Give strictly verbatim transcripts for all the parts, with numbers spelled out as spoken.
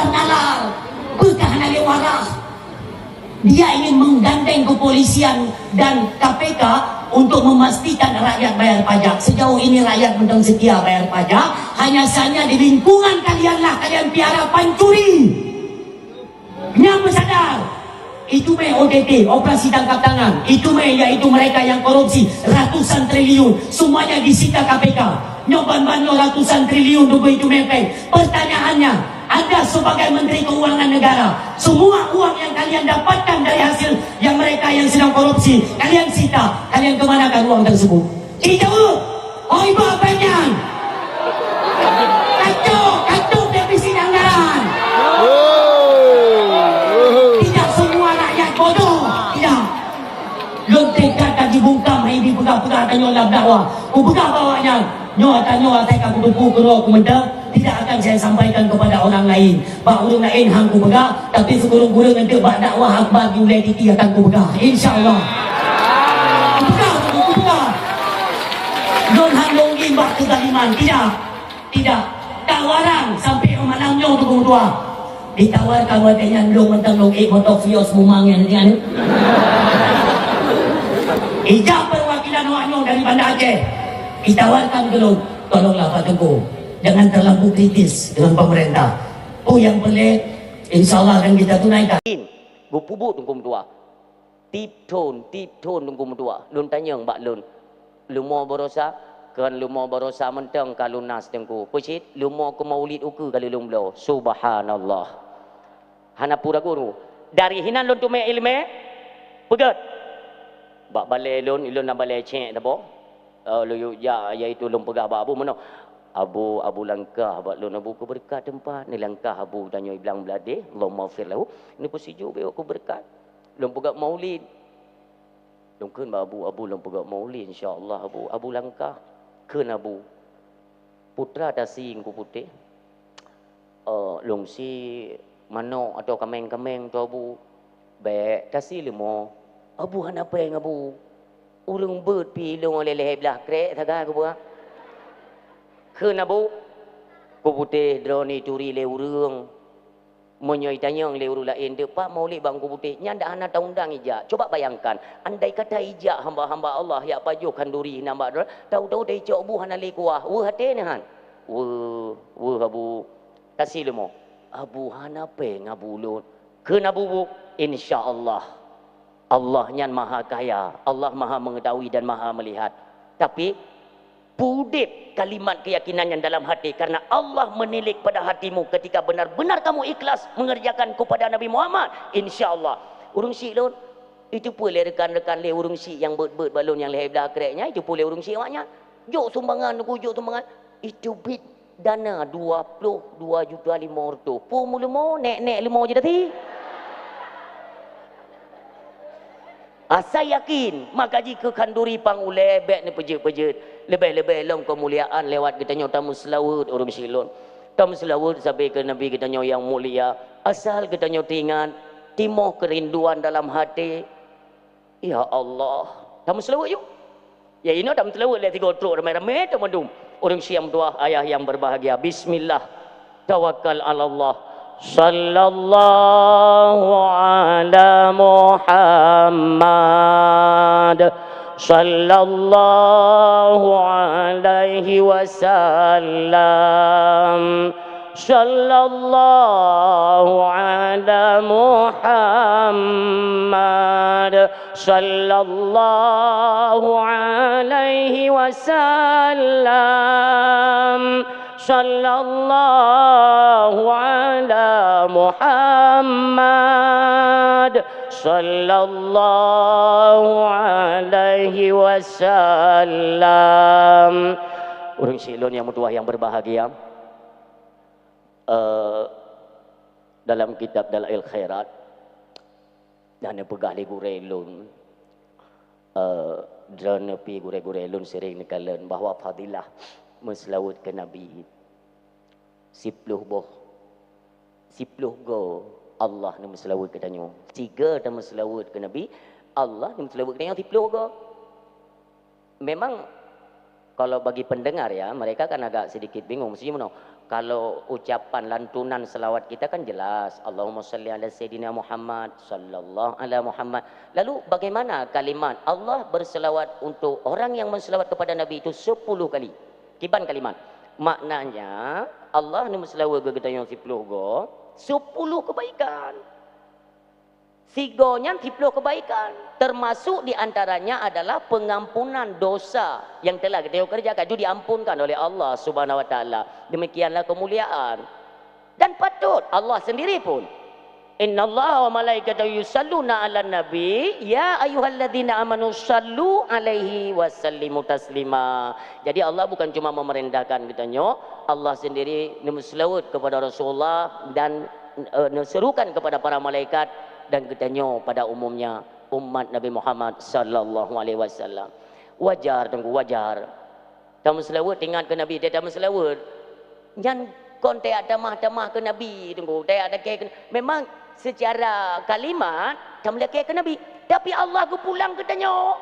Nalar, peugah hana lé waras. Dia ingin menggandeng kepolisian dan K P K untuk memastikan rakyat bayar pajak. Sejauh ini rakyat mantong setia bayar pajak, hanya saja di lingkungan kalianlah kalian piara pancuri. Nyang meusadar, itu meh O T T, operasi tangkap tangan, itu meh yaitu mereka yang korupsi ratusan triliun, semuanya disita K P K. Nyoe ban-ban nyoe ratusan triliun rupiah itu meh pèng. Pertanyaannya, Anda sebagai Menteri Keuangan Negara, semua uang yang kalian dapatkan dari hasil yang mereka yang sedang korupsi, kalian sita, kalian kemanakan uang tersebut? Jijaweueb, oh iba pèng nyan. Kacok, kacok defisi anggaran. Tidak semua rakyat bodoh, tidak. Lôn teuka ka jibungkam hai jipeugah-peugah tanyoe lam dakwah. Kupeugah bak awaknyan, nyoe tanyoe asai ka kuteupeue keudroe keumeunteuk, tidak akan saya sampaikan kepada orang lain. Bak ureueng laén han kupeugah, tapi sikureueng-kureueng eunteuk bak dakwah akbar di Ulèe Titi akan kupeugah. Insya Allah. Kupeugah, kupeugah. Lôn han lôn ngieng bak keuzaliman. Tidak. Tidak. Tawaran sampai malam nyoe Teungku Meutuah. Ditawarkan watèe nyan lôn mantong lôn ék moto Vios Mumang nyan, nyan. Ijak perwakilan awak nyoe dari Banda Aceh. Ditawarkan keu lôn, tolonglah Pak Teungku, jangan terlalu kritis dengan pemerintah. Oh, yang boleh, insya Allah akan kita tunaikan. Geupubuet Teungku Meutuah. Tiep thon, tiep thon Teungku Meutuah. Lôn tanyong bak lôn. Leumo barosa, kon leumo barosa mantong ka lunas Teungku. Peue cit, leumo keu maulid ukeue ka lheueh lôn bloe. Subhanallah. Hana peue ragu-ragu. Dari hinan lôn teumé iéleumé, peugét. Bak balèe lôn, lôn na balèe cèk saboh. Eh, lôn yue jak, yaitu lôn peugah bak Abu meunoe, "Abu, Abu langkah bak lôn, Abu keu beureukat teumpat, neulangkah Abu tanyoe i Blang Bladeh, Allahummaghfir lahu, neupeusijuek beu keu beureukat." Lôn peugah maulid. Lôn kheun bak Abu, "Abu, lôn peugah maulid, insya Allah, Abu." Abu langkah. Kheun Abu, "Putra tasi Teungku Putéh." "Eh, lôn sie manok atau kaméng-kaméng tu, Abu." "Bèk, tasi leumo." "Abu hana péng, Abu. Ureueng beuet pih ilôn lé lhèe blaih krek sagai kubuah." Kheun Abu, "Teungku Putéh, droeneuh ituri lé ureueng. Meunyoe itanyong lé ureueng laén, 'Deuh pat maulid bak Teungku Putéh?' Nyan dak hana taundang ijak. Coba bayangkan, andai kata ijak hamba-hamba Allah jak pajoh khanduri nyan bak droe, tahu-tahu taicok bu hana lé kuah. Weueh até neuh han?" "Weueh, weueh, Abu." "Tasi leumo." "Abu hana péng, Abu, lôn." Kheun Abu bu, "Insya Allah." Allah nyan Maha Kaya, Allah Maha Mengetahui dan Maha Melihat. Tapi, peudép kalimat keyakinan nyan dalam hati, karena Allah menilik pada hatimu ketika benar-benar kamu ikhlas mengerjakan kepada Nabi Muhammad. Insya Allah. Ureueng syiek lôn, itu pun lé rekan-rekan lé ureueng syiek nyang beuet-beuet bak lôn nyang lhèe blaih krek nyan, itu pun lé ureueng syiek awaknyan. Jok sumbangan, Teungku, jok sumbangan. Itu bit dana dua ploh dua juta lima reutôh. Peue meuleumo, nèk-nèk leumo jih tadi. Asai yakin, maka jih keu khanduri pang ulèe bèk neupeujeuet-peujeuet. Leubeh-leubeh lom keumuliaan lewat geutanyoe tameuseulaweuet ureueng syiek lôn. Tameuseulaweuet sabe keu Nabi geutanyoe nyang mulia. Asal geutanyoe teuingat, timoh keurinduan dalam hati. Ya Allah, tameuseulaweuet yuk. Ya, inoe tameuseulaweuet lé sigoe trok ramé-ramé teumandum. Ureueng syiek meutuah, ayah yang berbahagia. Bismillah. Tawakkal 'alallah. Sallallahu ala Muhammad. Sallallahu alaihi wasallam. Sallallahu ala Muhammad. Sallallahu alaihi wasallam. Sallallahu ala Muhammad. Sallallahu alaihi wasallam. Ureueng syiek lôn nyang meutuah nyang berbahagia. Eh, dalam kitab Dalail Khairat, na neupeugah lé gurèe lôn, eh, droeneuh pih gurèe-gurèe lôn sering neukalon bahwa fadilah meuseulaweuet keu Nabi siploh boh, siploh goe Allah neumeuseulaweuet keu tanyoe. Sigoe tameuseulaweuet keu Nabi, Allah neumeuseulaweuet keu tanyoe siploh goe. Memang, kalau bagi pendengar ya, mereka kan agak sedikit bingung, mesti meunoe, Kalau ucapan lantunan selawat kita kan jelas, "Allahumma shalli ala Sayyidina Muhammad, sallallahu ala Muhammad." Lalu bagaimana kalimat, "Allah berselawat untuk orang yang berselawat kepada Nabi itu sepuluh kali"? Kiban kalimat. Maknanya, Allah neumeuseulaweuet keu geutanyoe siploh goe, sepuluh kebaikan. Sigoe nyan siploh kebaikan, termasuk di antaranya adalah pengampunan dosa yang telah geutanyoe kerjakan, itu diampunkan oleh Allah Subhanahu wa Taala. Demikianlah kemuliaan. Dan patut Allah sendiri pun, "Innallaha wa malaikatahu yusalluna 'alan nabi, ya ayyuhalladzina amanu sallu 'alaihi wa sallimu taslima." Jadi Allah bukan cuma memerintahkan geutanyoe, Allah sendiri neumeuseulaweuet kepada Rasulullah dan, eh, neuserukan kepada para malaikat dan geutanyoe pada umumnya umat Nabi Muhammad sallallahu alaihi wasallam. Wajar, Teungku, wajar. Tameuseulaweuet, teuingat keu Nabi, teutameuseulaweuet. Nyan kon teuyak tamah-tamah keu Nabi, Teungku, teuyak lakée keu, memang secara kalimat tameulakée keu Nabi, tapi Allah geupulang keu tanyoe.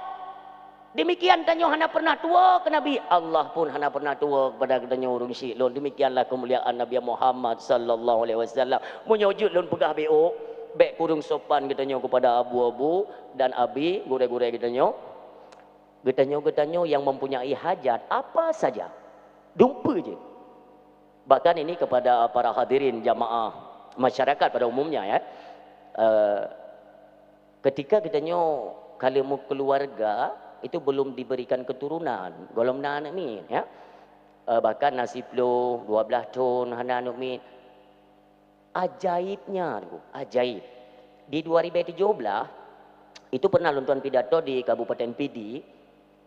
Demikian tanyoe hana pernah tuwoe keu Nabi, Allah pun hana pernah tuwoe kepada geutanyoe ureuëng syik lôn. Demikianlah kemuliaan Nabi Muhammad sallallahu alaihi wasallam. Meunyoe jeuet lôn peugah beu, bék kureueng sopan geutanyoe kepada abu-abu dan abi, gurée-gurée geutanyoe. Geutanyoe-geutanyoe yang mempunyai hajat apa saja, dumpeue jih. Bahkan ini kepada para hadirin jamaah masyarakat pada umumnya, ya. Eh, ketika geutanyoe ka lheueh meukeuluwarga, itu belum diberikan keturunan, gohlom na aneuk miet, ya. Eh, bahkan na siploh, dua blaih thon hana aneuk miet. Ajaibnya, Teungku, ajaib. Di dua ribu tujuh belas, itu pernah lôn tuan pidato di Kabupaten Pidi,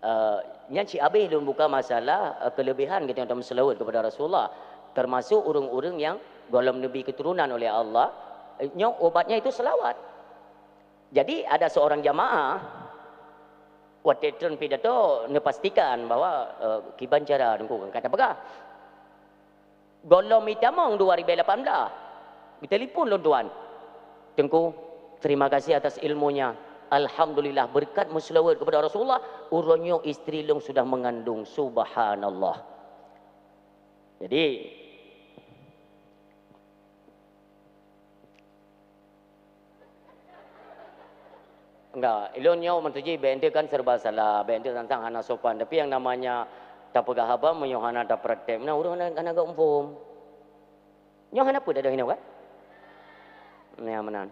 eh, nyan cit abéh lôn buka masalah, eh, kelebihan geutanyoe tameuseulaweuet kepada Rasulullah, termasuk ureuëng-ureuëng yang gohlom neubri keturunan oleh Allah, eh, nyoe obatnya itu selawat. Jadi, ada seorang jamaah, watée trön pidato, neupastikan bahwa, eh, kiban cara, Teungku, ka tapeugah. Gohlom itamong dua ribu lapan belas, geuteulepon lôn tuan, "Teungku, terima kasih atas ilmunya. Alhamdulillah, berkat meuseulaweuet kepada Rasulullah, uroe nyoe istri lôn sudah mengandung." Subhanallah. Jadi, enggak, ilôn nyoe meutuji bék enteuk kan serba salah, bék enteuk sang-sang hana sopan. Tapi yang namanya tapeugah haba meunyoe hana tapraktek, meunan ureuëng hana, hana geuphom. Nyoe hana peue dah inoe kan? Nyan meunan.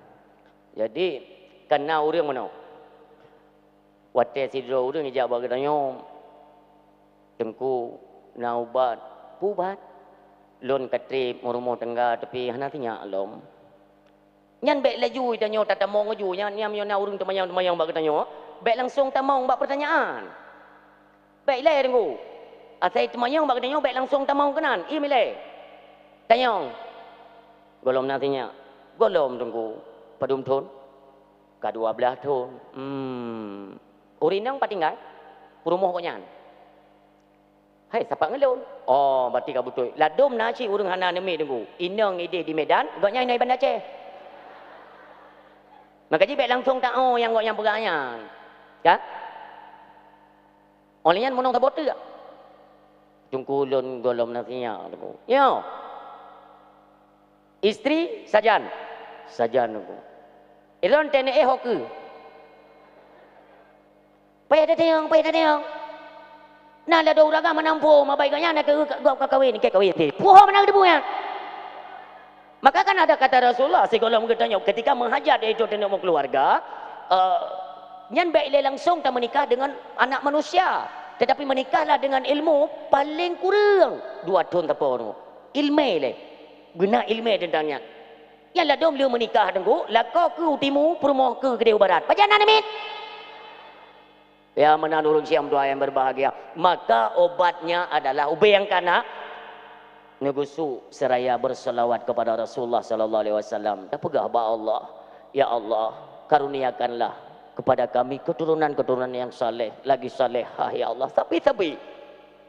Jadi, kana ureuëng meunoe. Watée sidroe ureuëng jijak bak geutanyoe, "Teungku, na ubat." "Peue ubat?" "Lôn ka treb meurumoh tangga, tapi hana sinyak lom." Nyan bék laju tanyoe tatamong laju, nyan, nyan meunyoe na ureuëng teumanyong-teumanyong bak geutanyoe, bék langsong tamong bak peurtanyaan. Bék ilée, Teungku. Asai teumanyong bak geutanyoe, bék langsong tamong keunan, im ilée. Tanyong. "Gohlom na sinyak?" "Gohlom, Teungku." "Padum thon?" "Ka dua blaih thon." "Hmm. Ureuëng inong pat tinggai?" "Peurumoh gobnyan." "Hai, sapat ngon lôn." "Oh, berarti ka beutôi. Ladôm na cit ureuëng hana aneuk miet, Teungku. Inong idéh di Medan, gobnyan inong i Banda Aceh." Maka jih bék langsong ta-o nyang gobnyan peugah nyan. Ka? Óh lheueh nyan meunong saboh teuk. "Teungku, lôn gohlom na sinyak, Teungku." "Nyoe. Istri sajan?" "Sajan, Teungku." "Ilôn teuneuk éh ho keue?" "Payah tatanyong, payah tatanyong. Na ladôm ureuëng agam meunan phom, abai gobnyan na keu gob ka kawen, keu kawen. Puho meunan geuteupeue nyan." Maka kan ada kata Rasulullah, sigohlom geutanyoe ketika meuhajat yaitu teuneuk meukeuluwarga, eh, nyan bék ilée langsong tameunikah dengan anak manusia, tetapi meunikahlah dengan ilmu paléng kureueng dua thon sapoe. Ilmé ilée, beuna ilmé teuntang nyan. Nyan ladôm lheueh meunikah, Teungku, lakoe keue u timu, peurumoh keue keudéh u barat. Pajan na aneuk miet? Ya, meunan ureuëng siang tuha yang berbahagia. Maka obatnya adalah ubé nyang kana neugusuk seraya berselawat kepada Rasulullah sallallahu alaihi wasallam. Tapeugah bak Allah, "Ya Allah, karuniakanlah kepada kami keturunan-keturunan yang saleh, lagi salehah, ya Allah, sabe-sabe."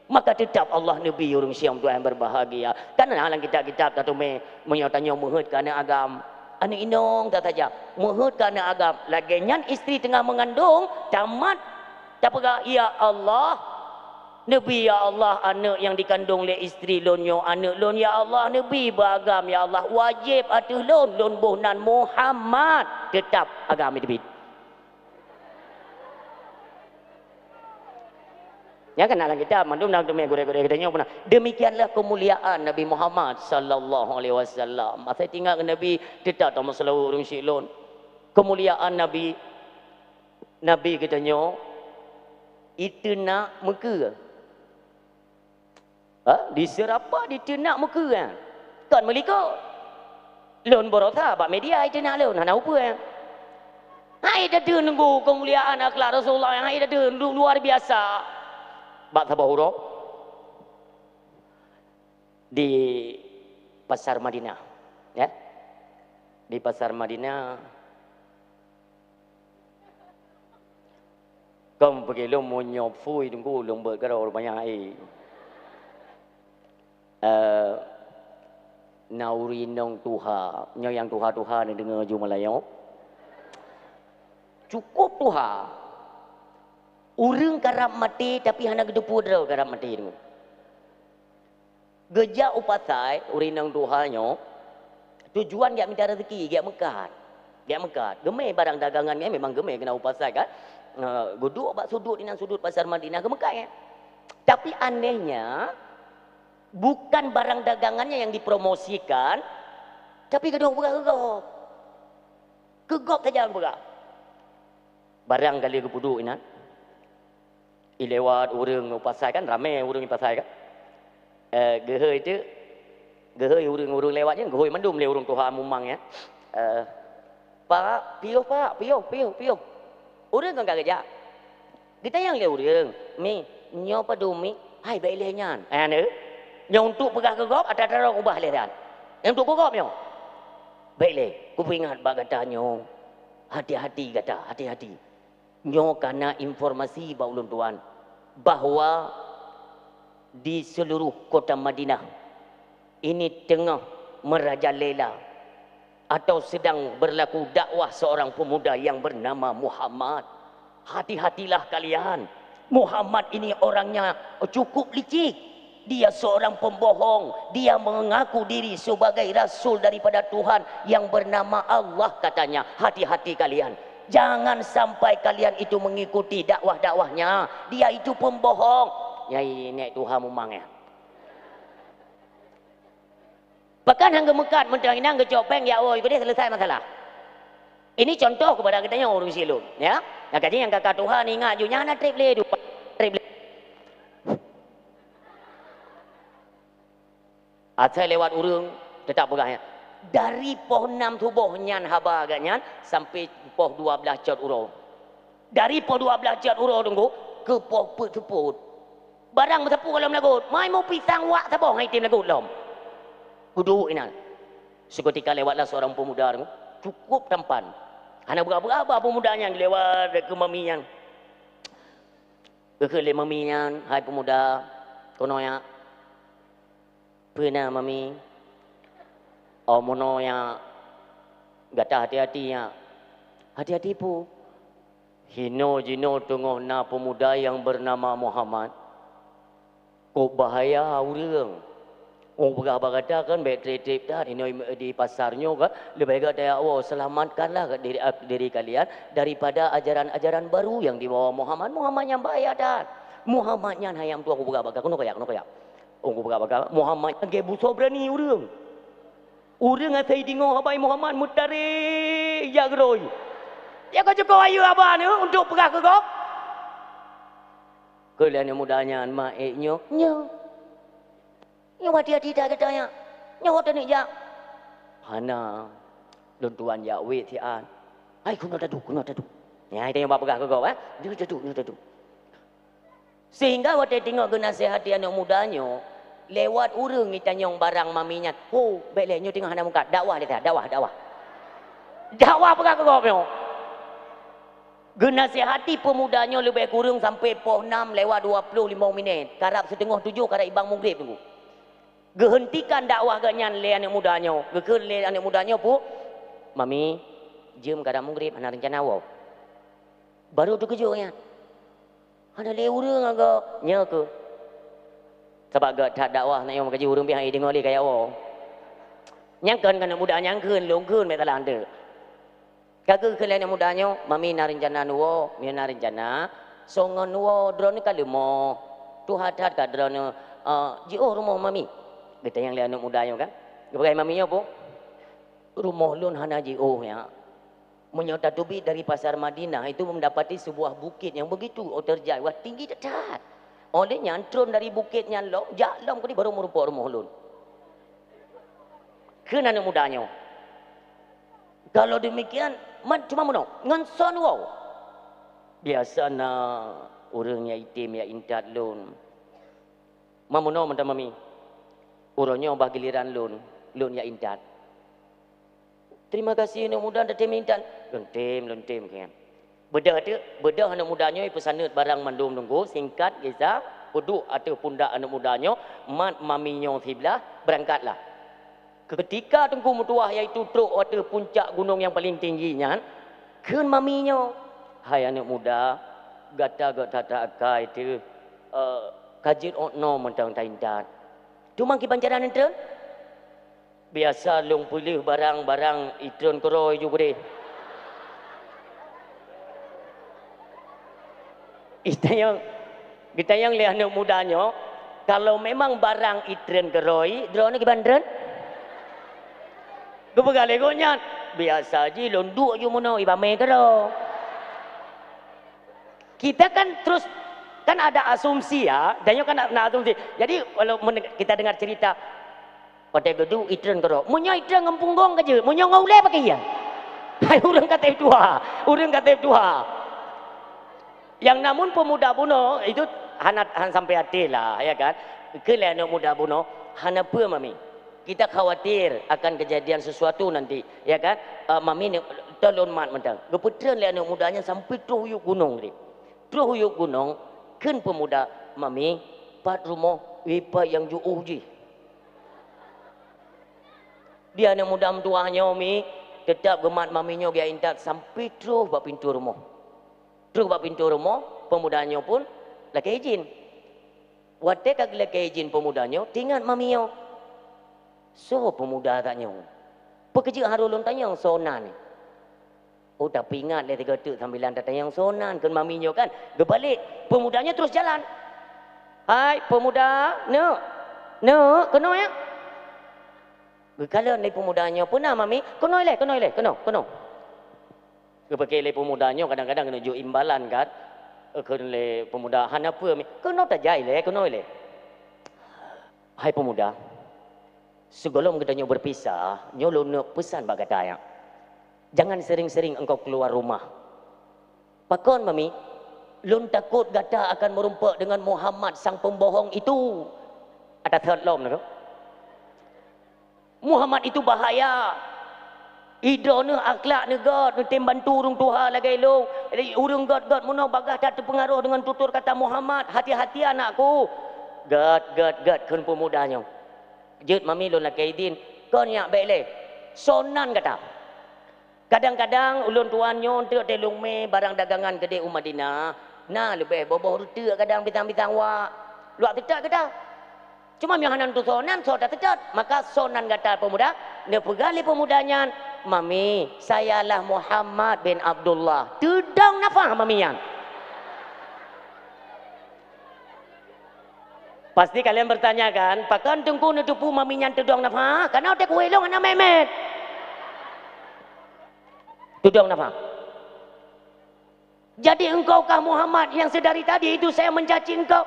Maka teutap Allah neubri ureuëng siang tuha yang berbahagia. Kan na lam kitab-kitab tateumé, meunyoe tanyoe meuheuet keu aneuk agam, aneuk inong that saja, meuheuet keu aneuk agam, lagée nyan istri teungoh meungandong, tamat tapeugah, "Ya Allah, Neubi, ya Allah, aneuk nyang dikandong lé istri lôn nyoe aneuk lôn, ya Allah, neubi beuagam, ya Allah, wajéb ateueh lôn, lôn boh nan Muhammad, teutab agam teubiet. Nyan ka na lam kitab, mandum na teumé gurée-gurée geutanyoe pernah. Demikianlah kemuliaan Nabi Muhammad sallallahu alaihi wasallam. Masa tinggai ngon Nabi, teutab tameuseulaweuet ureuëng syik lôn. Kemuliaan Nabi, Nabi geutanyoe iteunak meukeue. Ha? Di seurapa diteunak meukeue, ha? Kon meulikot. Lôn baroesa bak media iteunak lôn, hana upeue, ha? Hai tateun nunggu keumuliaan akhlak Rasulullah nyang hai tateun lu-, luar biasa. Bak saboh uroe di pasar Madinah, ya. Di pasar Madinah, Kon peugeulom meunyoe phui teungku lôn beuet keudroe banyak, eh. Eh, na ureuëng inong tuha, nyoe nyang tuha-tuha neudeungoe ju meulayeue. Cukup tuha. Ureuëng karab maté tapi hana geuteupeue droe karab maté teungku. Geujak u pasai, ureuëng inong tuha nyoe, tujuan geujak mita rezeki, geujak meukat. Geujak meukat. Geumé barang dagangan nyan memang geumé keunan u pasai kan. Eh, geuduek bak sudut inan sudut pasar Madinah geumeukat nyan. Tapi anehnya, bukan barang dagangannya yang dipromosikan, tapi geudong peugah keu gob. Keu gob saja peugah. Barang ka lheueh geupeuduek inan. Ilewat ureuëng u pasai kan, ramé ureuëng u pasai kan. Eh, geuhôi teuk, geuhôi ureuëng-ureuëng lewat nyan, geuhôi mandum lé ureuëng tuha mumang nyan. Eh, "Pak, piôh Pak, piôh, piôh, piôh." Ureuëng kon ka geujak. Geutanyong lé ureuëng, "Mi, nyoe padum mi?" "Hai, bék ilée nyan." Eh, nyoe untuk peugah keu gob, ata-ata ubah lé dan. Nyang untuk keu gob nyoe. "Bék ilée, kupeuingat bak gata nyoe. Hati-hati gata, hati-hati." Nyoe kana informasi bak ulôn tuan, bahwa di seluruh kota Madinah ini teungoh merajalela atau sedang berlaku dakwah seorang pemuda yang bernama Muhammad. Hati-hatilah kalian. Muhammad ini orangnya cukup licik. Dia seorang pembohong. Dia mengaku diri sebagai rasul daripada Tuhan yang bernama Allah, katanya. Hati-hati kalian. Jangan sampai kalian itu mengikuti dakwah-dakwahnya. Dia itu pembohong. Nyai nek tuha mumang ya. Bahkan hana geumeukat, meuntang inong geucok péng, ya Allah, keudeh selesai masalah. Ini contoh kepada geutanyoe ureuëng silom, ya. Nyang kaji nyang ka-ka tuha ingat ju, nyan hana treb lé, dua treb lé. Asai lewat ureuëng, teutab peugah nyan. Dari poh nam suboh nyan haba geuh nyan sampai poh dua blaih cot uroe. Dari poh dua blaih cot uroe teungku keu poh peuet seupôt. Barang meusapeue lom lagot, mai mu pisang wak saboh ngai tem lagot lom. Kuduek inan. Seketika lewatlah seorang pemuda teungku, cukup tampan. Hana beurah-beurah ba pemuda nyan lewat keu mami nyan. Geukheun lé mami nyan, "Hai peumuda, keunoe nyak." "Peue na, Mami?" "Oh, meunoe nyak, gata hati-hati nyak." "Hati-hati peue?" "Hinoe jinoe teungoh na peumuda nyang beunama Muhammad. Kok bahaya ureuëng. Wong peugah bak gata kan bék treb-treb that, hinoe di pasar nyoe kan, leubeh gata ya Allah, selamatkanlah diri, diri kalian daripada ajaran-ajaran baru yang dibawa Muhammad. Muhammad nyang bahaya that. Muhammad nyan hai nyang tuha kupeugah bak gata, keunoe kajak, keunoe kajak." Ong kupeugah bak gata, Muhammad nyan lagée busoe beurani ureuëng. Ureuëng asai deungoe haba Muhammad meutarek jak keudroe. "Ya ka cukup ayeue haba nyoe untuk peugah keu gob?" Kheun lé aneuk muda nyan, "Ma ék nyoe?" "Nyoe." "Nyoe hati-hati that gata nyan. Nyoe ho taneuk jak?" "Hana. Lôn tuan jak wét siat." "Hai, keunoe taduek, keunoe taduek." Nyan tanyoe bak peugah keu gob, eh. "Nyoe taduek, nyoe taduek." Sehingga watée teungoh geunasihati aneuk muda nyoe, lewat ureuëng itanyong barang mami nyan, "Ho, bék lé, nyoe teungoh hana meukat, dakwah lé that, dakwah, dakwah." Dakwah peugah keu gob nyoe. Geunasihati peumuda nyoe leubeh kureueng sampoe poh nam lewat dua ploh limong minét, karab siteungoh tujoh karab ibang mugreb teungku. Geuheuntikan dakwah geuh nyan lé aneuk muda nyoe. Geukheun lé aneuk muda nyoe, "Pu, Mami, jeuem karab mugreb hana reuncana woe." Barô teukeujot nyan. Hana lé ureuëng agak nyoe keuh. Sabab gét that dakwah na nyang meukaji ureuëng pih hai deungoe lé kaya woe. Nyang kheun keu aneuk muda nyang kheun lôn kheun meusalah anteuk. Ka geukheun lé aneuk muda nyoe, "Mami na reuncana neuwoe, mie na reuncana, soe ngon neuwoe droeneuh ka leumoh. Tuha that ka droeneuh, eh, jiôh rumoh mami." Geutanyong lé aneuk muda nyoe kan. Geupeugah mami nyoe peue? "Rumoh lôn hana jiôh nyak. Meunyoe tateubiet dari pasar Madinah itu mendapati sebuah bukit yang begitu terjal, wah tinggi that-that. Oleh nyan tron dari bukit nyan lom, jak lom keudeh baru meurumpok rumoh lôn." Kheun aneuk muda nyoe. Kalau demikian, man cuma meunoe, ngon soe neuwoe? Biasa na ureuëng nyang item nyang intat lôn. Man meunoe mantong mami. Uroe nyoe bah giliran lôn, lôn nyang intat. Terima kasih aneuk muda dah tem intat. Lôn tem, lôn tem, kheun. Beudôh teuk, beudôh aneuk muda nyoe peusaneut barang mandum teungku, singkat kisah, peuduek ateueh pundak aneuk muda nyoe, mat mami nyoe siblah, beurangkatlah. Keutika teungku meutuwah yaitu trok ateueh puncak gunong nyang paleng tinggi nyan, kheun mami nyoe, "Hai aneuk muda, gata gét that-that akai teuh, eh, ka jeuet ôk noe mantong taintat. Teuma kiban cara neutreun?" "Biasa lôn peuleueh barang-barang itreun keudroe ju keudeh." Itanyong, geutanyong lé aneuk muda nyoe, "Kalau memang barang itreun keudroe, droeneuh kiban treun?" Geupeugah lé gobnyan, "Biasa jih lôn duek ju meunoe ibamé keudroe." Kita kan terus, kan ada asumsi ya, dan nyoe kan na, na asumsi. Jadi kalau men-, kita dengar cerita, "Watée geuduek itreun keudroe." Meunyoe itreun ngon punggong ka jeuet, meunyoe ngon ulée pakriban? Hai ureuëng ka tém tuha, ureuëng ka tém tuha. Nyang namun peumuda bunoe itu hana, hana sampai até lah, ya kan? Kheun lé aneuk muda bunoe, "Hana peue mami. Kita khawatir akan kejadian sesuatu nanti, ya kan? Eh, mami ni tolong mat mantong." Geupeutreun lé aneuk muda nyan sampai troh u yup gunong tadi. Troh u yup gunong, kheun peumuda, "Mami, pat rumoh, wéh pat nyang jiôh jih." Di aneuk muda meutuwah nyoe mi, teutab geumat mami nyoe geujak intat sampai troh bak pintoe rumoh. Troh bak pintoe rumoh, peumuda nyoe pun lakée idhin. Watée ka geulakée idhin peumuda nyoe, teuingat mami nyoe, "Soe peumuda that nyoe? Peu keuh jeuet harôh lôn tanyong soe nan?" "Oh, tapeuingat lé sigoe teuk sambilan tatanyong soe nan," kheun mami nyoe kan. Geubalek, peumuda nyoe terus jalan. "Hai peumuda, neuk, neuk, keunoe ya." Geukalon lé peumuda nyoe, "Peue na mami?" "Keunoe lé, keunoe lé, keunoe, keunoe." Geupiké lé peumuda nyoe kadang-kadang keuneuk jok imbalan kan. Kheun lé peumuda, "Hana peue mi." "Keunoe tajak ilée, keunoe ilée." Hai peumuda, sigohlom geutanyoe beupisah, nyoe lôn neuk peusan bak gata nyak. Jangan sering-sering engkau keluar rumah. Pakon mami? Lôn takot gata akan meurumpok dengan Muhammad sang pembohong itu. Ata thot lom na. Muhammad itu bahaya. Idroe neuh akhlak neuh gét, neutem bantu ureuëng tuha lagée lôn. Ureuëng gét-gét meunoe bagah that teupeungaroh dengan tutur kata Muhammad. Hati-hati anakku. Gét, gét, gét, kheun peumuda nyoe. Jeuet mami lôn lakée idhin. Kon nyak bék lé. Soe nan gata? Kadang-kadang ulôn tuan nyoe teuk teuh lôn mé barang dagangan keudeh u Madinah, na leubeh boh-boh reuteuk kadang pisang-pisang wak. Luwak teutot gata. Cuma meunyoe hana tusoe nan soe taseutôt, maka soe nan gata peumuda, neupeugah lé peumuda nyan, "Mami, sayalah Muhammad bin Abdullah." Teudong nafah mami nyan. Pasti kalian bertanya kan, pakon teungku neuteupeue mami nyan teudong nafah? Karena watée kuwéh lôn hana mét-mét. Teudong nafah. Jadi engkau kah Muhammad yang sedari tadi itu saya mencaci engkau?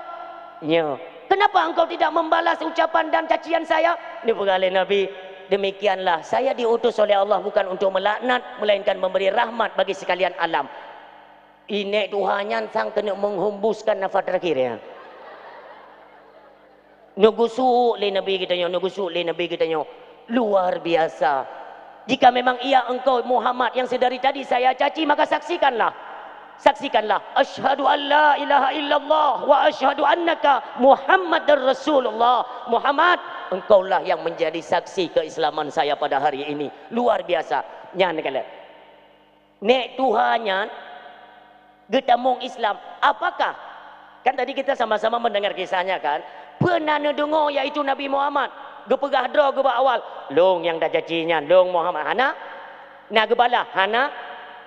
Nyo. Kenapa engkau tidak membalas ucapan dan cacian saya? Neupeugah lé Nabi, demikianlah saya diutus oleh Allah bukan untuk melaknat, melainkan memberi rahmat bagi sekalian alam. Inék tuha nyan sang keuneuk menghembuskan nafas terakhir ya. Neugusuk lé Nabi geutanyoe, neugusuk lé Nabi geutanyoe. Luar biasa. Jika memang iya engkau Muhammad yang sedari tadi saya caci, maka saksikanlah. Saksikanlah. Asyhadu an la ilaha illallah wa asyhadu annaka Muhammadar Rasulullah. Muhammad, engkaulah yang menjadi saksi keislaman saya pada hari ini. Luar biasa. Nyan kalian. Nék tuha nyan geutamong Islam. Apakah? Kan tadi kita sama-sama mendengar kisahnya kan? Peue na neudeungoe, yaitu Nabi Muhammad geupeugah droe geuh bak awal, "Lôn nyang tacaci nyan, lôn Muhammad." Hana? Na geubalah? Hana?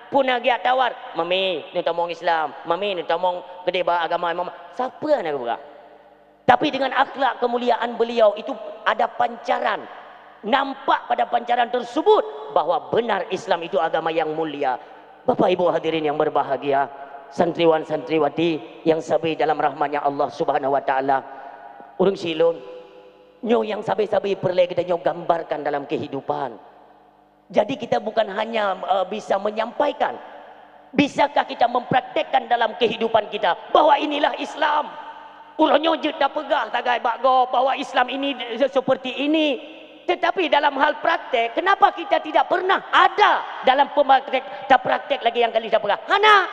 Peue na geujak tawar, "Mami, neutamong Islam, mami, neutamong keudeh bak agama Imam." Sapeue na geupeugah? Tapi dengan akhlak kemuliaan beliau itu ada pancaran, nampak pada pancaran tersebut bahwa benar Islam itu agama yang mulia. Bapak Ibu hadirin yang berbahagia, santriwan santriwati yang sabe dalam rahmatnya Allah Subhanahu wa Taala. Ureuëng silon, nyoe nyang sabe-sabe peureulée geutanyoe gambarkan dalam kehidupan. Jadi kita bukan hanya, eh, bisa menyampaikan, bisakah kita mempraktekkan dalam kehidupan kita bahwa inilah Islam? Uroe nyoe jeuet tapeugah sagai bak gob bahwa Islam ini seperti ini. Tetapi dalam hal praktek, kenapa kita tidak pernah ada dalam pemraktek, tapraktek lagi nyang ka lheueh tapeugah? Hana.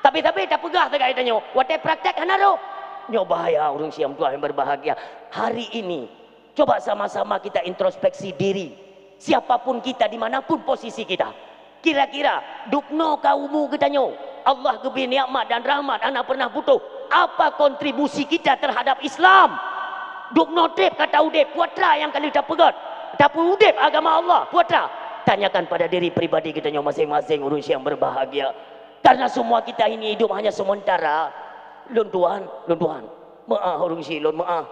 Tapi sabe tapeugah sagai tanyoe, watée praktek hana roh. Nyoe bahaya ureuëng siam tuah yang berbahagia. Hari ini, coba sama-sama kita introspeksi diri. Siapapun kita, di mana pun posisi kita. Kira-kira, dubnoe ka umu geutanyoe, Allah geubri nikmat dan rahmat hana pernah putôh. Apa kontribusi kita terhadap Islam? Dubnoe treb ka taudeb, peue atra nyang ka lheueh tapeugét, tapeuudeb agama Allah, peue atra? Tanyakan pada diri pribadi geutanyoe masing-masing, ureuëng siam berbahagia. Karena semua kita ini hidup hanya sementara. Lôn tuan, lôn tuan. Meuáh ureuëng silon, meuáh.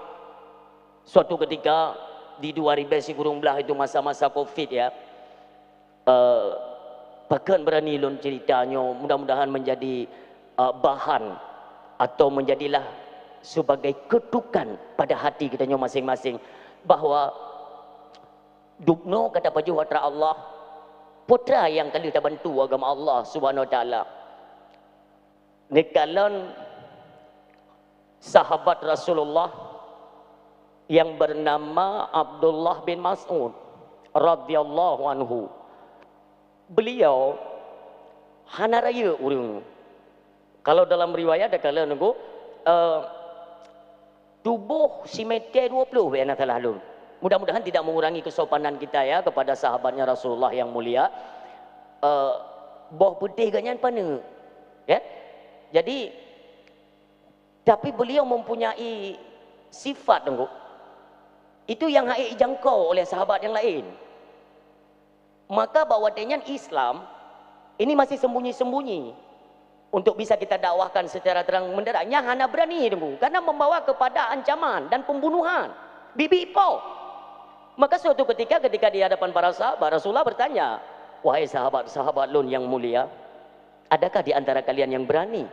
Suatu ketika di dua ribèe sikureueng blaih itu, masa-masa covid ya, eh, pakon beurani lôn cerita nyoe, mudah-mudahan menjadi, eh, bahan atau menjadilah sebagai ketukan pada hati geutanyoe masing-masing, bahwa dubnoe ka tapajoh atra Allah, peue atra nyang ka lheueh tabantu agama Allah Subhanahu Wa Taala. Neukalon sahabat Rasulullah yang bernama Abdullah bin Mas'ud radhiyallahu anhu. Beliau hana rayeuk ureuëng. Kalau dalam riwayat takalon nunggu, eh, tuboh simètè dua ploh, bèk na salah lôn. Mudah-mudahan tidak mengurangi kesopanan kita ya kepada sahabatnya Rasulullah yang mulia. Eh, boh peutéh geuh nyan paneuk. Ya. Jadi, tapi beliau mempunyai sifat, Teungku. Itu yang hana jijangkau oleh sahabat yang lain. Maka bak watèe nyan Islam ini masih sembunyi-sembunyi. Untuk bisa kita dakwahkan secara terang benderang, nyan hana berani, Teungku, karena membawa kepada ancaman dan pembunuhan. Bibi po. Maka suatu ketika, ketika di hadapan para sahabat, Rasulullah bertanya, "Wahai sahabat-sahabat lôn yang mulia, adakah di antara kalian yang berani,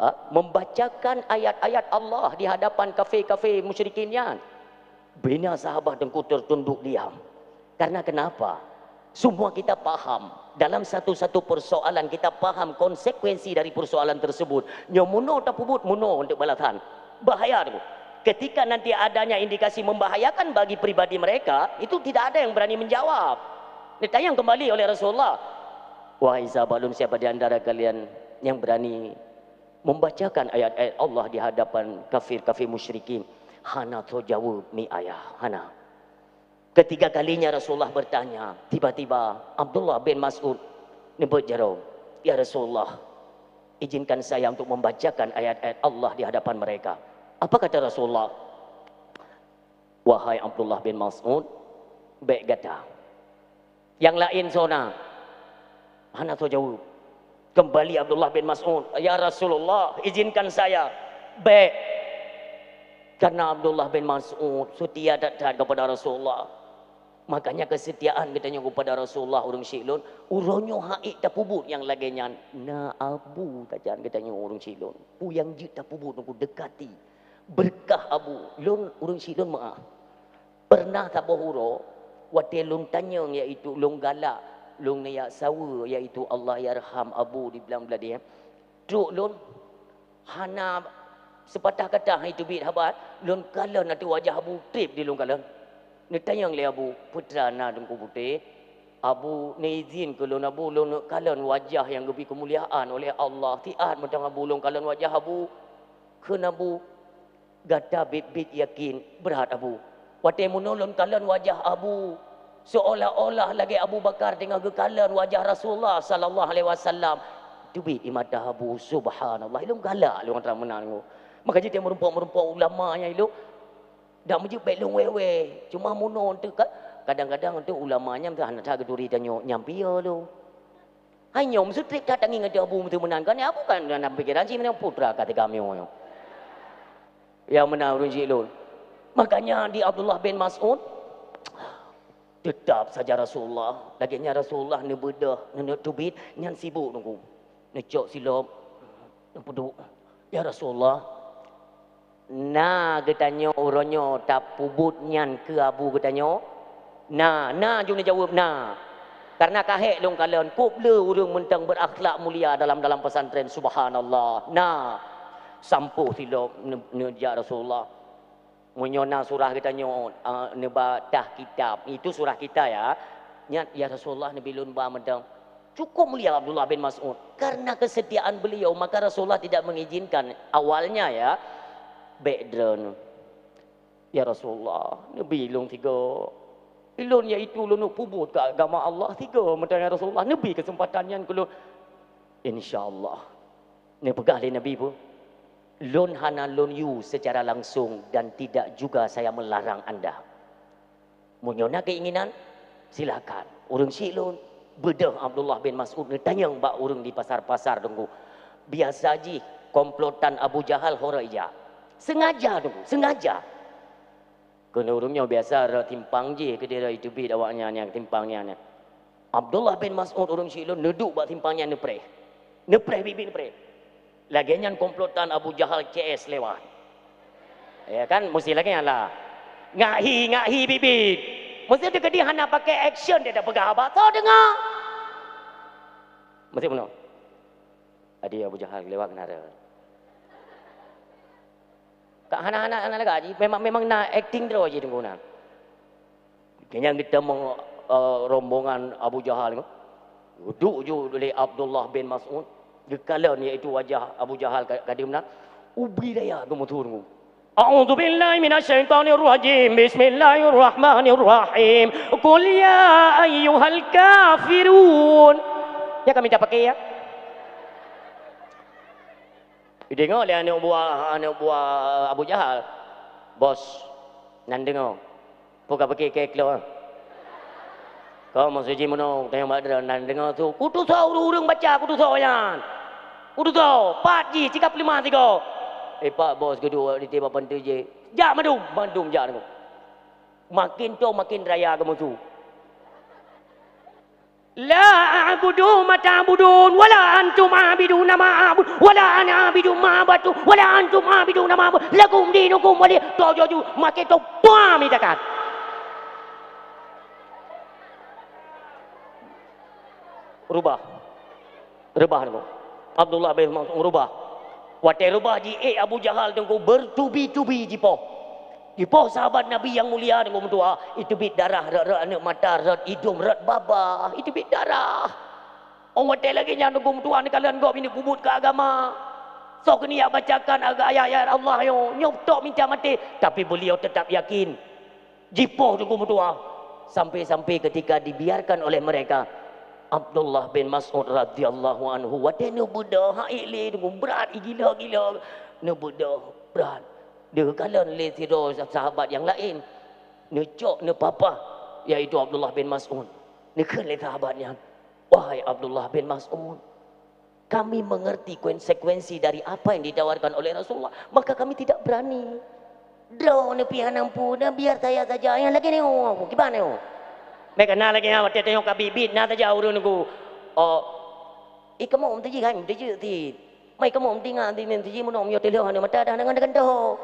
ha, membacakan ayat-ayat Allah di hadapan kafir-kafir musyrikin nyan?" Bina sahabat Teungku tertunduk diam. Karena kenapa? Semua kita paham. Dalam satu-satu persoalan kita paham konsekuensi dari persoalan tersebut. Nyoe meunoe tapeubuet, meunoe untuk balasan. Bahaya tu. Ketika nanti adanya indikasi membahayakan bagi pribadi mereka, itu tidak ada yang berani menjawab. Ditanya kembali oleh Rasulullah, "Wahai sahabat lôn, siapa di antara kalian yang berani membacakan ayat-ayat Allah di hadapan kafir-kafir musyrikin?" Hana tho jaweueb mi ayah, hana. Ketiga kalinya Rasulullah bertanya, tiba-tiba Abdullah bin Mas'ud neubeuet jaroe, "Ya Rasulullah, izinkan saya untuk membacakan ayat-ayat Allah di hadapan mereka." Apa kata Rasulullah? "Wahai Abdullah bin Mas'ud, bèk gata. Nyang laén soe na?" Hana tho jaweueb. Kembali Abdullah bin Mas'ud, "Ya Rasulullah, izinkan saya." "Bèk." Karena Abdullah bin Mas'ud setia that-that kepada Rasulullah. Makanya kesetiaan geutanyoe kepada Rasulullah, ureuëng syik lôn, uroe nyoe hana ék tapeubuet nyang lagèe nyan. Na Abu tajak geutanyoe, ureuëng syik lôn. Peue nyang jeuet tapeubuet, Teungku, dekati. Berkah Abu. Lôn, ureuëng syik lôn, meuáh. Pernah saboh uroe, watèe lôn tanyong, yaitu lôn galak, lôn neujak saweue, yaitu Allahyarham Abu di Blang Bladeh, trok lôn hana seupatah kata han teubiet haba, lôn kalon ateueh wajah Abu, trép di lôn kalon. Neutanyong lé Abu, "Peue atra na Teungku Putéh?" "Abu, neuizin keu lôn Abu, lôn kalon wajah nyang geubri keumuliaan oleh Allah. Siat mantong Abu lôn kalon wajah Abu." Kheun Abu, "Gata biet-biet yakin, brat Abu. Watèe meunoe lôn kalon wajah Abu, seolah-olah lagèe Abu Bakar teungoh geukalon wajah Rasulullah sallallahu alaihi wasallam." Teubiet ie mata Abu, subhanallah, ilôn galak lôn atra meunan. Maka jih meurumpok-meurumpok ulama nyan ilôn, Dak meujeuet bèk lôn wèh-wèh. Cuma meunoe teuk ka-, kadang-kadang teuk ulama nyan hana that geuturi tanyoe nyang piye lôn. Hai nyoe meuseutrik that tangieng ateueh abu meuteumeunan kan, ya, abu kan dalam pikiran jih meunan putra ka teugamyo nyoe. Ya meunan ureueng jih lôn. Makanya di Abdullah bin Mas'ud, tetap saja Rasulullah. Lagèe nyan Rasulullah neubeudôh, neuneuk teubiet, nyan sibuk teungku. Neucok silop, neupeuduek. Ya Rasulullah, na geutanyoe uroe nyoe tapeubuet nyan keu abu geutanyoe? Na, na ju neujaweueb na. Karena ka hék lôn kalon, kôb le ureueng mantong beurakhlak mulia dalam, dalam pesantren, subhanallah. Na, sampôh silop ne-, neujak Rasulullah. Meunyoe na surah geutanyoe, eh, neuba tah kitab, itu surah kita ya. Nyan, ya Rasulullah, neubi lôn ba mantong. Cukup mulia Abdullah bin Mas'ud. Karena kesetiaan beliau, maka Rasulullah tidak mengizinkan awalnya ya. Bèk droeneuh. Ya Rasulullah, neubi lôn sigoe. Ulôn yaitu lôn peubuet keu agama Allah sigoe mantong ya Rasulullah. Neubi keuseumpatan nyan keu lôn. Insya Allah. Neupeugah lé Nabi peue? Lôn hana lôn yue secara langsung dan tidak juga saya melarang anda. Meunyoe na keinginan, silakan. Ureueng syiek lôn, beudôh Abdullah bin Mas'ud neutanyong bak ureueng di pasar-pasar teungku. Biasa jih komplotan Abu Jahal ho rot ijak. Sengaja teungku, sengaja. Keuneuk ureueng nyoe biasa rot timpang jih keudéh rot iteubiet awaknyan nyang timpang nyan. Abdullah bin Mas'ud ureueng syiek lôn neuduek bak timpang nyan neupreh. Neupreh biet-biet neupreh. Lagèe nyan komplotan Abu Jahal C S lewat. Ya kan? Mesti lagèe nyan lah. Ngak hi, ngak hi biet-biet. Mesti teukeudi hana pakai action dia dah peugah haba. Soe deungoe? Mesti bunoe. Adi Abu Jahal lewat keunan rot. Ka hana, hana, hana lagak jih. Memang, memang na akting droe jih teungku na. Keunyan geutamong, eh, rombongan Abu Jahal nyoe. Geuduek ju lé Abdullah bin Mas'ud. Geukalon iaitu wajah Abu Jahal ka, ka deuh meunan. Ubri raya geumeusu teungku. A'udzubillahi minasyaitonirrajim. Bismillahirrahmanirrahim. Qul ya ayyuhal kafirun. Ya kami tak pakai ya. Ideungoe lé aneuk buah, aneuk buah Abu Jahal, "Bos, nan deungoe, peue ka pike keu kloe? Kau meusuji meunoe tanyong bak droe, nan deungoe su, kutusoe ureueng-ureueng baca, kutusoe nyan. Kutusoe, pat jih, sika peuleumah sigoe." Eh, pat bos geuduek di tieb papan teujeh. Jak mandum, mandum jak deungoe. Makin toe makin raya geumeusu. La a'budu ma ta'budun, wala antum abiduna ma a'bud, wala ana abidu ma abadtu, wala antum abiduna ma a'bud. Lakum dinukum waliya. Toh joju, makai toh pam itakan. Rubah. Reubah nyoe. Abdullah bin Mas'ud reubah. Watèe reubah jiék Abu Jahal teungku bertubi-tubi jipoh. Jipoh sahabat Nabi nyang mulia teungku meutuah, iteubiet darah rot-rot aneuk mata, rot idông, rot babah, iteubiet darah. Oh watèe lagèe nyan teungku meutuah neukalon gob ini peubuet keu agama. Soe keuneuk bacakan ayat-ayat Allah nyoe, nyoe tok mita maté, tapi beliau tetap yakin. Jipoh teungku meutuah. Sampai-sampai ketika dibiarkan oleh mereka, Abdullah bin Mas'ud radhiyallahu anhu, watèe neubeudôh, hak ék lé teungku, brat, gila-gila. Neubeudôh, brat. Neukalon lé sidroe sahabat nyang laén. Neucok, neupapah, yaitu Abdullah bin Mas'ud. Neukheun lé sahabat nyan, "Wahai Abdullah bin Mas'ud, kami mengerti konsekuensi dari apa yang ditawarkan oleh Rasulullah, maka kami tidak berani. Droeneuh pih hana mampu, dan biar saya saja, nyang lagèe nyoe, kiban nyoe." Meukeuna lagèe nyan, watèe tanyoe ka biet-biet, na saja ureueng teungku. Oh, eh, kamoe meutuji kan, meutuji ti. Mai kamoe meutinga, meutuji meunoe, meunyoe teuh lheueh aneuk mata dah deungon teuh.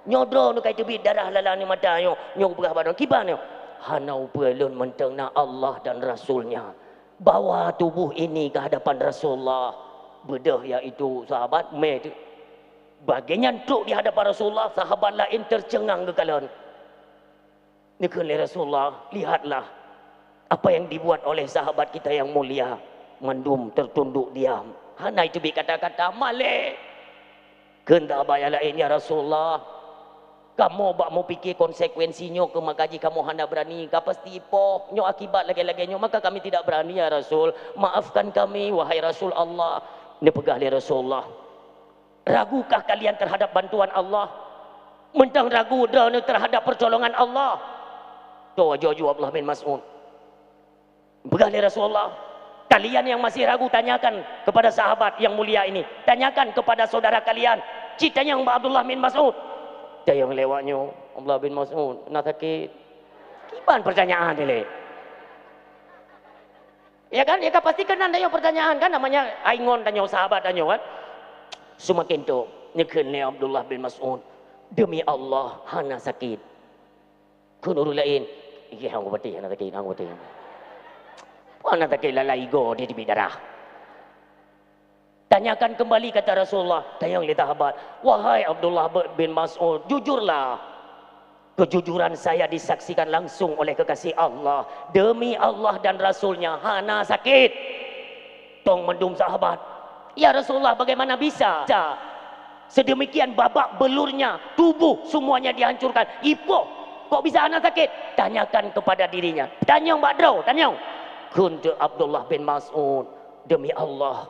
Nyoe droeneuh ka iteubiet darah lam aneuk mata nyoe, nyoe peugah bak droeneuh, kiban nyoe. Hana upeue lôn mantong na Allah dan Rasul-Nya. Bawa tubuh ini ke hadapan Rasulullah. Beudôh yaitu sahabat, mé teuk. Lagèe nyan trok di hadapan Rasulullah, sahabat laén teucengang geukalon. Neukheun lé Rasulullah, "Lihatlah apa yang dibuat oleh sahabat kita yang mulia." Mandum tertunduk diam. Hana iteubiet kata-kata, malèe. Kheun sahabat nyang laén, "Ya Rasulullah, kamoe bak meupike konsekuensi nyoe keu maka jih kamoe hana beurani, ka pasti poh. Nyoe akibat lagèe-lagèe nyoe, maka kami tidak berani, ya Rasul. Maafkan kami, wahai Rasul Allah." Neupeugah lé Rasulullah, "Ragukah kalian terhadap bantuan Allah?" Mantong ragu droeneuh terhadap pertolongan Allah. Toh jaweueb Abdullah bin Mas'ud. Peugah lé Rasulullah, "Kalian yang masih ragu, tanyakan kepada sahabat yang mulia ini. Tanyakan kepada saudara kalian." Cit tanyong bak Abdullah bin Mas'ud. Tanyong lé awak nyoe, "Abdullah bin Mas'ud, na sakét?" Kiban pertanyaan ilée. Ya kan? Ya kan? Pasti keunan tanyong pertanyaan kan? Namanya aingon tanyong sahabat tanyong kan? Seumaken toh, neukheun lé Abdullah bin Mas'ud, "Demi Allah, hana sakét." Kheun ureuëng laén, "Ih, hana patéh, hana sakét, hana patéh." Hana sakét lalai igoe di teubiet darah. Tanyakan kembali, kata Rasulullah, tanyong lé sahabat, "Wahai Abdullah bin Mas'ud, jujurlah. Kejujuran saya disaksikan langsung oleh kekasih Allah. Demi Allah dan Rasulnya, hana sakét." Tong mandum sahabat, "Ya Rasulullah, bagaimana bisa? Sedemikian babak belurnya tubuh, semuanya dihancurkan. Ipoh, kok bisa hana sakét?" Tanyakan kepada dirinya. Tanyong bak droe, tanyong. Kheun teuk Abdullah bin Mas'ud, "Demi Allah,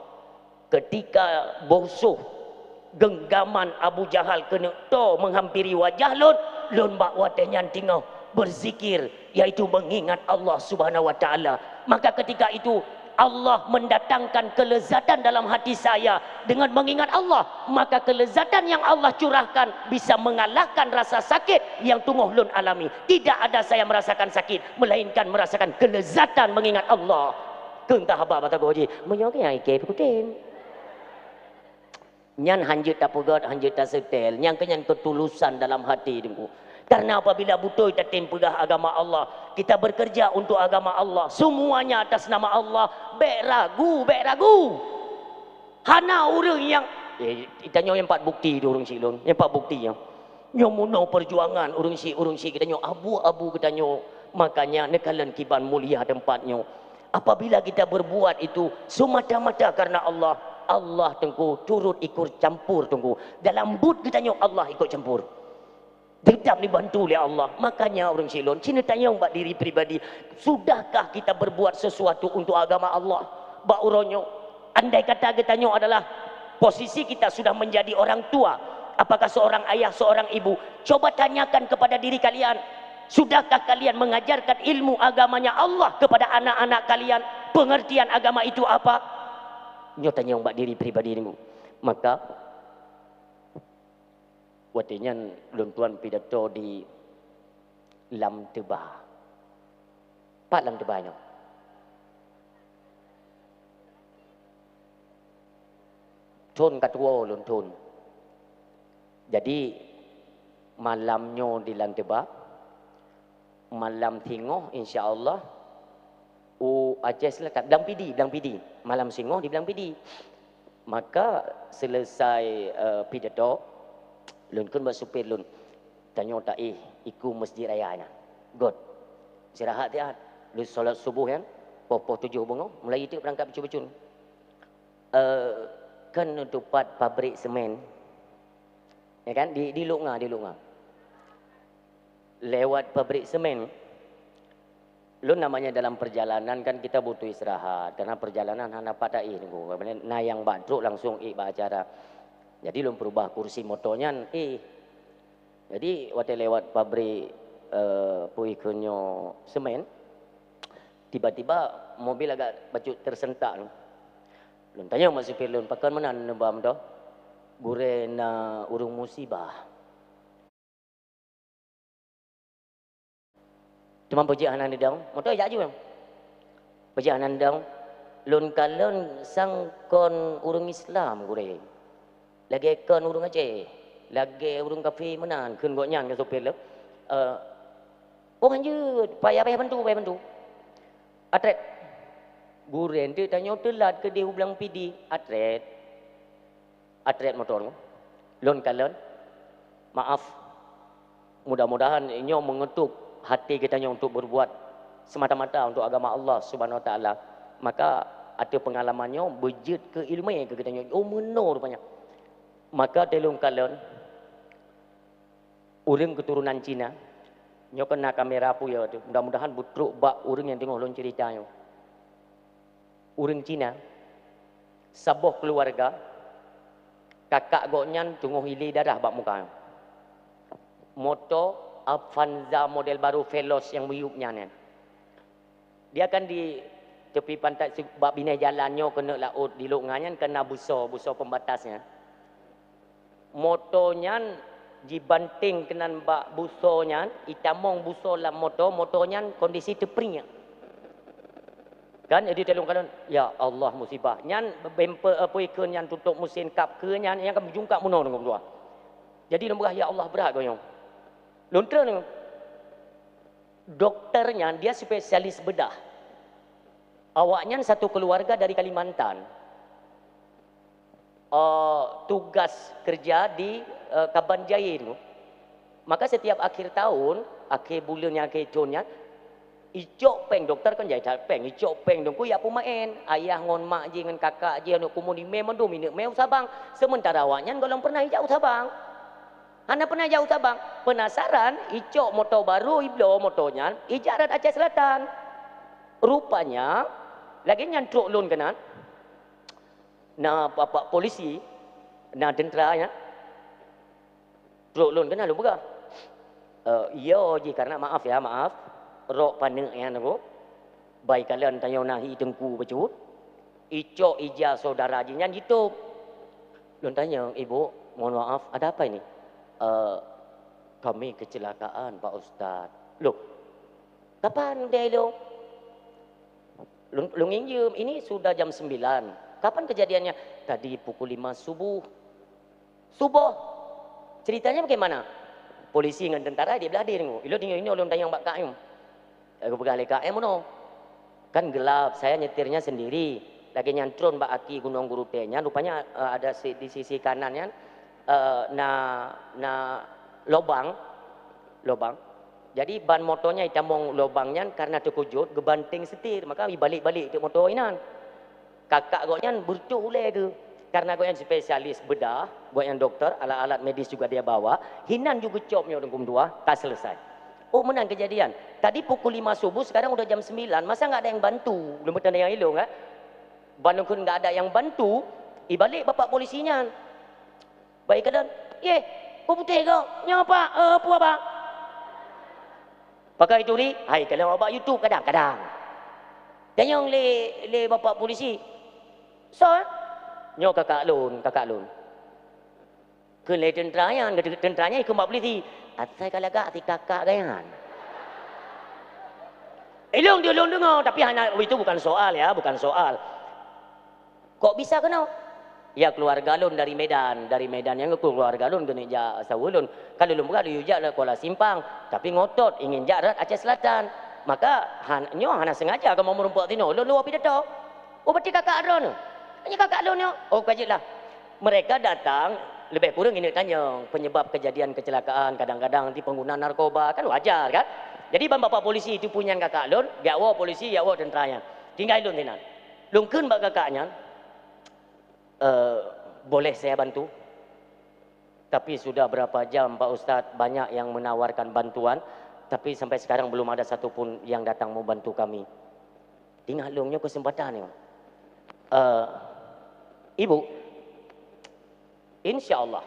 ketika boh soh genggaman Abu Jahal keuneuk toe menghampiri wajah lôn, lôn bak watée nyan teungoh berzikir, yaitu mengingat Allah Subhanahu wa Ta'ala. Maka ketika itu Allah mendatangkan kelezatan dalam hati saya dengan mengingat Allah. Maka kelezatan yang Allah curahkan bisa mengalahkan rasa sakit yang teungoh lôn alami. Tidak ada saya merasakan sakit, melainkan merasakan kelezatan mengingat Allah." Kheun sahabat bak sagoe jih, "Meunyoe keu nyang ikei peukutem." Nyan hanjeuet tapeugét, hanjeuet taseutée. Nyang keu nyan keutulusan dalam hati, Teungku. Karena apabila beutôi tatem peugah agama Allah, kita bekerja untuk agama Allah, semuanya atas nama Allah, bék ragu, bék ragu. Hana ureuëng nyang, eh, tanyoe nyang pat bukti di ureuëng syiek lôn, nyang pat bukti nyoe. Nyoe meunoe perjuangan ureuëng syiek, ureuëng syiek geutanyoe, abu-abu geutanyoe, makanya neukalon kiban mulia teumpat nyoe. Apabila kita berbuat itu semata-mata karena Allah, Allah Teungku turut ikut campur Teungku. Dalam buet geutanyoe Allah ikut campur. Tetap dibantu lé Allah. Makanya ureuëng syiek lôn, ci neutanyong bak diri pribadi, sudahkah kita berbuat sesuatu untuk agama Allah? Bak uroe nyoe, andai kata geutanyoe adalah posisi kita sudah menjadi orang tua, apakah seorang ayah, seorang ibu, coba tanyakan kepada diri kalian, sudahkah kalian mengajarkan ilmu agamanya Allah kepada anak-anak kalian? Pengertian agama itu apa? Nyoe tanyong bak diri pribadi nyoe. Maka, watée nyan lôn tuan pidato di Lam Teuba. Pat Lam Teuba nyoe? Thon ka tuwoe lôn thon. Jadi, malam nyoe di Lam Teuba, malam singoh, insya Allah, u Aceh Selatan, Blang Pidi, Blang Pidi. Malam singoh di Blang Pidi. Maka, selesai, eh, pidato, lôn kheun bak supir lôn, "Tanyoe taéh iku Masjid Raya nyan." "Göt." Istirahat siat. Lheueh salat suboh nyan, poh-poh tujoh beungoh, mulai teuk beurangkat bacut-bacut. Eh, kan tupat pabrik semen. Ya kan? Di, di Lhokseumawe, di Lhokseumawe. Lewat pabrik semen, lôn namanya dalam perjalanan kan kita butuh istirahat, karena perjalanan hana pat taéh Teungku. Na nyang bak truk langsung ék bak acara. Jadi lôn peurubah kursi moto nyan éh. Jadi watée lewat pabrik, eh, peue kheun nyoe semen, tiba-tiba mobil agak bacut tersentak. Lôn tanyong bak supir lôn, "Pakon meunan neubam toh?" "Gurée na ureuëng musibah." Teuma peue jeuet hana neudong? Moto jak ju. Peue jeuet hana neudong? Lôn kalon sang kon ureuëng Islam gurée. Lagée kon ureuëng Aceh. Lagée ureuëng kafé meunan, kheun gobnyan ngon supir lôn. Eh, "Oh, hanjeuet, payah, payah bantu, payah bantu." Atrét. Gurée nteuk tanyoe teulat keudeh u Blang Pidi. Atrét. Atrét moto nyoe. Lôn kalon, maaf, mudah-mudahan nyoe meungeutôb até geutanyoe untuk berbuat semata-mata untuk agama Allah Subhanahu Wa Taala. Maka ateueh peungalaman nyoe beujeuet keu iéleumé keu geutanyoe. Oh, meunoe rupanya. Maka teulôn kalon, ureuëng keuturonan Cina, nyoe keunan kamera peue ya tu. Mudah-mudahan beutrok bak ureuëng nyang teungoh lôn cerita nyoe. Ureuëng Cina, saboh keuluwarga, kakak gobnyan teungoh ilé darah bak muka. Moto Avanza model baru Veloz nyang miyueb nyan kan. Dia kan di tepi pantai si-, bak binéh jalan nyoe keuneuk laôt di Lhok Nga nyan kan na busoe, busoe pembatas nyan. Moto nyan jibanting keunan bak busoe nyan, itamong busoe lam moto, moto nyan kondisi teupriek. Kan jadi talôn kalon, "Ya Allah, musibah." Nyan bemper, apa, ikheun nyan tutup mesin kap keu nyan, nyang ka meujungkak meunoe deungon dua. Jadi lôn peugah, "Ya Allah, brat goe nyoe." Lôn treun deungon. Doktor nyan dia spesialis bedah. Awaknyan satu keluarga dari Kalimantan. Eh, tugas kerja di, eh, Kabanjahe tu. Maka setiap akhir tahun, akhir buleuen nyan, akhir thôn nyan, icok péng, doktor kan jai that péng, icok péng teungku jak peumaén. Ayah ngon mak jih ngon kakak jih, aneuk kumun imé mandum ineuk mé u Sabang. Sementara awaknyan gohlom pernah ijak u Sabang. Hana pernah jak u Sabang. Penasaran, icok moto baru, ibloe moto nyan, ijak rot Aceh Selatan. Rupanya, lagée nyan trok lôn keunan, na bapak polisi, na teuntara nyan. Trok lôn keunan lôn peugah. Eh, iya jih, karena maaf ya, maaf. Rok paneuk nyan aku. Bai kalon tanyoe na hi teungku bacut. Icok ija saudara jih nyan jitôb. Lôn tanyong, "Ibu, mohon maaf, ada apa ini?" "Eh, kami kecelakaan, Pak Ustaz." "Loh, kapan udah ilong?" Lôn, lôn nginjeum, "Ini sudah jam sembilan. Kapan kejadiannya?" "Tadi pukul lima subuh." "Suboh? Ceritanya bagaimana?" "Polisi ngon tentara di blah deh nyoe. Ilôn tinggai inoe lôn tanyong bak kak nyoe." Aku peugah lé kak nyan meunoe. Kan gelap, saya nyetirnya sendiri. Lagée nyan tron bak aki Gunong Gurutée nyan, rupanya, eh, ada si, di sisi kanan nyan, eh, na, na lobang, lobang. Jadi ban moto nyan itamong lobang nyan karena teukujot geubanting setir, maka ibalek-balek teuk moto inan. Kakak gobnyan beureutoh ulée geuh. Karena gobnyan spesialis bedah, gobnyan doktor, alat-alat medis juga dia bawa, hinan ju geucop nyoe deungon dua, ka selesai. Oh, meunan kejadian. Tadi pukul lima subuh, sekarang udah jam sembilan, masa nggak ada yang bantu? Lôn peutanyong ilong, eh? Ban lôn kheun nggak ada yang bantu, ibalek bapak polisi nyan. Bai kalon, "Yeh, peue putéh gob? Nyoe pak, eh, peue abang?" Pakai turi, hai kalon bak YouTube kadang-kadang. Tanyong lé, lé bapak polisi, "Soe?" "Nyoe kakak lôn, kakak lôn." Kheun lé teuntara nyan, teuntara nyan ikheun bak polisi, "Asai ka lagak si kakak gobnyan." Ilong di lôn deungoe, tapi hana, itu bukan soal ya, bukan soal. Kok bisa keunoe? Ya, keluarga lôn dari Medan, dari Medan nyan keluarga lôn keuneuk jak saweue lôn. Ka lôn peugah lôn jak rot Kuala Simpang, tapi ngotot ingin jak rot Aceh Selatan. Maka han-, nyoe hana sengaja kamoe meurumpok sinoe, lôn luwah pidato. Oh, berarti kakak droeneuh? Nyoe kakak lôn nyoe. Oh, ka jeuet lah. Mereka datang lebih kurang ini tanyong penyebab kejadian kecelakaan, kadang-kadang di pengguna narkoba, kan wajar kan? Jadi ban bapak polisi itu punyan kakak lôn, jak woe polisi, jak woe teuntara nyan. Tinggai lôn sinan. Lôn kheun bak kakak nyan, "Eh, boleh saya bantu? Tapi sudah berapa jam, Pak Ustaz, banyak yang menawarkan bantuan, tapi sampai sekarang belum ada satu pun yang datang membantu kami." Ingat lôn nyoe kesempatan nyoe. Eh, Ibu, insya Allah.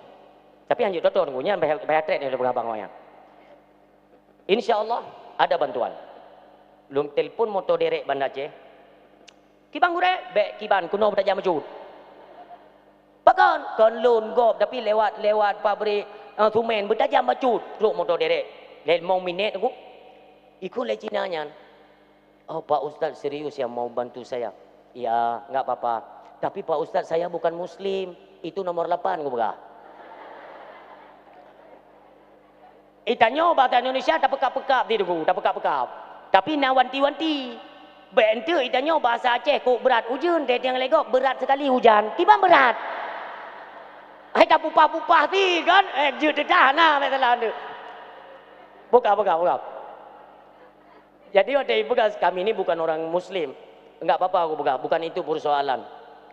Tapi hanjeuet toto nunggu nyan, bayar, bayar trek ni, peugah bang awaknyan. Insya Allah ada bantuan. Lôn telepon moto derek Banda Aceh. "Kiban gurée?" "Bék kiban, keunoe beutajam bacut." "Pakon?" "Kon lôn gob, tapi lewat, lewat pabrik, eh, sumen, beutajam bacut." Trok moto derek. Lhée limong minét aku. Ikheun lé Cina nyan, "Oh, Pak Ustaz serius yang mau bantu saya?" "Ya, nggak apa-apa. Tapi Pak Ustaz, saya bukan muslim. Itu nomor lapan," kupeugah. Itanyoe bahasa Indonesia tapeukab-peukab di deungon, tapeukab-peukab. Tapi na wanti-wanti. Bék enteuk itanyoe bahasa Aceh kok brat ujeuen, teuntang lé gob brat sekali hujan. Kiban brat. Hai tapupah-pupah ti kan? Eh, jeuet teudah na masalah tu. Buka, buka, buka. Jadi, watée ipeugah, "Kami ini bukan orang muslim." "Enggak apa-apa," aku peugah, "bukan itu persoalan.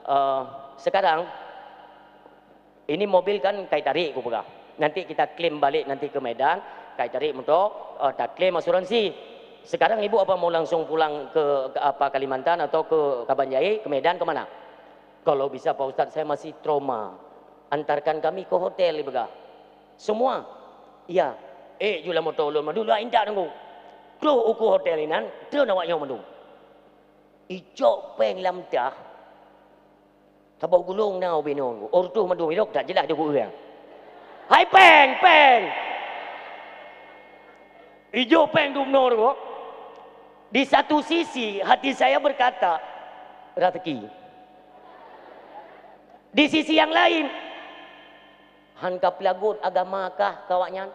Eh, sekarang ini mobil kan kai tarik," aku peugah. "Nanti kita klaim balik nanti ke Medan, kai tarik motor, eh, taklaim asuransi. Sekarang ibu apa mau langsung pulang ke, ke apa, Kalimantan atau ke Kabanjahe, ke Medan, ke mana?" "Kalau bisa, Pak Ustaz, saya masih trauma. Antarkan kami ke hotel," ipeugah. "Semua?" "Iya." Eh, ju lam moto ulôn mandum, dua intat nunggu. Troh uku hotel inan, treun awak nyoe mandum. Icok péng lam tah, saboh gulong na ubé nyoe. Oh, reutôh mandum, idok that jeulaih di ureuëng. Hai péng, péng! Ijok péng dum noe. Di satu sisi, hati saya berkata, rezeki. Di sisi yang lain, han ka peulagot agama kah keu awaknyan?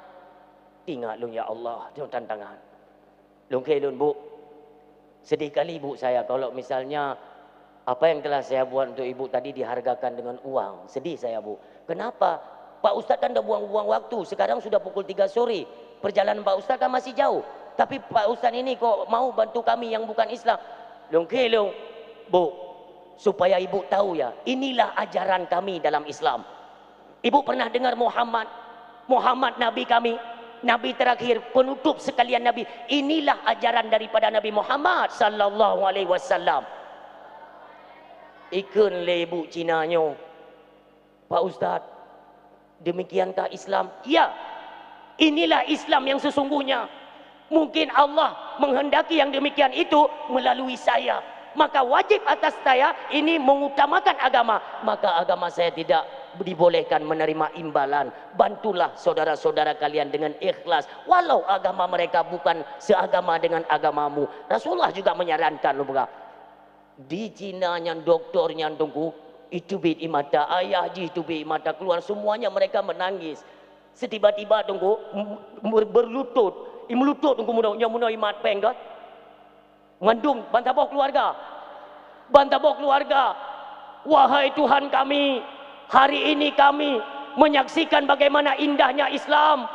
Ingat lôn, ya Allah, nyoe tantangan. Lôn kheun lôn, Bu, sedih kali, Bu, saya kalau misalnya apa yang telah saya buat untuk Ibu tadi dihargakan dengan uang. Sedih saya, Bu. Kenapa? Pak Ustadz kan dah buang-buang waktu. Sekarang sudah pukul tiga sore. Perjalanan Pak Ustadz kan masih jauh. Tapi Pak Ustadz ini kok mau bantu kami yang bukan Islam? Lôn kheun lôn, Bu, supaya Ibu tahu ya, inilah ajaran kami dalam Islam. Ibu pernah dengar Muhammad? Muhammad Nabi kami, Nabi terakhir, penutup sekalian Nabi. Inilah ajaran daripada Nabi Muhammad sallallahu alaihi wasallam. Ikheun lé ibu Cina nyoe, "Pak Ustaz, demikiankah Islam?" Ya, inilah Islam yang sesungguhnya. Mungkin Allah menghendaki yang demikian itu melalui saya. Maka wajib atas saya ini mengutamakan agama. Maka agama saya tidak dibolehkan menerima imbalan. Bantulah saudara-saudara kalian dengan ikhlas. Walau agama mereka bukan seagama dengan agamamu. Rasulullah juga menyarankan, di Cina nyan doktor nyan Teungku, iteubiet ie mata, ayah jih teubiet ie mata keluar, semuanya mereka menangis. Setiba-tiba Teungku, m-, ber-, berlutut, ie meulutut Teungku meunoe, nyoe meunoe ie mat péng kan. Mandum bansaboh keluarga. Bansaboh keluarga. Wahai Tuhan kami, hari ini kami menyaksikan bagaimana indahnya Islam.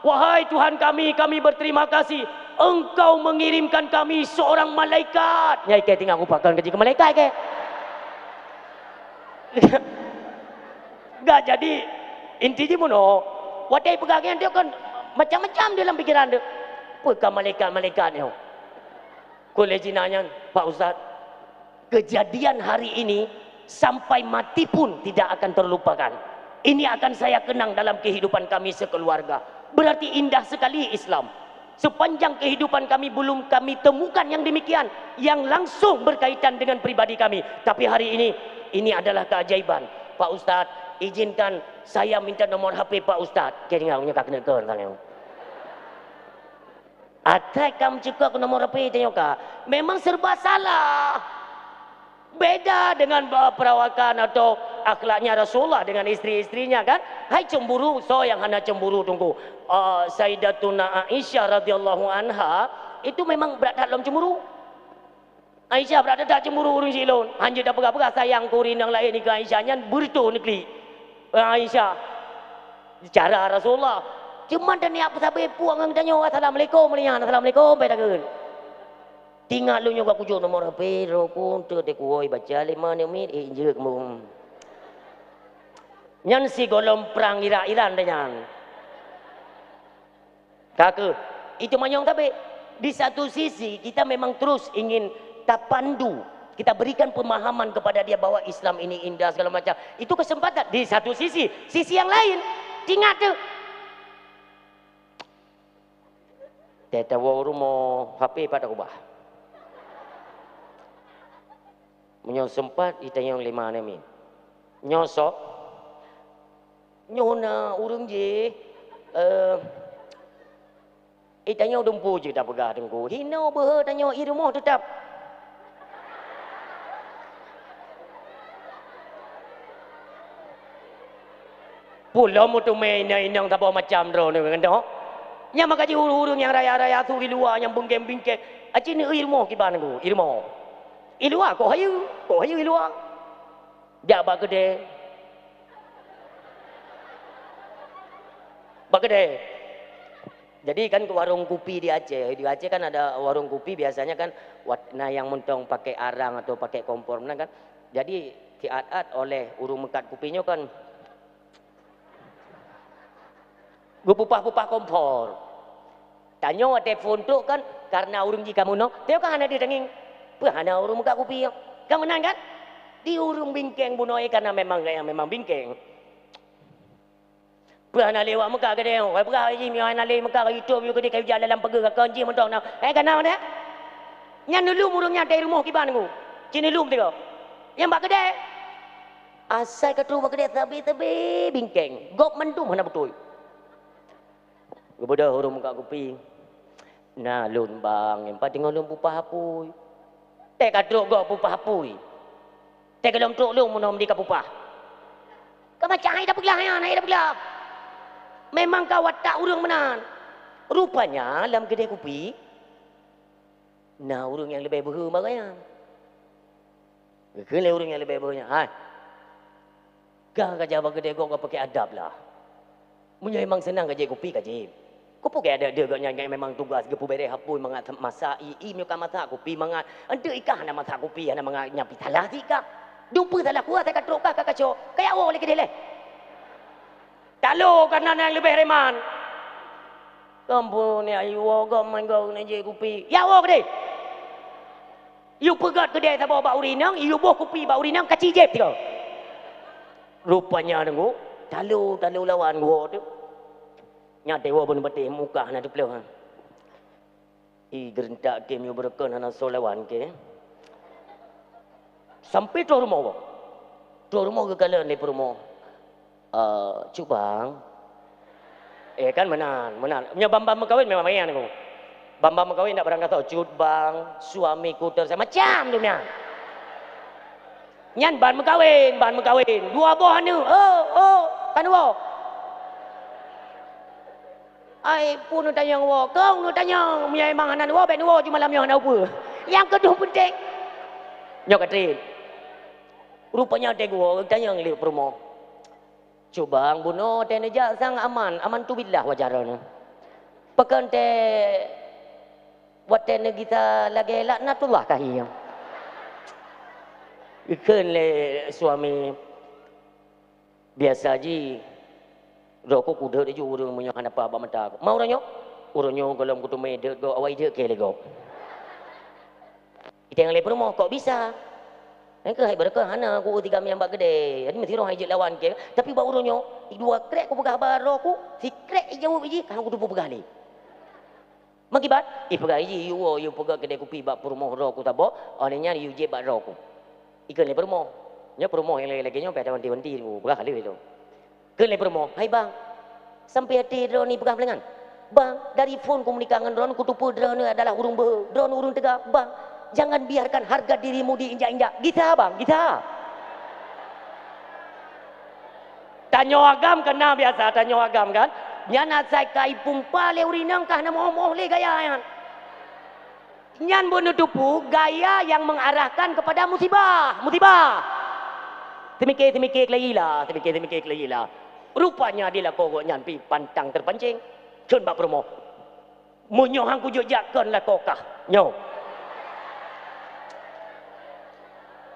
Wahai Tuhan kami, kami berterima kasih. Engkau mengirimkan kami seorang malaikat. Nyai kèe tinggai kupakon gaji keu malaikat kèe. Gak jadi inti jih meunoe. Watèe peugah nyan dia kan macam-macam dalam pikiran dia. Peue ka malaikat-malaikat nyoe? Kheun lé Cina nyan, "Pak Ustaz, kejadian hari ini sampai mati pun tidak akan terlupakan. Ini akan saya kenang dalam kehidupan kami sekeluarga. Berarti indah sekali Islam. Sepanjang kehidupan kami belum kami temukan yang demikian, yang langsung berkaitan dengan pribadi kami. Tapi hari ini, ini adalah keajaiban. Pak Ustaz, izinkan saya minta nomor H P Pak Ustaz." Kira-kira punya kak kena kau tanya. Asai ka meucukôp nomor H P tanyoe ka, memang serba salah. Beda dengan ba-, perawakan atau akhlaknya Rasulullah dengan istri-istrinya, kan? Hai cemburu, soe nyang hana cemburu, Teungku? Ah, Sayyidatuna Aisyah radhiyallahu anha itu memang brat that lom cemburu. Aisyah brat that cemburu ureueng syiek lôn. Hanjeuet tapeugah-peugah sayang keu ureueng inong laén nikeue Aisyah nyan beureutoh neuklik. Aisyah, cara Rasulullah. Cuma dan niat peusabe puang ngon tanyoe, "Assalamualaikum," meulian, "Assalamualaikum," bai takheun. Tingat lôn nyoe ka kujok nomor H P, rokon teuk teukuwoe baca lima neumit, eh, injek mum. Nyan sigohlom prang Irak Iran deh nyan. Ka keuh, itu manyong tapi di satu sisi kita memang terus ingin tapandu, kita berikan pemahaman kepada dia bahwa Islam ini indah segala macam. Itu kesempatan di satu sisi. Sisi yang lain, ingat tu. Teuh tawoe rumoh H P pat ubah. Meunyoe sempat, itanyong lima neumit. Nyoe sok. Nyoe na ureueng jih, eh, itanyong dumpu jih tapeugah Teungku. Hino beuhe tanyoe i rumoh teutap. Pulo meuteumé inong-inong saboh macam droe nyoe ngon doh. Nyang maka jih ureueng-ureueng nyang raya-raya su i luwa nyang beungkeng-beungkeng. Aci neueu i rumoh kiban Teungku, i rumoh. I luwa kok hayeue, kok hayeue i luwa. Jak bak keudè. Bak keudè. Jadi kan warong kupi di Aceh. Di Aceh kan ada warong kupi, biasanya kan wat-, na nyang mantong pakai arang atau pakai kompor meunan kan. Jadi siat-at oleh ureueng meukat kupi nyoe kan geupupah-pupah kompor. Tanyoe watèe phôn trok kan, karena ureueng jih ka meunoe, tanyoe kan hana deuh tangieng. Peue hana ureueng meukat kupi nyoe? Kan meunan kan? Di ureueng bingkeng bunoe karena memang gaya memang bingkeng. Peue hana lé wak Mekah keudeh, wak peugah jih meunyoe hana lé Mekah ka YouTube yue keudeh ka ijak dalam pageue ka kon jih mantong na. Eh, kana mana? Nyan neulheueh ureueng nyan dari rumoh kiban ku. Ci neulheueh tiga. Nyang bak keudè. Asai ka trok bak keudè sabe-sabe bingkeng. Gob mandum hana beutôi. Geubeudôh ureueng muka kupi. Na lôn bang, nyang pat teungoh lôn pupah apui. Teuka trok gob pupah apui. Teuka lom trok lôn meunoe di ka pupah. Ka macam hai dah peuglah nyan, hai dah peuglah. Memang ka watak ureueng meunan. Rupanya lam keudè kupi na ureueng nyang leubeh beuhe bak gobnyan. Geukheun lé ureueng nyang leubeh beuhe nyan, "Hai, ka gajah bak keudè gob ka peuke adab lah. Meunyoe memang seunang ka jép kupi ka jép. Keupeue ka adab deuh gobnyan nyang memang tugaih geupeubèrèh apui mangat masak, i, i meunyoe ka masak kupi mangat. Enteuk i kah hana masak kupi hana mangat nyan pih salah sit kah. Dum peue salah kuah asai ka trok kah ka kacok. Kajak woe lé keudeh lé." Talo kareuna nyang leubeh reman. Kampung ni ayu woe gob man gob na jép kupi. Jak woe keudeh. Yue peugöt keudè saboh bak ureueng inong, yue boh kupi bak ureueng inong, kaci jép tiga. Rupanya deungoe, talo, talo lawan geuwoe tu. Nyan teuwoe beuneubeutéh muka na teuplôh. I geureuntak kém yue beureukan hana soe lawan kém. Sampai troh rumoh woe. Troh rumoh geukalon lé peurumoh. Eh, cubang. Eh, kan meunan, meunan. Nyoe bang-bang meukawen memang manyang nyoe. Bang-bang meukawen dak barang kata, "Cut bang, suamiku ter-," macam tu nyan. Nyan ban meukawen, ban meukawen. Dua boh aneuk. Oh, oh, kan dua. Ai, peue neutanyong woe? Kong neutanyong, meunyoe memang hana neuwoe, bèk neuwoe ju malam nyoe hana peue. Nyang keudua peunteng. Nyoe ka trép. Rupanya teuh geuwoe, geutanyong lé peurumoh. Cubang bunoe teuh neujak sang aman, aman tu billah wajar nyoe. Pakon teuh watèe neugisa lagèe laknatullah kah nyoe. Geukheun lé suami, Biasa jih, droe ku kudeuet laju ureueng meunyoe hana peue bak mata ku. Ma uroe nyoe? Uroe nyoe gohlom kuteumé deuet gob awai jeuet keu lé gob. Iteng lé peurumoh, kok bisa? Nyang keuh hai beureukat hana ku tiga miang bak keudè. Jadi meusidroe hai jeuet lawan keu. Tapi bak uroe nyoe, dua krek kupeugah bak droe ku, sikrek ijaweueb jih, ka hana kuteupeu peugah lé. Meukiban, ipeugah jih, "Yue woe, yue peugöt keudè kupi bak peurumoh droe ku saboh, óh lheueh nyan yue jieb bak droe ku." Ikheun lé peurumoh. Nyoe peurumoh nyang lagèe-lagèe nyoe payah tawanti-wanti, peugah ka lheueh lom. Kheun lé peurumoh, "Hai bang, sampai até droeneuh peugah lé nyan? Bang, dari phon ku meunikah ngon droeneuh kuteupeue droeneuh adalah ureueng beuhe, droeneuh ureueng teuga. Bang, jangan biarkan harga dirimu diinjak-injak." Gisa bang, gisa. Tanyoe agam keu na biasa, tanyoe agam kan. Nyan asai ka ipumpa lé ureueng inong ka hana moh-moh lé gaya nyan. Nyan bunoe teupeu gaya nyang mengarahkan kepada musibah, musibah. Seumiké-seumiké keulayi la, seumiké-seumiké keulayi la. Rupanya di lakoe gobnyan pih pantang terpancing. Kheun bak peurumoh. Meunyoe han kujak kon lakoe kah nyoe.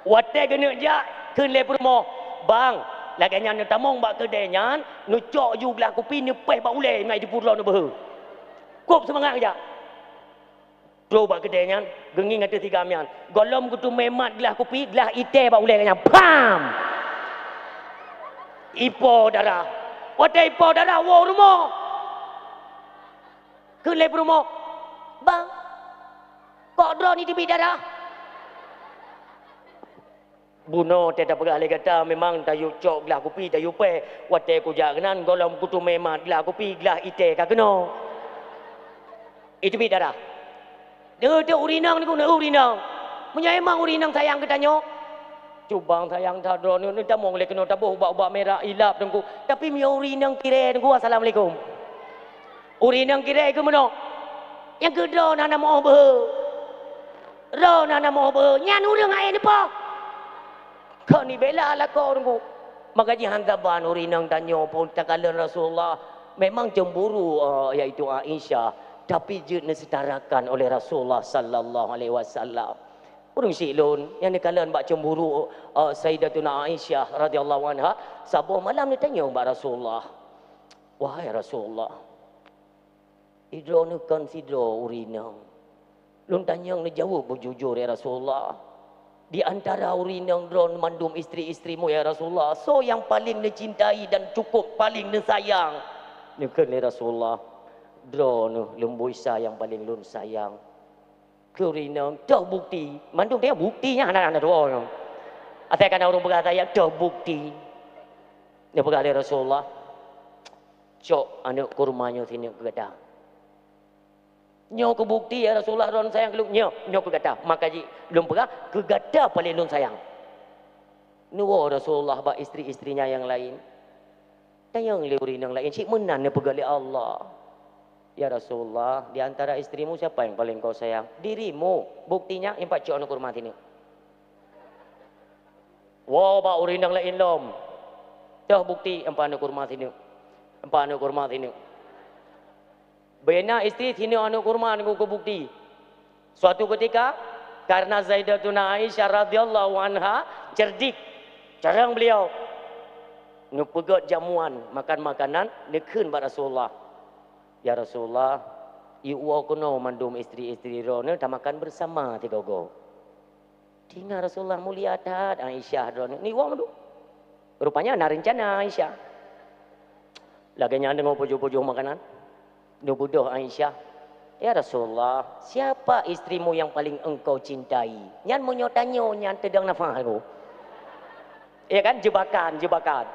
Watèe geuneuk jak, kheun lé peurumoh, "Bang, lagèe nyan neutamong bak keudè nyan, neucok ju glah kupi, neupéh bak ulèe ngai teupeu droeneuh beuhe." Kôb seumangat geujak. Trok bak keudè nyan, geungieng ateueh tiga miang. Gohlom geuteumé mat glah kupi, glah itèe bak ulèe nyan. Pam! Ipo darah. Watèe ipo darah, woe rumoh. Kheun lé peurumoh, "Bang, kok droeneuh teubiet darah?" Bunoe teuh tapeugah lé gata, memang tayue cok glah kupi, tayue péh. Watèe kujak keunan, gohlom kuteumé mat glah kupi, glah itèe ka keunoe. Iteubiet darah. Deuh-deuh ureueng inong, deuh ureueng inong. Meunyoe memang ureueng inong sayang geutanyoe, cubang sayang that droeneuh, neutamong lé keunoe taboh ubat-ubat mirah ilap teungku. Tapi meunyoe ureueng inong kirée teungku, assalamualaikum. Ureueng inong kirée keu meunoe. Nyang keu droeneuh hana moh beuhe. Droeneuh hana moh beuhe. Nyan ureueng ae neupoh. Kon ibela lakoe teungku. Maka jihan saban ureueng inong tanyoe phon takalon Rasulullah. Memang cemburu, eh, yaitu Aisyah, tapi jeuet neusetarakan oleh Rasulullah sallallahu alaihi wasallam. Ureueng syiek lôn nyang neukalon bak cemburu, eh, Sayyidatuna Aisyah radhiyallahu anha, saboh malam neutanyong bak Rasulullah, "Wahai Rasulullah, droeneuh kon sidroe ureueng inong. Lôn tanyong neujaweueb beujujur, ya Rasulullah." Di antara ureuëng inong droeneuh mandum istri-istrimu, ya Rasulullah, soe nyang paleng neucintai dan cukup paleng neusayang? Neukheun lé Rasulullah, "Droeneuh lôn bui sa nyang paleng lôn sayang." Kheun ureuëng inong, "Toh bukti?" Mandum teuh bukti nyan hana, hana tuwoe nyoe. Asai kana ureuëng peugah sayang, "Toh bukti?" Neupeugah lé Rasulullah, "Cok aneuëk kurma nyoe sineuk keu gata." "Nyoe keu bukti, ya Rasulullah, droeneuh sayang keu lôn." "Nyoe, nyoe keu gata. Maka jih lôn peugah, keu gata paleng lôn sayang." Neuwoe Rasulullah bak istri-istrinya nyang laén. Tanyong lé ureuëng inong laén, cit meunan neupeugah lé Allah, "Ya Rasulullah, di antara istrimu siapa yang paling kau sayang?" "Dirimu. Buktinya?" "Impat cok aneuëk kurma sineuk." Woe bak ureuëng inong laén lom. "Toh bukti?" "Impat aneuëk kurma sineuk." "Impat aneuëk kurma sineuk." Bubena istri sineuk aneuëk kurma ngon keu bukti. Suatu ketika, karena Sayyidatuna Aisyah radhiyallahu anha cerdik, carông beliau, neupeugét jamuan, makan makanan, neukheun bak Rasulullah, "Ya Rasulullah, yue woe keunoe mandum istri-istri droeneuh tamakan bersama sigoe-goe." Teungoh Rasulullah mulia that Aisyah droeneuh, neuwoe mandum. Rupanya na reuncana Aisyah. Lagée nyan deungoe pujoh-pujoh makanan, neubeudôh Aisyah, "Ya Rasulullah, siapa istrimu yang paling engkau cintai?" Nyan meunyoe tanyoe nyan teudong nafah tu. Ya kan? Jebakan, jebakan.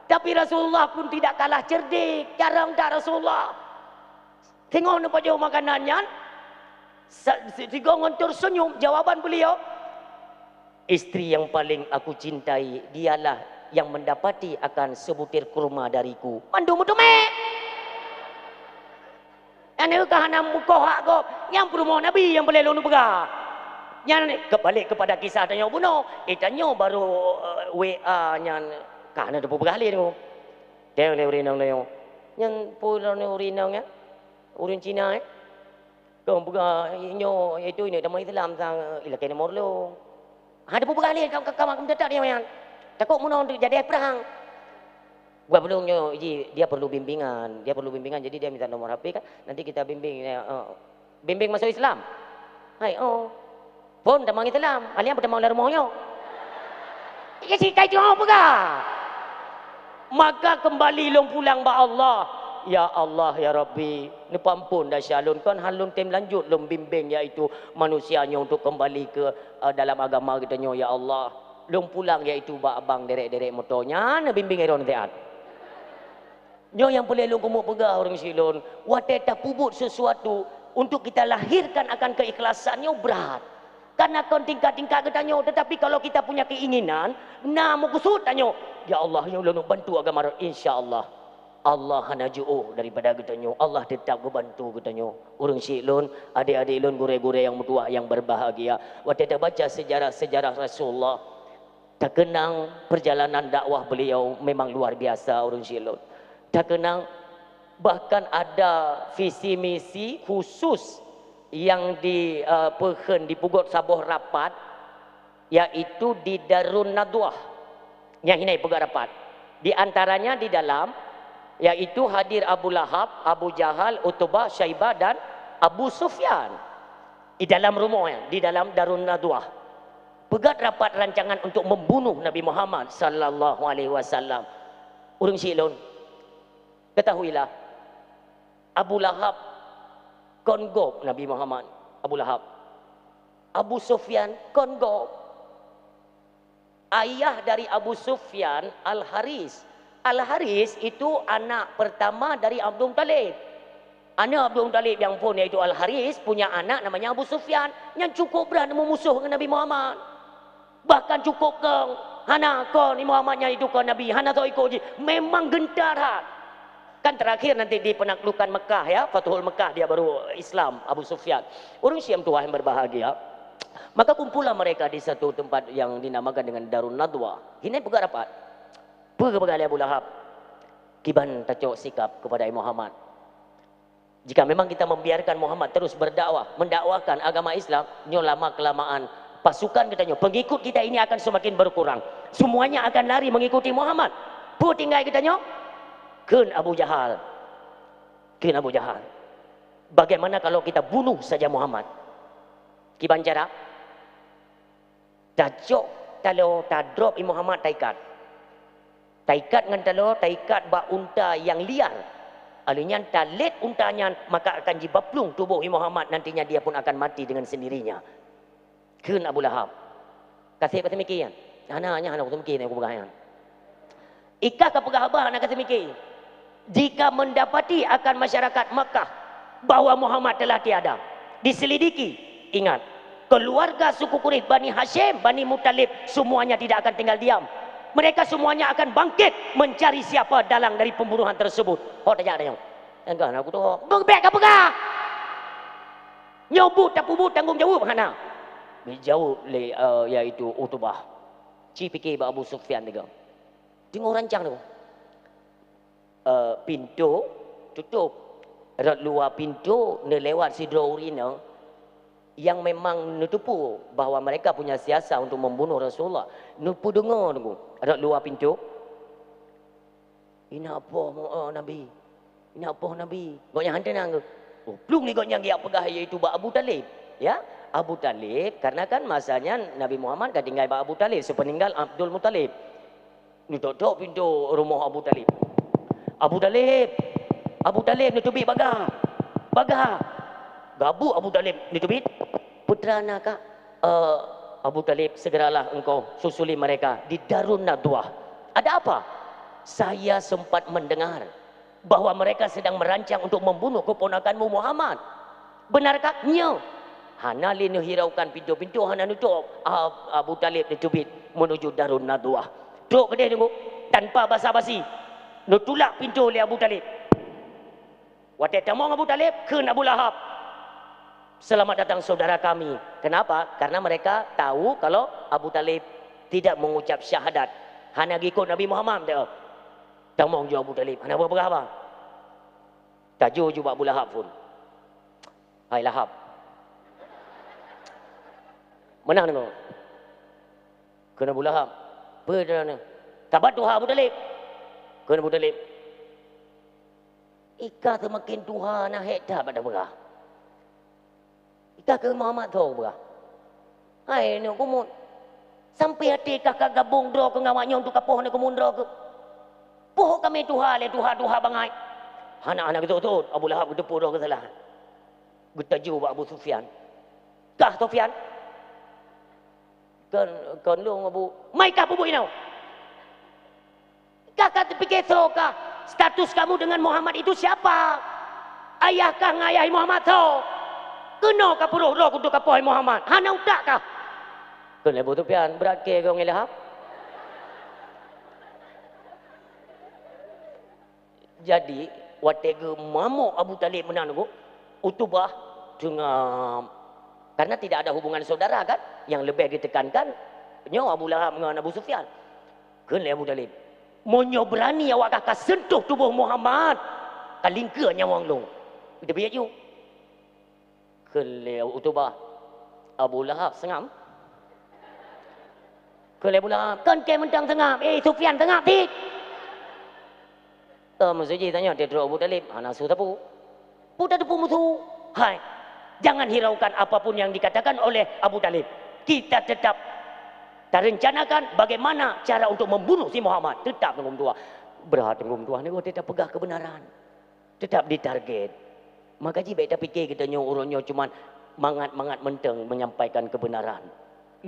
Tapi Rasulullah pun tidak kalah cerdik. Carông that Rasulullah. Teungoh neupajoh makanan nyan, sa-, si-, sigoe ngon tersenyum, jawaban beliau, "Istri yang paling aku cintai, dialah yang mendapati akan sebutir kurma dariku." Mandum meuteumé. Aneuëk ka hana meukoh hak gob, nyang peurumoh Nabi nyang paleng lôn peugah. Nyan keubalek kepada kisah tanyoe bunoe, eh, tanyoe baru, eh, W A nyan ka hana teupeugah lé tu. Teuh lé ureuëng inong nyoe. Nyan peue lôn ureuëng inong nyan? Ureuëng Cina, eh? Kong peugah, "Nyoe, itu ini teuma Islam sang ilakée nomor lôn." Ha, teupeugah lé ka, ka, ka, ka meuteutap dia nyan. Takot meunoe untuk jadi perang. Buat belum nyoe, ji, dia perlu bimbingan. Dia perlu bimbingan, jadi dia minta nomor H P kan. Nanti kita bimbing, ya, eh, bimbing masuk Islam. Hai, oh. Phon tamong Islam, alheuh nyan peutamong lam rumoh nyoe. Ya, si kai teuh peugah. Maka keumbali lôn pulang bak Allah. Ya Allah, ya Rabbi, neupeuampon desya lôn, kon han lôn tem lanjut lôn bimbeng, yaitu manusia nyoe untuk keumbali keu, eh, dalam agama geutanyoe, ya Allah. Lôn pulang, yaitu bak abang derek-derek moto nyan, neubimbeng droeneuh siat. Nyoe nyang peureulée lôn keumeung peugah ureuëng syik lôn, watée tapeubuet sesuatu untuk kita lahirkan akan keikhlasan nyoe brat. Karena kon tingkat-tingkat geutanyoe, tetapi kalau kita punya keinginan, na meukeusut tanyoe, "Ya Allah, ya Allah, bantu agama," insya Allah, Allah hana jiôh daripada geutanyoe. Allah tetap geubantu geutanyoe. Ureuëng syik lôn, adik-adik lôn, gurée-gurée nyang meutuwah nyang berbahagia. Watée tabaca sejarah-sejarah Rasulullah, takeunang perjalanan dakwah beliau memang luar biasa, ureuëng syik lôn. Takeunang bahkan ada visi misi khusus nyang di, eh, peukheun, dipeugot saboh rapat, yaitu di Darun Nadwah. Nyang hina peugah rapat. Di antaranya di dalam, yaitu hadir Abu Lahab, Abu Jahal, Utbah, Syaibah, dan Abu Sufyan. Di dalam rumoh, ya, di dalam Darun Nadwah. Peugét rapat rancangan untuk membunuh Nabi Muhammad sallallahu alaihi wasallam. Ureuëng syik lôn, ketahuilah, Abu Lahab kon gob Nabi Muhammad. Abu Lahab. Abu Sufyan kon gob. Ayah dari Abu Sufyan Al-Haris. Al-Haris itu anak pertama dari Abdul Muttalib. Aneuk Abdul Muttalib nyang phon, yaitu Al-Haris, punya anak namanya Abu Sufyan, nyang cukup brat meumusoh ngon Nabi Muhammad. Bahkan cukup kong, hana kon Nabi Muhammad nyan itu kon Nabi, hana soe ikot jih, memang gentar that. Kan terakhir nanti di penaklukan Mekah, ya, Fathul Mekah, dia baru Islam, Abu Sufyan. Ureuëng syik meutuwah nyang berbahagia, maka kumpullah mereka di satu tempat yang dinamakan dengan Darun Nadwa. Hina peugah rapat. Peue geupeugah lé Abu Lahab? Kiban tacok sikap kepada Muhammad. Jika memang kita membiarkan Muhammad terus berdakwah, mendakwahkan agama Islam, nyoe lama kelamaan pasukan geutanyoe, pengikut kita ini akan semakin berkurang. Semuanya akan lari mengikuti Muhammad. Peue tinggai geutanyoe? Kheun Abu Jahal. Kheun Abu Jahal. Bagaimana kalau kita bunuh saja Muhammad? Kiban cara? Tacok taloe, tadrop i Muhammad, taikat. Taikat ngon taloe, taikat bak unta nyang liar. Alheuh nyan talét unta nyan, maka akan jibaplueng tuboh i Muhammad, nantinya dia pun akan mati dengan sendirinya. Kheun Abu Lahab. Ka sép ka seumiké nyan? Hana, nyan hana kuteumké nyan kupeugah nyan. Ikah ka peugah haba hana ka seumiké. Jika mendapati akan masyarakat Makkah bahwa Muhammad telah tiada, diselidiki, ingat, keluarga suku Quraisy, Bani Hasyim, Bani Muthalib, semuanya tidak akan tinggal diam. Mereka semuanya akan bangkit mencari siapa dalang dari pembunuhan tersebut. Ho tajak dayong. Enggak, aku tu. Bek ka peugah. Nyoe buet tapeubuet tanggong jaweueb hana. Dijaweueb lé, eh, yaitu Utubah. Ci pike bak Abu Sufyan tiga. Teungoh rancang tu. Eh, pintoe tutôp. Rot luwa pintoe neulewat sidroe ureueng inong nyang memang neuteupeue bahwa mereka punya siasat untuk membunuh Rasulullah. Neupeudeungoe teungku. Rot luwa pintoe. Inak poh mu-, eh, Nabi. Inak poh Nabi. Gobnyan han teunang keuh. Oh, plueng lé gobnyan geujak peugah, yaitu bak Abu Talib. Ya, Abu Talib, karena kan masa nyan Nabi Muhammad ka tinggai bak Abu Talib, sepeninggal Abdul Muthalib. Neutok-tok pintoe rumoh Abu Talib. "Abu Talib! Abu Talib, neuteubiet baga! Baga!" Gabuk Abu Talib neuteubiet. "Putra na, Kak?" "Eh, Abu Talib, segeralah engkau susuli mereka di Darun Nadwah." "Ada apa?" "Saya sempat mendengar bahwa mereka sedang merancang untuk membunuh keponakanmu Muhammad. Benarkah?" "Nyo." Hana lé neuhiraukan pintoe-pintoe, hana neutôp. Ab-, Abu Talib neuteubiet menuju Darun Nadwah. Trok keudeh teungku, tanpa basa-basi. Neutulak pintoe lé Abu Talib. Watée tamong Abu Talib, kheun Abu Lahab, "Selamat datang saudara kami." Kenapa? Karena mereka tahu kalau Abu Talib tidak mengucap syahadat. Hana gikot Nabi Muhammad, dia. Tamong ju Abu Talib, hana peugah haba. Tajok ju bak Abu Lahab phon. "Hai Lahab." Meunan deungoe. Kheun Abu Lahab, "Peue droeneuh?" "Saban tuha Abu Talib." Kheun Abu Talib, "Ikah seumaken tuha na hék that bak tapeugah. Ikah keu Muhammad tho peugah. Hai aneuk keumuen, sampoe até kah ka gabong droe keu ngon awak nyoe untuk kapoh aneuk keumuen droe keuh? Poh kami tuha lé tuha-tuha bangai." Hana, hana geutôt-tôt, Abu Lahab geuteupeue droe keusalahan. Geutaju bak Abu Sufyan. "Kah Sufyan?" "Kon, kon lôn, Abu." "Mai kah peubuet inoe? Kah ka teupike soe kah? Status kamu dengan Muhammad itu siapa? Ayah kah ngon ayah Muhammad soe? Keunoe ka peuroh droe untuk kapoh Muhammad? Hana utak kah?" Kheun lé Abu Sufyan, "Brat keu gong ilham." Jadi, watée geumamok Abu Talib meunan, Utubah teungoh, karena tidak ada hubungan saudara kan, yang lebih ditekankan nyoe Abu Lahab ngon Abu Sufyan. Kheun lé Abu Talib, "Meunyoe beurani awak kah ka seuntuh tuboh Muhammad, ka lingkeue nyawöng lôn." Geuteubiet ju. Kheun lé Utubah, "Abu Lahab seungab?" Kheun lé Abu Lahab, "Kon kèe mantong seungab, eh, Sufyan seungab cit." Ka meuseujid tanyoe, teutrok Abu Talib, hana su sapeue. Peue tateupeue musu? Hai, jangan hiraukan apa pun yang dikatakan oleh Abu Talib. Kita tetap tarencanakan bagaimana cara untuk membunuh si Muhammad. Tetap teungku meutuah. Brat teungku meutuah, nyoe tetap peugah keubeunaran. Tetap ditarget. Maka jih bèk tapike geutanyoe uroe nyoe cuma mangat-mangat mantong menyampaikan keubeunaran.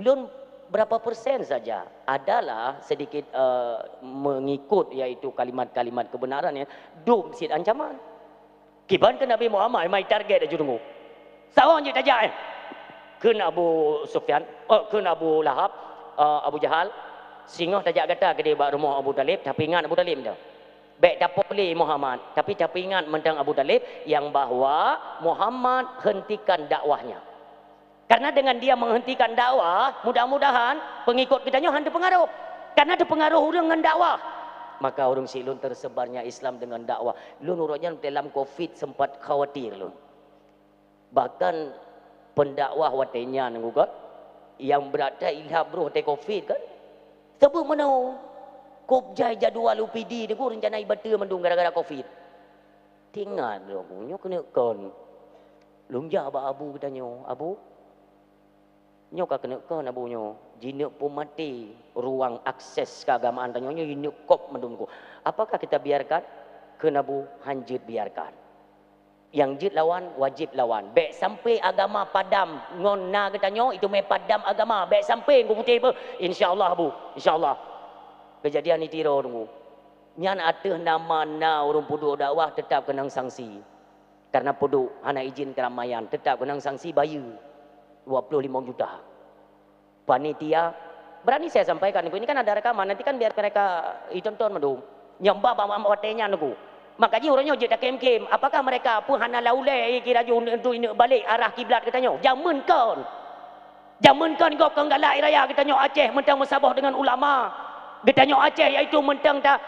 Lôn berapa persen saja adalah sedikit, eh, mengikut, yaitu kalimat-kalimat kebenaran, ya. Dum cit ancaman. Kiban keu Nabi Muhammad, mai target laju deungoe. Saboh jih tajak, eh. Kheun Abu Sufyan, oh, kheun Abu Lahab, eh, Abu Jahal, singoh tajak gata keudeh bak rumoh Abu Talib, tapi ingat Abu Talib tu. Bèk tapoh lé Muhammad, tapi tapeuingat mantong Abu Talib nyang bahwa Muhammad hentikan dakwahnya. Karena dengan dia menghentikan dakwah, mudah-mudahan pengikut geutanyoe han teupeungaruh. Karena teupeungaruh ureueng ngon dakwah. Maka ureueng syiek lôn, tersebarnya Islam dengan dakwah. Lôn uroe nyan dalam covid sempat khawatir lôn. Bahkan pendakwah watèe nyan, Teungku, kan, nyang brat that ilham roh watèe covid, kan. Sabab meunoe, kôb jai jadwal U P D Teungku, rencana ibateue mandum gara-gara covid. Teuingat lôn, nyoe keuneuk kon. Lôn jak bak abu geutanyoe, "Abu, Nyoe ka keuneuk kon Abu nyoe, jineuk peumaté ruang akses keagamaan tanyoe nyoe jineuk kop mandum ku. Apakah kita biarkan? Kheun Abu, hanjeuet biarkan. Nyang jeuet lawan, wajéb lawan. Bék sampai agama padam ngon na geutanyoe, itu mé padam agama. Bék sampai ku putéh beuh. Insya Allah Abu, insya Allah. Kejadian itiro tunggu. Nyan ateueh nama na ureuëng peuduek dakwah teutap keunong sanksi. Karena peuduek hana izin keramaian, teutap keunong sanksi bayeue dua puluh lima juta. Panitia, berani saya sampaikan, ini kan ada rekaman, nanti kan biar mereka ditonton mandum. Nyang bah bak watée nyan, Teungku. Maka jih uroe nyoe jeuet takém-kém, apakah mereka peue hana laulée kira ju untuk ineuk balek arah kiblat geutanyoe? Jameun kon. Jameun kon gob kon galak raya geutanyoe Aceh mantong meusaboh deungon ulama. Geutanyoe Aceh yaitu mantong ta,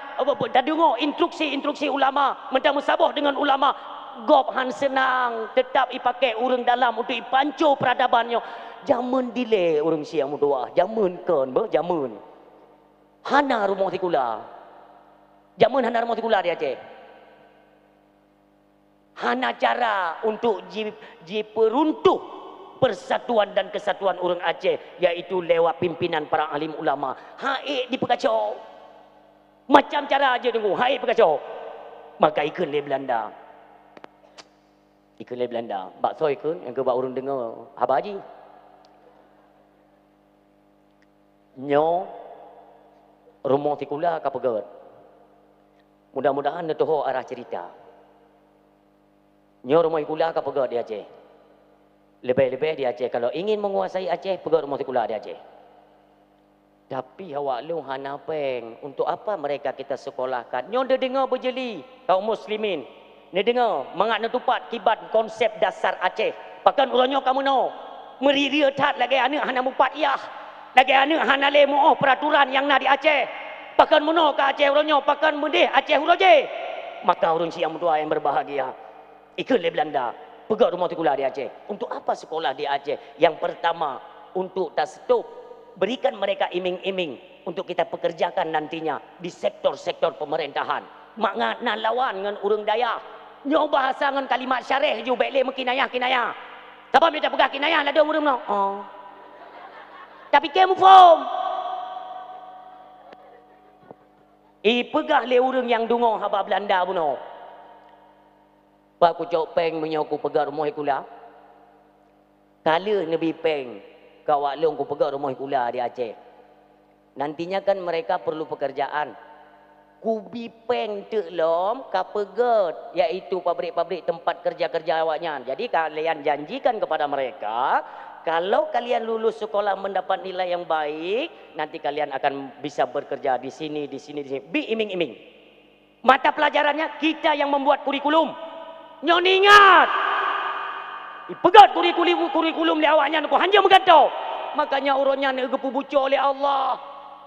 tadeungoe instruksi-instruksi ulama, mantong meusaboh deungon ulama. Gob han seunang, teutap ipaké ureuëng dalam untuk ipanco peuradaban nyoe. Jameun dilée ureuëng siang meutuah, jameun kon beuh, jameun. Hana rumoh sikula. Jameun hana rumoh sikula di Aceh. Hana cara untuk ji-, jipeuruntuh persatuan dan kesatuan ureuëng Aceh, yaitu lewat pimpinan para alim ulama. Haék dipeukaco. Macam cara jeuet Teungku, haék peukaco. Maka ikheun lé Belanda. Ikheun lé Belanda. Bak soe ikheun, nyang keu bak ureuëng deungoe haba jih. Nyoe rumoh sikula ka peugét. Mudah-mudahan neutuho arah cerita. Nyoe rumoh sikula ka peugét di Aceh. Leubeh-leubeh di Aceh, kalau ingin menguasai Aceh, peugét rumoh sikula di Aceh. Tapi awak lôn hana péng. Untuk apa mereka kita sekolahkan? Nyoe neudeungoe beujeuli, kaum muslimin. Neudeungoe, mangat neutupat kiban konsep dasar Aceh. Pakon uroe nyoe ka meunoe, meuriri that lagée aneuëk hana mupat yah, lagée aneuëk hana lé muoh peuraturan nyang na di Aceh. Pakon meunoe ka Aceh uroe nyoe, pakon meudeh Aceh uroe jéh. Maka ureuëng siang meutuah nyang berbahagia, ikheun lé Belanda, peugét rumoh sikula di Aceh. Untuk apa sekolah di Aceh? Yang pertama, untuk ta-stop, berikan mereka iming-iming untuk kita pekerjakan nantinya di sektor-sektor pemerintahan. Mangat na lawan ngon ureuëng dayah. Nyoe bahasa ngon kalimat syareh ju bék lé meukinayah-kinayah. Sabab meunyo tapeugah kinayah ladôm ureuëng nyoe, oh. Tapi kém muphom. Ipeugah lé ureuëng nyang deungoe haba Belanda bunoe. Pak kucok péng meunyoe kupeugét rumoh sikula. Ka lheueh neubi péng keu awak lôn kupeugét rumoh sikula di Aceh. Nantinya kan mereka perlu pekerjaan. Kubi péng teuk lom ka peugét, yaitu pabrik-pabrik tempat kerja-kerja awaknyan. Jadi kalian janjikan kepada mereka, kalau kalian lulus sekolah mendapat nilai yang baik, nanti kalian akan bisa bekerja di sini, di sini, di sini. Bi iming-iming. Mata pelajarannya, kita yang membuat kurikulum. Nyoe ingat! Ipeugét kurikulum, kurikulum lé awaknyan ku hanjeuet meugantoe. Makanya uroe nyan geupeubuco lé Allah.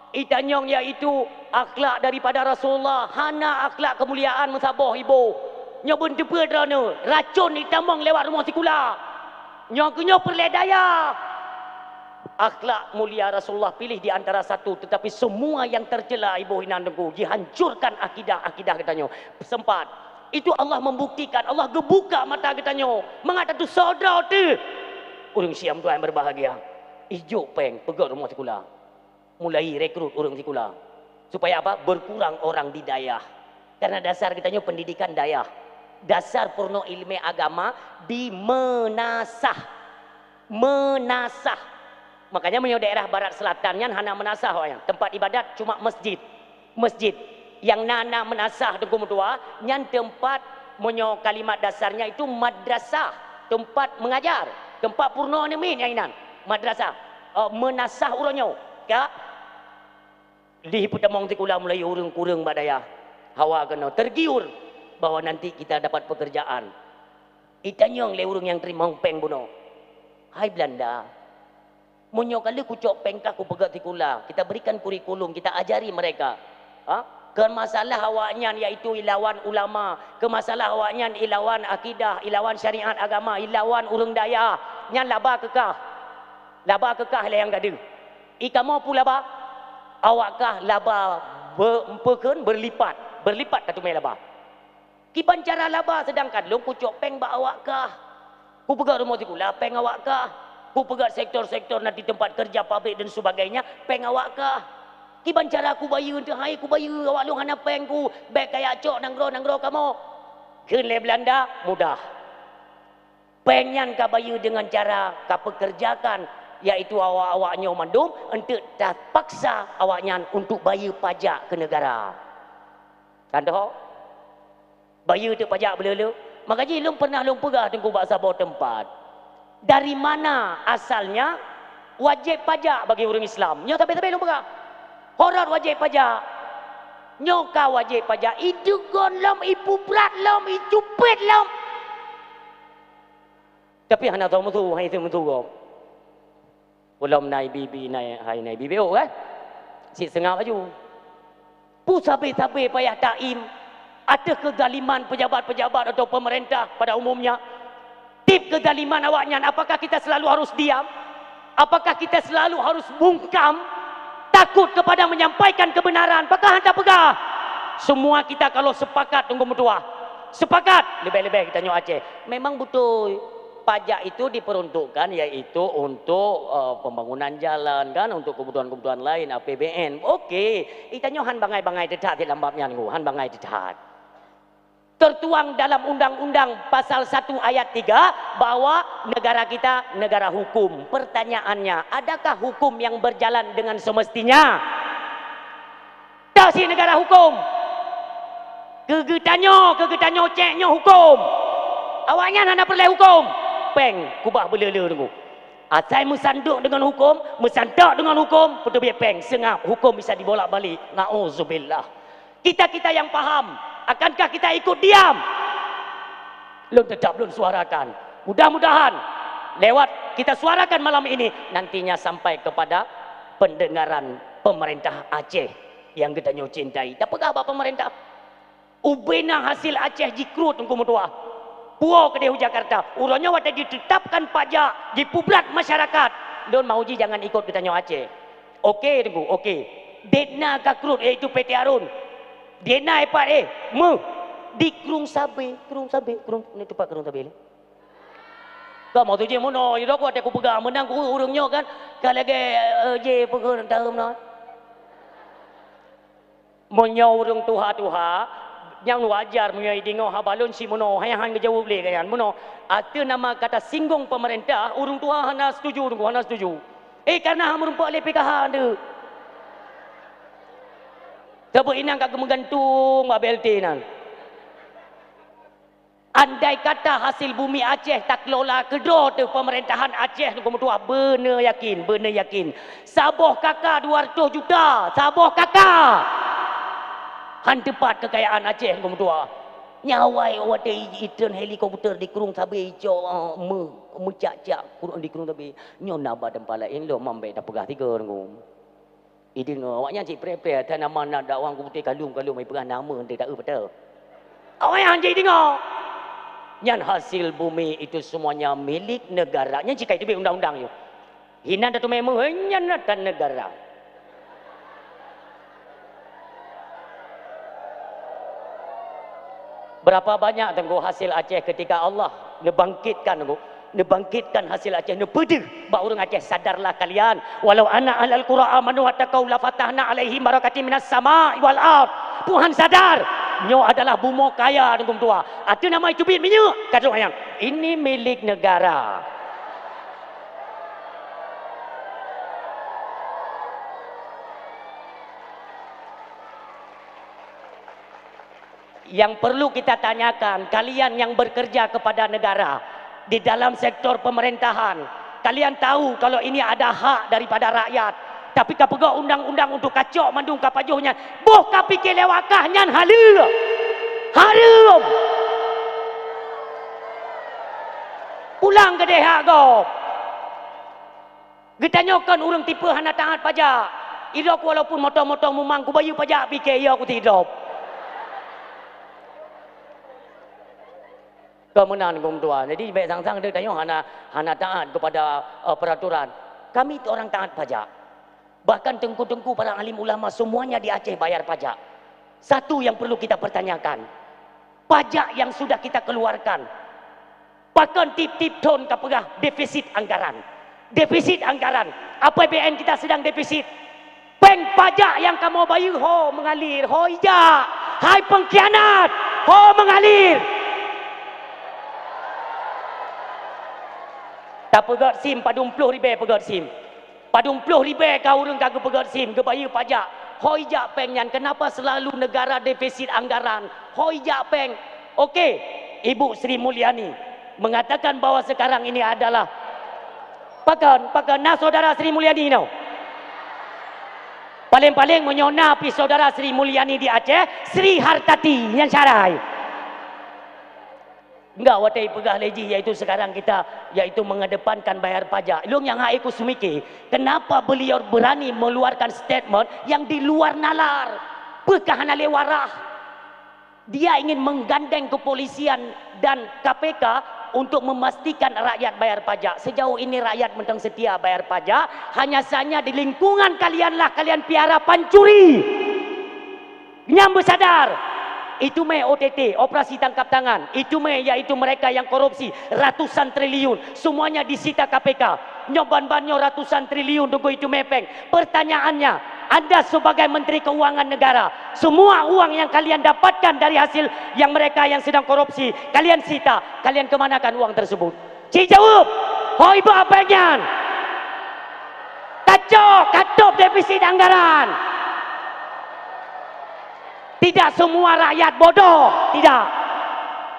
Itanyong yaitu akhlak daripada Rasulullah, hana akhlak kemuliaan meusaboh iboh. Nyoe beuneuteupeu droeneuh, racon itamong lewat rumoh sikula. Nyoe keunyoe peureulée dayah. Akhlak mulia Rasulullah pilih di antara satu, tetapi semua yang tercela iboh inan Teungku, jihancurkan akidah-akidah geutanyoe. Sempat. Itu Allah membuktikan, Allah geubuka mata geutanyoe. Mangat tatusoe droe teuh. Ureuëng siang tuan berbahagia. Ijok péng, peugét rumoh sikula. Mulai rekrut ureuëng sikula. Supaya apa? Berkurang orang di dayah. Karena dasar geutanyoe pendidikan dayah. Dasar peurunoe ileumé agama di meunasah. Meunasah. Makanya meunyoe daerah barat selatan nyan hana meunasah awaknyan. Tempat ibadat cuma masjid. Masjid. Nyang na, na meunasah Teungku meutuah, nyan tempat, meunyoe kalimat dasarnya itu madrasah, tempat mengajar, tempat peurunoe aneuk miet nyang inan. Madrasah. Oh, meunasah uroe nyoe. Ka? Dih peutamong sikula mulai ureuëng kureueng bak dayah. Hawa keunoe tergiur bahwa nanti kita dapat pekerjaan. Itanyong lé ureuëng nyang teurimong péng bunoe, "Hai Belanda, meunyoe ka lheueh kucok péng kah kupeugét sikula, kita berikan kurikulum, kita ajari mereka." Ha? Keu masalah awaknyan yaitu ilawan ulama, keu masalah awaknyan ilawan akidah, ilawan syariat agama, ilawan ureuëng dayah, nyan laba keu kah. Laba keu kah lé nyang ka deuh. I kamoe peue laba? Awak kah laba be-, peukheun beurlipat, beurlipat ka teumé laba. Kiban cara laba, seudangkan lôn kucok péng bak awak kah. Kupeugét rumoh sikula péng awak kah. Kupeugah sektor-sektor na di tempat kerja, pabrik dan sebagainya, péng awak kah? Kiban cara kubayeue teuh hai kubayeue, awak lôn hana péng ku, bék kajak cok nanggroe-nanggroe kamoe. Kheun lé Belanda, mudah. Péng nyan kabayeue deungon cara kapeukeureujakan, yaitu awak-awak nyoe mandum eunteuk tapaksa awaknyan untuk bayeue pajak keu neugara. Kan teuh? Bayeue teuk pajak beuleu-leu. Maka jih lôn pernah lôn peugah Teungku bak saboh teumpat, dari mana asalnya wajéb pajak bagi ureuëng Islam? Nyoe sabe-sabe lôn peugah. Horot wajéb pajak. Nyoe ka wajéb pajak, ideugon lom, ipubrat lom, icupet lom. Tapi hana tau meusu, hai teu meusu gob. Ulôn na ibi-ibi, na hai na ibi-ibi, oh, kan? Cit seungab laju. Peue sabe-sabe payah taim ateueh keuzaliman pejabat-pejabat atau pemerintah pada umumnya. Tieb keuzaliman awaknyan, apakah kita selalu harus diam? Apakah kita selalu harus bungkam, takut kepada menyampaikan kebenaran? Pakon hana peugah? Semua kita kalau sepakat, Teungku meutuah, sepakat, leubeh-leubeh geutanyoe Aceh. Memang beutôi, pajak itu diperuntukkan yaitu untuk, eh, pembangunan jalan kan, untuk kebutuhan-kebutuhan lain, A P B N. Oke, geutanyoe han bangai-bangai teuh that lam bab nyan, han bangai teuh that. Tertuang dalam Undang-Undang Pasal satu Ayat tiga bahwa negara kita negara hukum. Pertanyaannya, adakah hukum yang berjalan dengan semestinya? Toh cit negara hukum. Keu geutanyoe, keu geutanyoe cek nyoe hukum. Awaknyan hana peureulée hukum. Péng kubah beuleu-leu Teungku. Asai meusandok deungon hukum, meusantok deungon hukum, peuteubiet péng, seungab, hukum bisa dibolak-balik. Nauzubillah. Kita-kita yang paham, akankah kita ikut diam? Lôn tetap lôn suarakan. Mudah-mudahan lewat kita suarakan malam ini, nantinya sampai kepada pendengaran pemerintah Aceh yang geutanyoe cintai. Tapeugah bak pemerintah, ubena hasil Aceh jikruet Teungku meutuah. Puwoe keudeh u Jakarta, uroe nyoe watée jiteutapkan pajak, jipubrat masyarakat. Lôn mau jih jangan ikot geutanyoe Aceh. Oke Teungku, oke. Dena ka kruet, yaitu P T Arun. Dena ipat, eh, meuh. Di krueng sabe, krueng sabe, krueng, ni teumpat krueng sabe lé. Ka mau tu jih meunoe, idok watée kupeugah meunan ku ureuëng nyoe kan, ka lagée, eh, jih peugah taeu meunoe. Meunyoe ureuëng tuha-tuha, nyang wajar meunyoe ideungoe haba lôn si meunoe, hai han geujaweueb lé gobnyan meunoe. Ateueh nama kata singgung pemerintah, ureuëng tuha hana setuju, ureuëng tuha hana setuju. Eh, karena han meurumpok lé P K H tu. Teubeuh inang ka geumeugantung bak B L T nan. Andai kata hasil bumi Aceh takelola keudroe teuh pemerintahan Aceh, Teungku meutuah, beuna yakin, beuna yakin. Saboh K K dua ratus juta, saboh K K. Han teupat kekayaan Aceh, Teungku meutuah. Nyawai watée i-, itreun helikopter di krueng sabe icok, eh, meu-, meucak-cak krueng di krueng sabe. Nyoe na bak teumpat laén lom, mambék tapeugah tiga, Teungku. Ideungoe, awaknyan cit preh-preh, ata nama na dakwah ku putih kalum-kalum, ai peugah nama teuh taeu peue teuh. Awaknyan han jeuet deungoe. Nyan hasil bumi itu semuanya milik negara. Nyan cit ka iteubiet undang-undang nyoe. Hinan tateumé meuheuh, nyan ata negara. Berapa banyak, Teungku, hasil Aceh ketika Allah neubangkitkan, Teungku? Neubangkitkan hasil Aceh, neupeudeuh bak ureuëng Aceh, sadarlah kalian, walau anna ahlal qura amanu wattaqau lafatahna alaihim barakatim minas sama'i wal ard. Tuhan sadar, nyoe adalah bumoe kaya, Teungku meutuah. Ateueh nama iteubiet minyeuk, ka trok nyan. Ini milik negara. Yang perlu kita tanyakan, kalian yang bekerja kepada negara di dalam sektor pemerintahan, kalian tahu kalau ini ada hak daripada rakyat, tapi kapeugah undang-undang untuk kacok mandum kapajoh nyan, boh kapike lewat kah nyan haleue? Hareuem! Pulang keudeh hak gob. Geutanyoe kon ureuëng tipe hana taát pajak. Idop walaupun moto-moto mumang kubayeue pajak pike, iya kusidop. Ka meunan, Teungku meutuah. Jadi, bék sang-sang geutanyoe hana, hana taat kepada, eh, peraturan. Kami tu orang taat pajak. Bahkan teungku-teungku para alim ulama semuanya di Aceh bayar pajak. Satu yang perlu kita pertanyakan, pajak yang sudah kita keluarkan, pakon tiep-tiep thon kapeugah defisit anggaran? Defisit anggaran. A P B N kita sedang defisit. Péng pajak nyang kamoe bayeue ho mengalir, ho ijak. Hai pengkhianat, ho mengalir. Tapeugét sim padum ploh ribèe peugét sim. Padum ploh ribèe ka ureueng ka geupeugét sim, geubayeue pajak. Ho ijak péng nyan, kenapa selalu negara defisit anggaran? Ho ijak péng. Oke, Ibu Sri Mulyani mengatakan bahwa sekarang ini adalah pakon, pakon na saudara Sri Mulyani nyoe. Paling-paling meunyoe na pi saudara Sri Mulyani di Aceh, Sri Hartati nyang syarai. Enggak, watèe ipeugah lé jih, yaitu sekarang kita, yaitu mengedepankan bayar pajak. Lôn nyang hai ku seumiké, kenapa beliau berani mengeluarkan statement yang di luar nalar? Peue ka hana lé warah? Dia ingin menggandeng kepolisian dan K P K untuk memastikan rakyat bayar pajak. Sejauh ini rakyat mantong setia bayar pajak, hanya saja di lingkungan kalianlah kalian piara pancuri. Nyang beusadar, itu mè O T T, operasi tangkap tangan, itu mè yaitu mereka yang korupsi ratusan triliun, semuanya disita K P K. Nyoe ban-ban nyoe ratusan triliun teungku itu mè péng. Pertanyaannya, Anda sebagai Menteri Keuangan Negara, semua uang yang kalian dapatkan dari hasil yang mereka yang sedang korupsi, kalian sita, kalian kemanakan uang tersebut? Ci jaweueb, ho iba péng nyan? Kacok, katôb defisit anggaran. Tidak semua rakyat bodoh, tidak.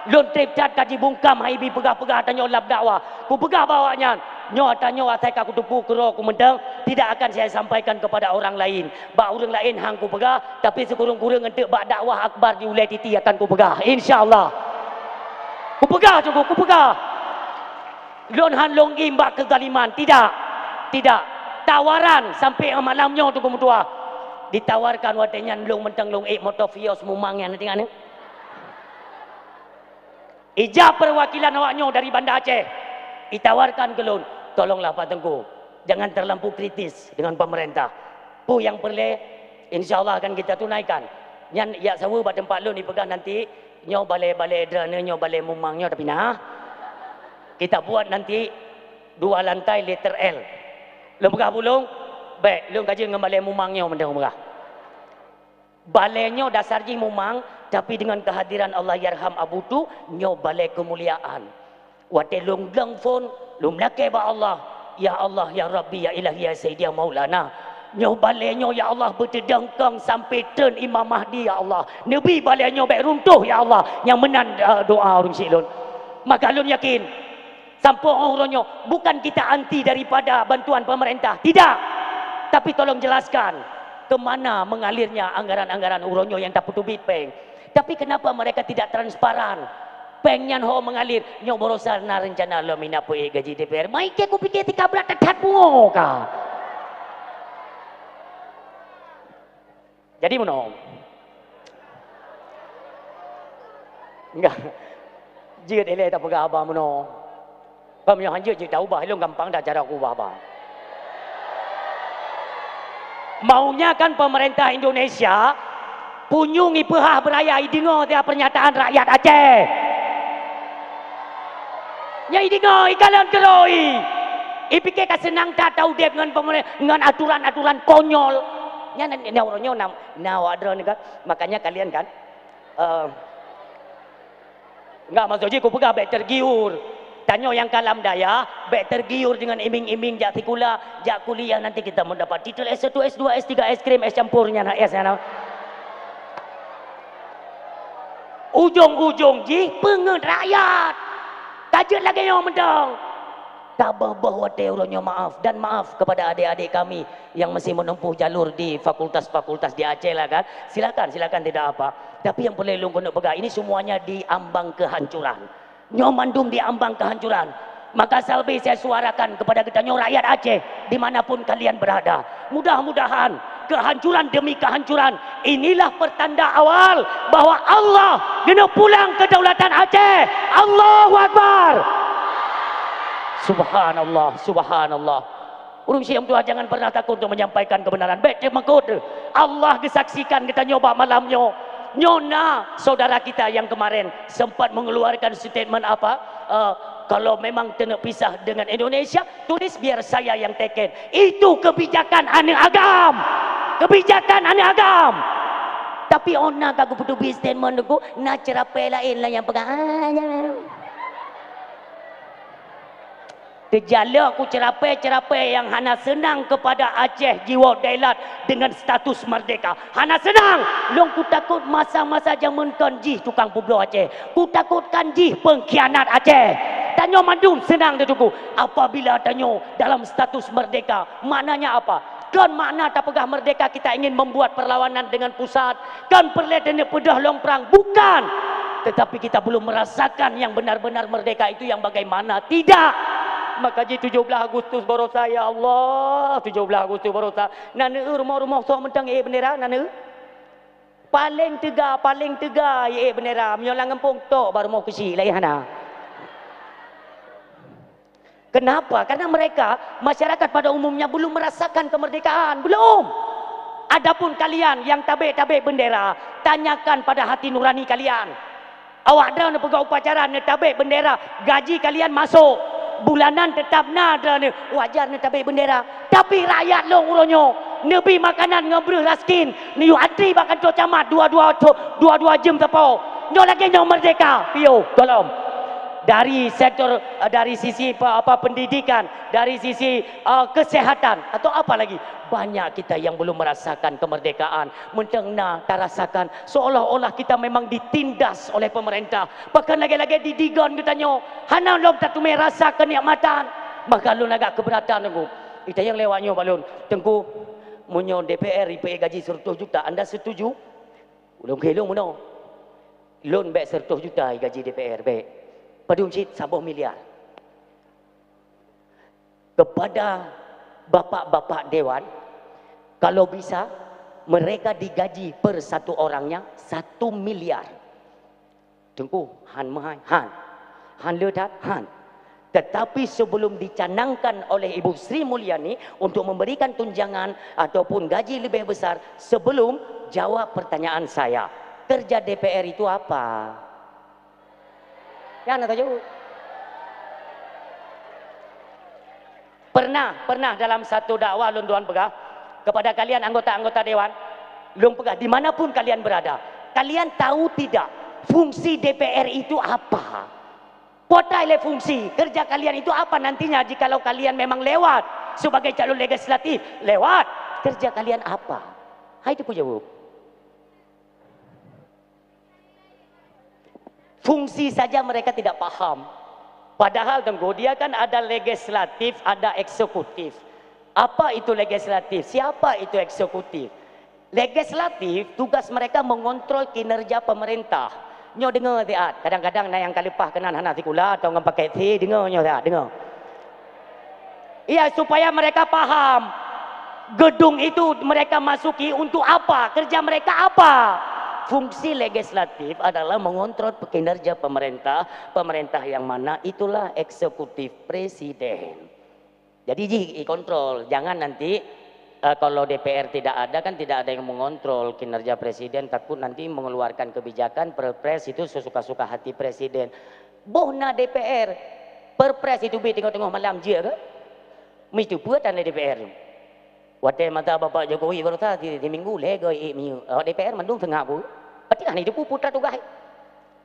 Lôn trép that ka jibungkam hai bi peugah-peugah tanyoe lam dakwah. Kupeugah bak awaknyan, nyoe tanyoe asai ka kuteupeu keudroe ku mantong, tidak akan saya sampaikan kepada orang lain. Bak ureueng laén han kupeugah, tapi sikureueng-kureueng eunteuk bak dakwah akbar di Ulèe Titi akan kupeugah, insya Allah. Kupeugah cukup, kupeugah. Lôn han lôn iem bak keuzaliman, tidak. Tidak. Tawaran sampai malam nyoe teungku meutuah. Ditawarkan watèe nyan lôn mantong lôn ék moto Vios Mumang nyan, ingat nyoe. Ijak perwakilan awak nyoe dari Banda Aceh, itawarkan keu lôn, "Tolonglah Pak Teungku, jangan terlampau kritis dengan pemerintah. Peue nyang peureulèe, insya Allah akan kita tunaikan." Nyan jak saweue bak teumpat lôn ipeugah nanti, nyoe balè-balè droeneuh nyoe balè Mumang nyoe tapinah. Kita buat nanti dua lantai letter L. Lôn peugah bak lôn, "Bèk, lôn ka jeuet ngon balè Mumang nyoe mantong," peugah. Balè nyoe dasar jih Mumang, tapi dengan kehadiran Allahyarham Abu Tu, nyoe balè keumuliaan. Watèe lôn gleng phôn, lôn lakèe bak Allah, "Ya Allah, ya Rabbi, ya Ilahi, ya Sayyidi, ya Maulana. Nyoe balè nyoe, ya Allah, beuteudongkong sampai treun Imam Mahdi, ya Allah. Neubi balè nyoe bèk runtoh, ya Allah." Nyang meunan, eh, doa ureueng syik lôn. Maka lôn yakin, sampoe uroe nyoe, bukan kita anti daripada bantuan pemerintah, tidak. Tapi tolong jelaskan, ke mana mengalirnya anggaran-anggaran uroe nyoe nyang tapeuteubiet péng. Tapi kenapa mereka tidak transparan? Péng nyan ho mengalir, nyoe baroesa na reuncana lom ina peuék gaji D P R. Meuiké kupike tika brat that-that pungo ka. Jadi meunoe. Enggak. Jeuet ilèe tapeugah haba meunoe. Bang meunyoe hanjeuet jeuet taubah, ilôn gampang dah cara kuubah, Bang. Maunya kan pemerintah Indonesia punyueng ipeuhah beuraya ideungoe tiep pernyataan rakyat Aceh. Nyan ideungoe, ikalon keurôi. Ipike ka seunang that taudeb ngon pemere-, ngon aturan-aturan konyol. Nyan, nyan, nyan uroe nyoe na, na awak droeneuh kan. Makanya kalian kan, eh, Enggak, maksud jih kupeugah bèk tergiur. Tanyoe nyang ka lam dayah, bèk tergiur dengan iming-iming jak sikula, jak kuliah, nanti kita mendapat titel S satu, S dua, S tiga, es krim, es campur nyan, es nyan. Ujong-ujong jih peungeut rakyat. Ka jeuet lagèe nyoe mantong. Taböh-böh watèe uroe nyoe maaf, dan maaf kepada adik-adik kami yang masih menempuh jalur di fakultas-fakultas di Aceh lah kan. Silakan, silakan, tidak apa. Tapi nyang peureulèe lôn keuneuk peugah, ini semuanya di ambang kehancuran. Nyoe mandum di ambang kehancuran. Maka sabé saya suarakan kepada geutanyoe rakyat Aceh di mana pun kalian berada. Mudah-mudahan kehancuran demi kehancuran inilah pertanda awal bahwa Allah geuneuk pulang kedaulatan Aceh. Allahu Akbar. Subhanallah, subhanallah. Ureueng syik meutuah, jangan pernah takut untuk menyampaikan kebenaran. Bèk teumakot. Allah geusaksikan geutanyoe bak malam nyoe. Nyoe na saudara kita yang kemarin sempat mengeluarkan statement apa, eh, Kalau memang keuneuk pisah dengan Indonesia, tulis biar saya yang teken. Itu kebijakan aneuk agam. Kebijakan aneuk agam. Tapi ona ka geupeutubi statement Teungku, na ceurapée laén lah nyang peugah. Ah, ya. Teujalok ku ceurapée-ceurapée nyang hana seunang keupada Aceh jiwoe dailat dengan status merdeka. Hana seunang! Lôn kutakot masa-masa jameun kon jih tukang peubloe Aceh. Kutakotkan jih pengkhianat Aceh. Tanyoe mandum seunang teutuku apabila tanyoe dalam status merdeka. Maknanya apa? Kon makna tapeugah merdeka kita ingin membuat perlawanan dengan pusat. Kon peureulée tanyoe peudeuh lom prang. Bukan! Tetapi kita belum merasakan yang benar-benar merdeka itu yang bagaimana. Tidak! Maka jih tujoh blaih Agustus barosa, ya Allah, tujoh blaih Agustus barosa. Na neueu rumoh-rumoh sok mantong ék bendera, na neueu? Paleng teuga, paleng teuga ék bendera. Meunyoe lam gampông tok bak rumoh keuchik laén hana. Kenapa? Karena mereka, masyarakat pada umumnya belum merasakan kemerdekaan. Belum. Adapun kalian yang tabek-tabek bendera, tanyakan pada hati nurani kalian. Awak droeneuh peugah upacara neutabek bendera, gaji kalian masuk. Bulanan teutap na droeneuh, wajar neutabek bendera. Tapi rakyat lôn uroe nyoe, neubi makanan ngon breuh raskin, neuyue antri bak kantô camat dua-dua tho-, dua-dua jeuem sapo. Nyoe lagée nyoe merdeka, piôh, tolong. Dari sektor, dari sisi apa, apa, pendidikan, dari sisi, eh, kesehatan, atau apa lagi? Banyak kita yang belum merasakan kemerdekaan. Mantong na tarasakan seolah-olah kita memang ditindas oleh pemerintah. Bahkan lagée-lagée didigon geutanyoe, hana lom tateumé rasa kenikmatan. Maka lôn agak keberatan Teungku. Itanyong lé awak nyoe bak lôn, "Teungku, meunyoe D P R ipeuék gaji seratus juta, anda setuju?" Ulôn kheun lôn meunoe. "Lôn bék seratus juta gaji D P R, bék. Padum cit saboh miliar." Kepada bapak-bapak dewan, kalau bisa, mereka digaji per satu orangnya satu miliar. Teungku, han meuhai, han. Han le that, han. Tetapi sebelum dicanangkan oleh Ibu Sri Mulyani untuk memberikan tunjangan ataupun gaji lebih besar, sebelum, jawab pertanyaan saya, kerja D P R itu apa? Nyan na tajaweueb. Pernah, pernah dalam satu dakwah lôn tuan peugah kepada kalian anggota-anggota dewan, lôn peugah, di mana pun kalian berada, kalian tahu tidak fungsi D P R itu apa? Potai lé fungsi, kerja kalian itu apa nantinya jikalau kalian memang lewat sebagai calon legislatif? Lewat, kerja kalian apa? Hai itu ku jaweueb. Fungsi saja mereka tidak paham. Padahal Teungku, dia kan ada legislatif, ada eksekutif. Apa itu legislatif? Siapa itu eksekutif? Legislatif, tugas mereka mengontrol kinerja pemerintah. Nyoe deungoe siat, kadang-kadang na nyang ka leupah keunan hana sikula atau ngon paket C, deungoe nyoe siat, deungoe. Iya, supaya mereka paham. Gedung itu mereka masuki untuk apa? Kerja mereka apa? Fungsi legislatif adalah mengontrol kinerja pemerintah. Pemerintah yang mana, itulah eksekutif presiden. Jadi jih ikontrol. Jangan nanti, eh, kalau D P R tidak ada, kan tidak ada yang mengontrol kinerja presiden, takut nanti mengeluarkan kebijakan perpres itu sesuka-suka hati presiden. Boh na D P R, perpres itu bi teungoh-teungoh malam jeuet ke? Meuitu peue tan lé D P R nyoe. Watée masa Bapak Jokowi barosa si, si minggu lhée goe ék minyeuk. Awak D P R mandum seungab bu. Pati hana jiteupeue peue tugaih.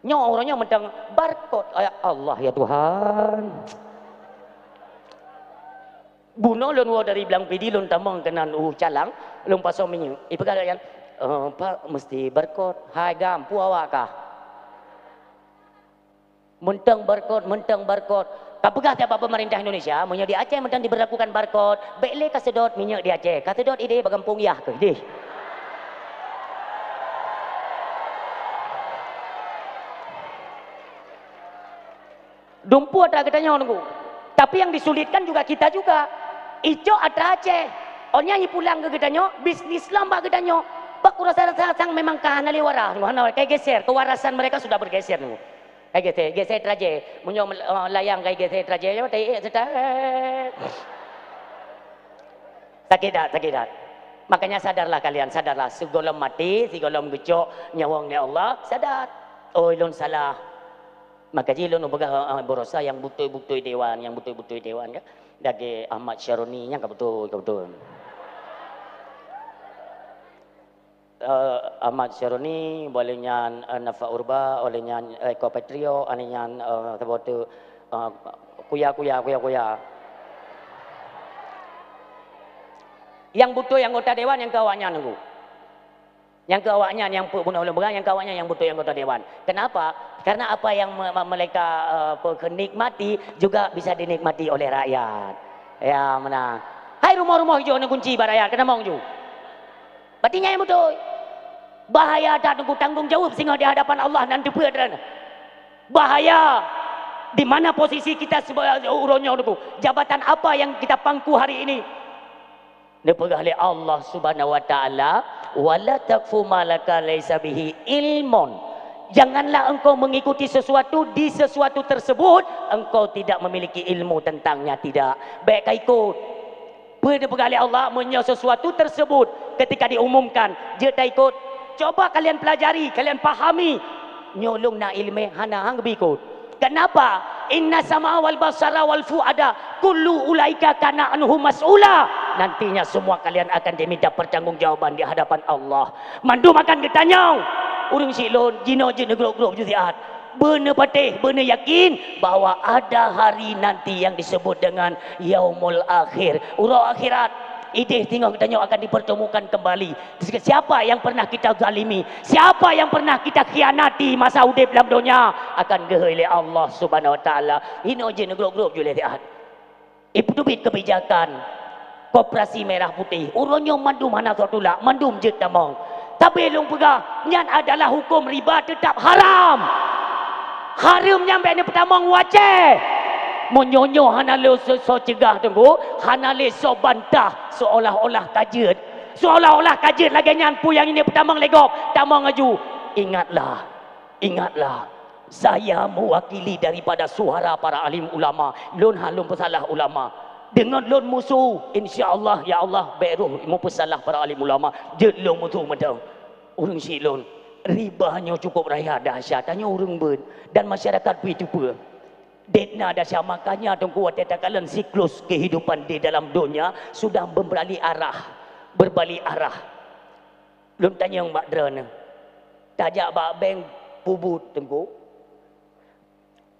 Nyoe uroe nyoe mantong barcode. Ya Allah, ya Tuhan. Bunoe lôn woe dari Blang Pidie lôn tamong keunan u Calang, lôn pasoe minyeuk. Ipeugah lagée nyan, "Eh, Pak, meusti barcode." "Hai gam, peue awak kah?" Mantong barcode, mantong barcode. Ka peugah that bak pemerintah Indonesia, meunyoe di Aceh mantong diberlakukan barcode, bék lé kaseudot minyeuk di Aceh. Kaseudot idéh bak gampông yah keuh idéh. Dumpeue atra geutanyoe Teungku. Tapi yang disulitkan juga kita juga. Icok atra Aceh. Awaknyan jipulang keu geutanyoe, bisnis lom bak geutanyoe. Bak kurasa-rasa sang memang ka hana lé waras, hana, ka geser, kewarasan mereka sudah bergeser Teungku. Ka geser, geser traje. Meunyoe mel-, eh, layang ka geser traje, nyoe tai ék seutah. Sakét that, sakét that. Makanya sadarlah kalian, sadarlah. Sigohlom maté, sigohlom geucok nyawöng lé Allah, sadar. Oh, ulôn salah. Maka jih lôn peugah, eh, baroesa nyang beutôi-beutôi dewan, nyang beutôi-beutôi dewan kan. Lagèe Ahmad Syaroni, nyan ka beutôi, ka beutôi. Eh, Ahmad Syaroni, boh lheueh nyan, eh, Nafa Urba, boh lheueh nyan, eh, Eko Patrio, boh lheueh nyan, eh, saboh teuk, eh, Kuya, Kuya, Kuya, Kuya. Nyang beutôi anggota dewan nyang keu awaknyan, Teungku. Nyang keu awaknyan nyang peuet bunoe lôn peugah, nyang keu awaknyan nyang beutôi anggota dewan. Kenapa? Karena apa yang me-, me-, mereka, eh, pe-, nikmati juga bisa dinikmati oleh rakyat. Ya, meunan. Hai rumoh-rumoh ijok neukunci bak rakyat, keutamong ju. Berarti nyan nyang beutôi. Bahaya that, Teungku, tanggung jaweueb singoh di hadapan Allah nan teupeue droeneuh. Bahaya. Di mana posisi kita seba-, uroe nyoe, Teungku? Jabatan apa yang kita pangku hari ini? Neupeugah lé Allah Subhanahu wa Ta'ala, "Wa la taqfu ma laka laisa bihi ilmun." Janganlah engkau mengikuti sesuatu, di sesuatu tersebut engkau tidak memiliki ilmu tentangnya, tidak. Bèk ka ikut. Peue neupeugah lé Allah, meunyoe sesuatu tersebut ketika diumumkan, jeuet taikot. Coba kalian pelajari, kalian pahami. Nyoe lôn na ileumèe, hana han geubi ikot. Kenapa? Inna sam'a wal basara wal fuada kullu ulaika kana anhu mas'ula. Nantinya semua kalian akan diminta pertanggungjawaban di hadapan Allah. Mandum akan geutanyong. Ureueng syiek lôn, jinoe jeuet neugrôp-grôp ju siat. Beuneupatéh, beuneuyakin bahwa ada hari nanti yang disebut dengan yaumul akhir, uroe akhirat. Idéh singoh geutanyoe akan dipertemukan kembali. Siapa yang pernah kita zalimi, siapa yang pernah kita khianati masa udép lam donya, akan geuhôi lé Allah Subhanahu wa Ta'ala. Inoe jeuet neugrôp-grôp ju lé siat. Ipeuteubiet keubijakan Koperasi Merah Putih. Uroe nyoe mandum hana soe tulak, mandum jeuet tamong. Tapi lôn peugah, nyan adalah huköm riba teutap haram. Hareuem nyan bèk neupeutamong u Aceh. Meunyoe nyoe hana lé soe, soe ceugah, Teungku, hana lé soe bantah, seolah-olah ka jeuet. Seolah-olah ka jeuet lagèe nyan, peue nyang neupeutamong lé gob, tamong laju. Ingatlah, ingatlah, saya mewakili daripada suara para alim ulama. Lôn han lôn peusalah ulama. Deungon lôn musoh, insya Allah, ya Allah, bèk roh meupeusalah para alim ulama. Jeuet lôn musoh mantong. Ureueng syiek lôn, riba nyoe cukup raya dahsyat, tanyoe ureueng beuet dan masyarakat pih teupeue. Dét na dahsyat, makanya Teungku watèe takalon siklus kehidupan di dalam donya sudah berbalik arah, berbalik arah. Lôn tanyong bak droeneuh, tajak bak bank peubuet, Teungku?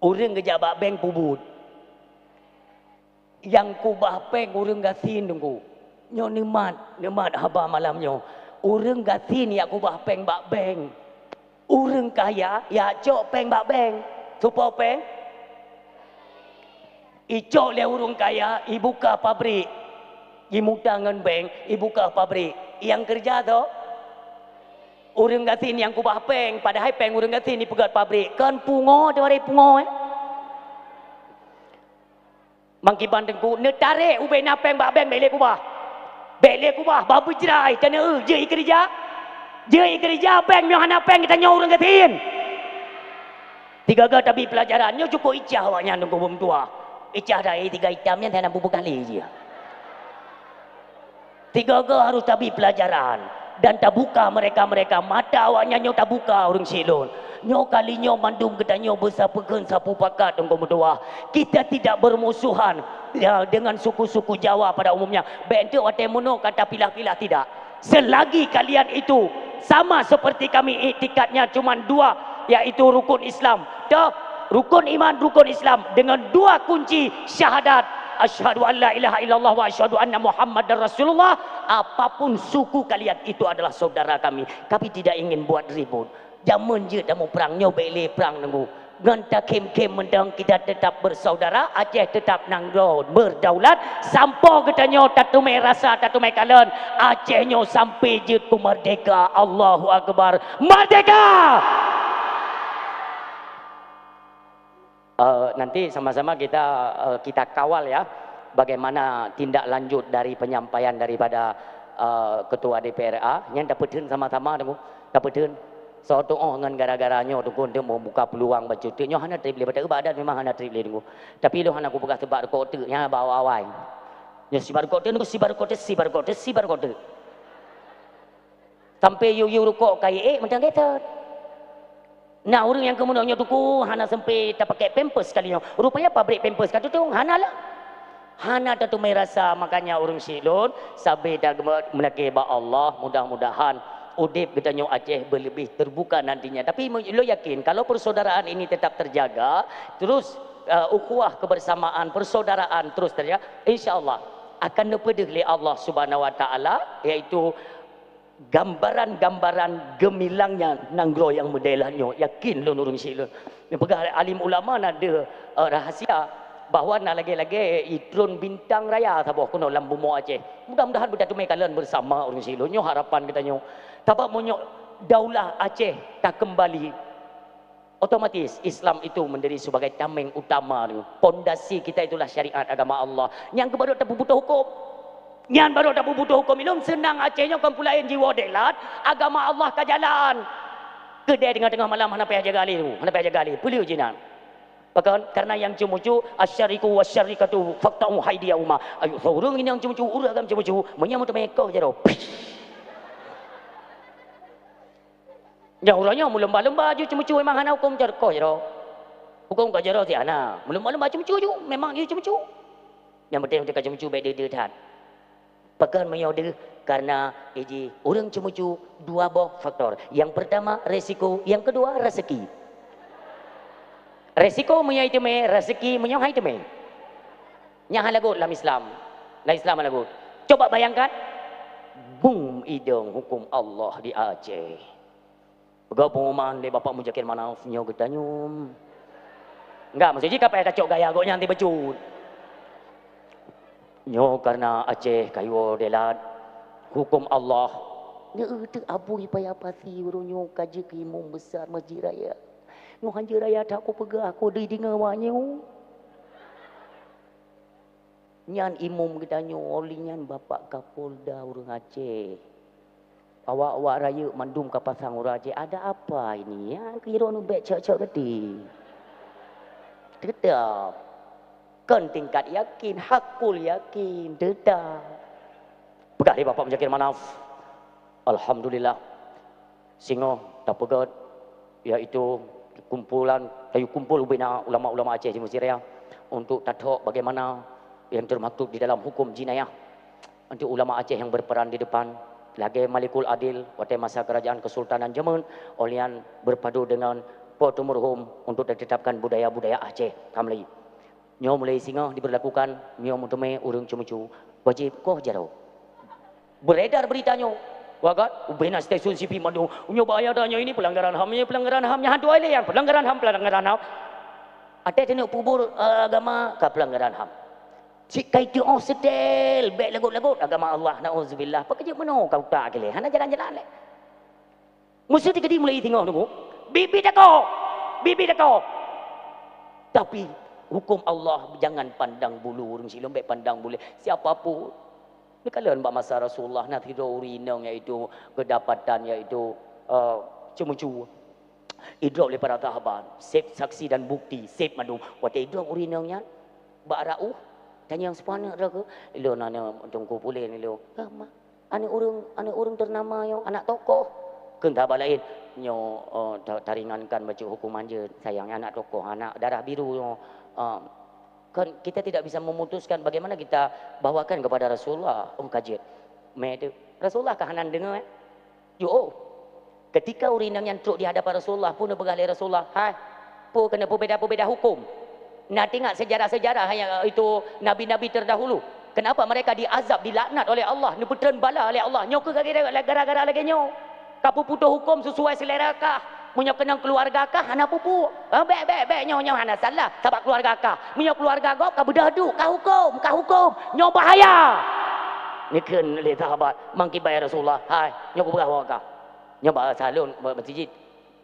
Ureueng geujak bak bank peubuet. Nyang kubah péng ureueng gasien, Teungku. Nyoe neumat, neumat haba malam nyoe. Ureueng gasien jak kubah péng bak bank. Ureueng kaya jak cok péng bak bank. Soe po péng? Icok lé ureueng kaya, ibuka pabrik. Imuta ngon bank, ibuka pabrik. Nyang keureuja soe? Ureueng gasien nyang kubah péng, padahai péng ureueng gasien ipeugöt pabrik. Kon pungo, teuh waréh pungo, eh? Mangkiban Teungku, neutarek ubé na péng bak bank, bèk lé kubah. Bèk lé kubah, bah beujrai, teuneuk jeuet ikeureuja. Jeuet ikeureuja bank, meunyoe hana péng geutanyoe ureueng gasien. Tiga-tiga tabi pelajaran, nyoe cukup icah awaknyan Teungku beumeudua. Icah dai tiga itam nyan hana bubuk kali jih. Tiga-tiga harus tabi pelajaran dan tabuka mereka-mereka, mata awaknyan nyoe tabuka ureueng syiek lôn. Nyoe kali nyoe mandum geutanyoe beusapeukeun sapeue pakat Teungku meutuah. Kita tidak bermusuhan, ya, dengan suku-suku Jawa pada umumnya. Bèk enteuk watèe meunoe ka tapilah-pilah, tidak. Selagi kalian itu sama seperti kami, iktikadnya cuma dua, yaitu rukun Islam. Toh, rukun iman, rukun Islam dengan dua kunci syahadat, asyhadu an la ilaha illallah wa asyhadu anna Muhammadar Rasulullah. Apapun suku kalian, itu adalah saudara kami. Kami tidak ingin buat ribut. Jameun jeuet tamuprang, nyoe bèk lé prang Teungku. Ngon takhém-khém mantong kita tetap bersaudara, Aceh tetap nanggroe berdaulat, sampoe geutanyoe tateumé rasa, tateumé kalon, Aceh nyoe sampai jeuet keu merdeka. Allahu Akbar. Merdeka! Eh, nanti sama-sama kita, eh, kita kawal ya, bagaimana tindak lanjut dari penyampaian daripada, eh, Ketua D P R A. Nyan tapeutheun sama-sama Teungku, tapeutheun. Soe tuoh ngon gara-gara nyoe Teungku untuk membuka peluang bacut. Nyoe hana trép lé, bak adat memang hana trép lé Teungku. Tapi lôn hana kupeugah seubab rukok teuk, nyan bak awai. Nyoe sibat rukok teuk, Teungku, sibat rukok teuk, sibat rukok teuk, sibat rukok teuk. Sampai yue-yue rukok kayèe, eh, mantong gèt. Na ureuëng nyang keumeunyoe nyoe tuku hana sempé tapakée pampers kali nyoe. Rupanya pabrik pampers ka tutong, hana lah. Hana tateumé rasa, makanya ureuëng syiek lôn sabe tageumeuet meulakée bak Allah, mudah-mudahan udeb geutanyoe Aceh beuleubeh teubuka nantinya. Tapi me-, lôn yakin kalau persaudaraan ini tetap terjaga, terus, eh, ukhuwah kebersamaan, persaudaraan terus terjaga, insya Allah akan neupeudeuh lé Allah Subhanahu Wa Taala, yaitu gambaran-gambaran geumilangnya nanggroe nyang meudèe nyoe, yakin lôn ureuëng syiek lôn. Nyang peugah alim ulama na deuh, eh, rahsia bahwa na lagée-lagée itron bintang raya saboh keunoe lam bumoe Aceh. Mudah-mudahan beutateumé kalon beusama ureuëng syiek lôn. Nyoe harapan geutanyoe. Sabab meunyoe daulah Aceh ka keumbali, otomatis Islam itu menjadi sebagai tameng utama. Pondasi kita itulah syariat agama Allah. Nyang keuh barô tapeubutoh huköm. Nyan barô tapeubutoh huköm. Ilôn seunang Aceh nyoe kon peue laén jiwoe deulat, agama Allah ka jalan. Keudè teungoh-teungoh malam hana payah jaga lé, hana payah jaga lé. Peue le jinan? Pakon? Karena nyang ceumeucue, "Asyariku wasyarikatu faqta'u haidiyahuma." Ayo, ureuëng nyang ceumeucue, ureuëng agam ceumeucue, meunyoe meuteumé koh jaroe. Nyang uroe nyoe meulumba-lumba ju ceumeucue memang hana huköm jar-, koh jaroe. Huköm koh jaroe si hana. Meulumba-lumba ceumeucue ju, memang ju ceumeucue. Nyang penting teuka ceumeucue bék deuh-deuh that. Pakon meunyoe deuh, karena iji ureuëng ceumeucue dua boh faktor. Yang pertama resiko, yang kedua rezeki. Resiko meunyoe iteumé, rezeki meunyoe hai teumé. Nyan hana lagot lam Islam. Lam Islam hana lagot. Coba bayangkan, bum idong huköm Allah di Aceh. Peugah pengumuman lé Bapak Muzakir Manaf nyoe geutanyoe. Enggak, maksud jih ka payah tacok gaya gobnyan ti bacut. Nyoe karena Aceh kayue delat huköm Allah. Nyoe teuk abui payah pasi uroe nyoe ka jeuet keu imum besar Masjid Raya. Nyoe hanjeuet raya that kupeugah, ku dideungoe awak nyoe. Nyan imum geutanyoe, oleh nyan Bapak Kapolda ureuëng Aceh. Awak-awak rayeuk mandum ka pasang ureuëng Aceh, "Ada apa ini? Ya, kiro nu bék cok-cok geuti." Teutap. Kon tingkat yakin, hakul yakin, teutap. Peugah lé Bapak Muzakir Manaf. Alhamdulillah. Singoh tapeugét, yaitu kumpulan, tayue kumpul ubena ulama-ulama Aceh di Mesir ya, untuk tathok bagaimana yang termaktub di dalam hukum jinayah untuk ulama Aceh yang berperan di depan, lagée Malikul Adil watée masa kerajaan Kesultanan jameun, oleh nyan berpadu dengan Po Teumeureuhom untuk ditetapkan budaya-budaya Aceh. Ka mulai. Nyoe mulai singoh diberlakukan, nyoe meuteumé ureuëng ceumeucue wajéb koh jaroe. Beredar berita nyoe, wagat ubena stasiun TV mandum, nyoe bahaya dah nyoe, ini pelanggaran HAM, ini pelanggaran HAM, nyan hantu ai lé nyang pelanggaran HAM, pelanggaran HAM. Até teuneuk pubur, eh, agama ka pelanggaran HAM. Cit kai teuoh seudel, bék lagot-lagot agama Allah, naudzubillah. Pakejeuet meunoe ka utak lé, hana jalan-jalan lé. Meuseuti keudeh mulai singoh nunggu, bibi teukoh, bibi teukoh. Tapi hukum Allah jangan pandang bulu, ureuëng silom bék pandang bulu. Siapa pun. Neukalon bak masa Rasulullah na sidroe ureuëng inong yaitu kedapatan yaitu, eh, ceumeucue. Idrop lé para sahabat, sép saksi dan bukti, sép mandum. Watée idrop ureuëng inong nyan bak raoh, tanyong sipa aneuk droe keuh, "Lôn aneuk Teungku Pulen lôn." "Hah, ma?" "Aneuk ureuëng, aneuk ureuëng ternama nyoe, anak tokoh." Kheun sahabat laén, "Nyoe, eh, ta-, taringankan bacut hukuman jeuet, sayang, anak tokoh, anak darah biru nyoe." Eh, kan kita tidak bisa memutuskan bagaimana kita bawakan kepada Rasulullah. Oh, ka jeuet. Mé teuh. Rasulullah ka hana deungoe, eh? Yo, oh. Ketika ureuëng inong nyan trok di hadapan Rasulullah, peue neupeugah lé Rasulullah, "Hai, peue keuneuk peubeda-peubeda hukum? Na teuingat sejarah-sejarah yang itu nabi-nabi terdahulu. Kenapa mereka diazab, dilaknat oleh Allah, neupeutreun bala oleh Allah? Nyoe keuh gara-gara lagée nyoe. Ka peuputôh hukum sesuai selera kah. Meunyoe keunong keuluwarga kah, hana peue-peue. Ah, bék, bék, bék, nyoe, nyoe hana salah, sabab keuluwarga kah. Meunyoe keuluwarga gob ka beudôh duek, ka hukum, ka hukum. Nyoe bahaya." Neukheun lé sahabat, mangkibai Rasulullah, "Hai, nyoe kupeugah bak kah." Nyoe bak salon, bak meuseujid.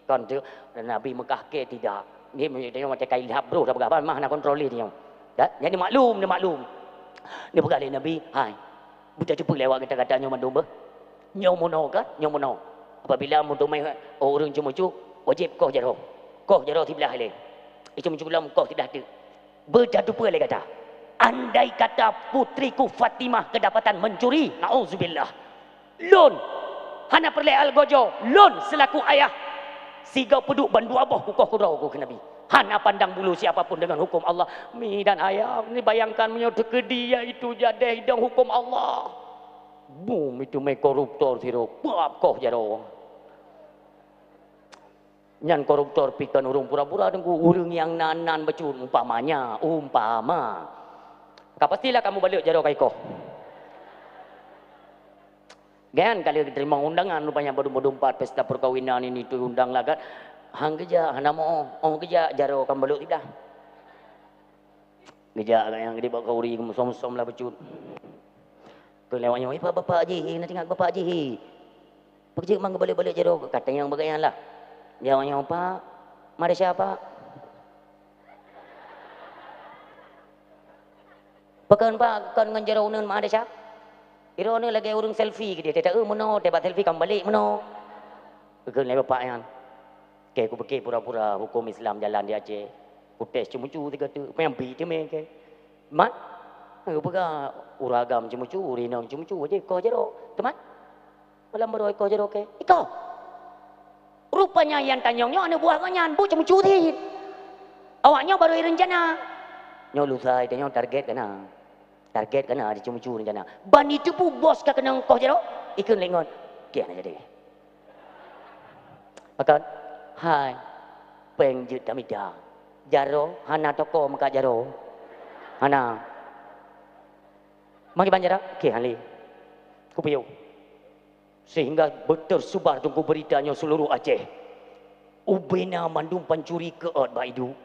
Kon tu, Nabi Mekah ke tidak. Ni meunyoe macam kain lhab broh dah peugah, ban mah na kontrol lé nyoe. Dah, jadi maklum, dia maklum. Dia peugah lé Nabi, "Hai, beuteupeue lewat kata-kata nyoe mandum beuh. Nyoe meunoe kan, nyoe meunoe. Apabila meuteumé ureuëng ceumeucue, wajéb koh jaroe. Koh jaroe siblah lé. Itu meucue lom koh siblah teuk." Beuteupeue lé gata. Andai kata putriku Fatimah kedapatan mencuri, naudzubillah. Lôn hana peureulée algojo, lôn selaku ayah Sigoe peuduek bandua boh kukoh keudroe, kheun Nabi. Hana pandang bulu siapa pun dengan hukum Allah. Mi dan ayah, ni bayangkan meunyoe teukeudi yaitu jadeh idong hukum Allah. Bum, itu mé koruptor sidroe, pap koh jaroe. Nyan koruptor pih kon ureuëng pura-pura, Teungku, ureuëng nyang nan-nan bacut, umpamanya, umpama. Ka pastilah kamoe balek jaroe ka ikoh. Kan, ka lheueh teurimong undangan, rupanya badum-badum pat pesta perkawinan ini tu undang lagat. Han geujak, hana meu, oh geujak, jaroe ka balek tidak. Geujak awak nyan, geudeh bak khanduri, geumeusom-som lah bacut. Kheun lé awak nyan, "Eh, Pak, Bapak jih, na teuingat Bapak jih." Peue jeuet mang geubalek-balek jaroe, ka tanyong bak gobnyan lah. Jaweueb nyoe, "Pak, madrasah, Pak?" "Pakon, Pak, kon ngon jaroe uneuen madrasah?" "Droeneuh lagée ureuëng selfie keudeh, teuta eu meunoe, teubat selfie ka meubalek meunoe." Geukheun lé bapak nyan. Keu kupike pura-pura huköm Islam jalan di Aceh. Kutés ceumeucue sigoe teuk, meuambi teumé keu. Mat, geupeugah ureuëng agam ceumeucue, ureuëng inong ceumeucue, jeh ikoh jaroe. Teumat. Malam baroe ikoh jaroe keu. Ikoh. Rupanya nyang tanyong nyoe aneuk buah gobnyan, buet ceumeucue cit. Awak nyoe baru irencana. Nyoe lusa itanyong target ka na. Target ka na, ada ceumeucue rencana. Ban jiteupeue bos ka keunong koh jaroe, ikheun lé ngon. Kiah na jadi. Pakon? Hai, péng jeuet tamita. Jaroe, hana toko meukat jaroe. Hana. Magi ban jaroe? Kiah lé. Kupiôh. Sehingga be-, tersebar Teungku berita nyoe seluruh Aceh. Ubena mandum pancuri keuôt bak iduek.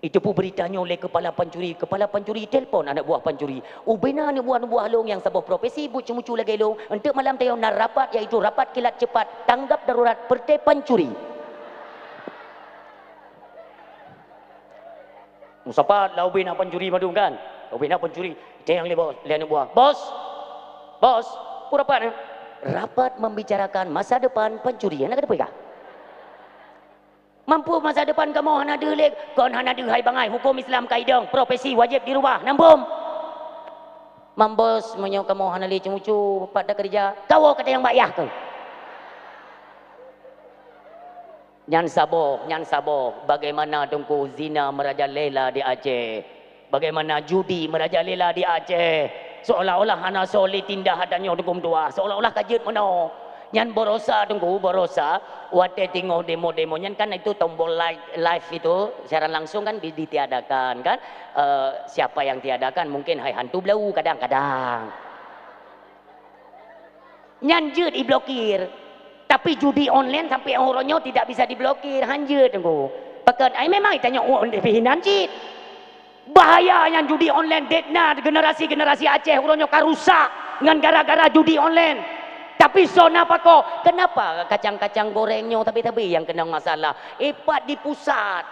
Jiteupeue berita nyoe lé kepala pancuri. Kepala pancuri telepon aneuk buah pancuri. Ubena aneuk buah-aneuk buah lôn nyang saboh profesi buet ceumeucue lagée lôn, eunteuk malam tanyoe na rapat, yaitu rapat kilat cepat tanggap darurat peureté pancuri. Meusapat lah ubena pancuri mandum kan? Ubena pancuri, tanyong lé bos, lé aneuk buah. "Bos! Bos! Peue rapat nyoe?" "Rapat membicarakan masa depan pancuri." Hana ka teupeu kah? Mampu masa depan kamoe hana deuh lé, kon hana deuh hai bangai, huköm Islam ka idong, profesi wajéb dirubah. Nambom! Mambos, meunyoe kamoe hana lé ceumeucue, pat takeureuja, kawoe ka tanyong bak yah keuh. Nyan saboh, nyan saboh, bagaimana Teungku zina merajalela di Aceh. Bagaimana judi merajalela di Aceh, seolah-olah hana soe lé tindah ata nyoe Teungku meutuah, seolah-olah ka jeuet meunoe. Nyan barosa Teungku, barosa watée teungoh demo-demo nyan kan itu tombol like, live itu siaran langsung kan di-, ditiadakan kan. Eh, siapa yang tiadakan? Mungkin hai hantu blau kadang-kadang. Nyan jeuet iblokir. Tapi judi online sampai uroe nyoe tidak bisa diblokir, hanjeuet Teungku. Pakon ai memang itanyoe uroe pih inan cit. Bahaya nyan judi online, detna generasi-generasi Aceh uroe nyoe ka rusak ngon gara-gara judi online. Tapi soe na pako, kenapa kacang-kacang goreng nyoe tapi-tapi nyang keunong masalah? Eh, pat di pusat.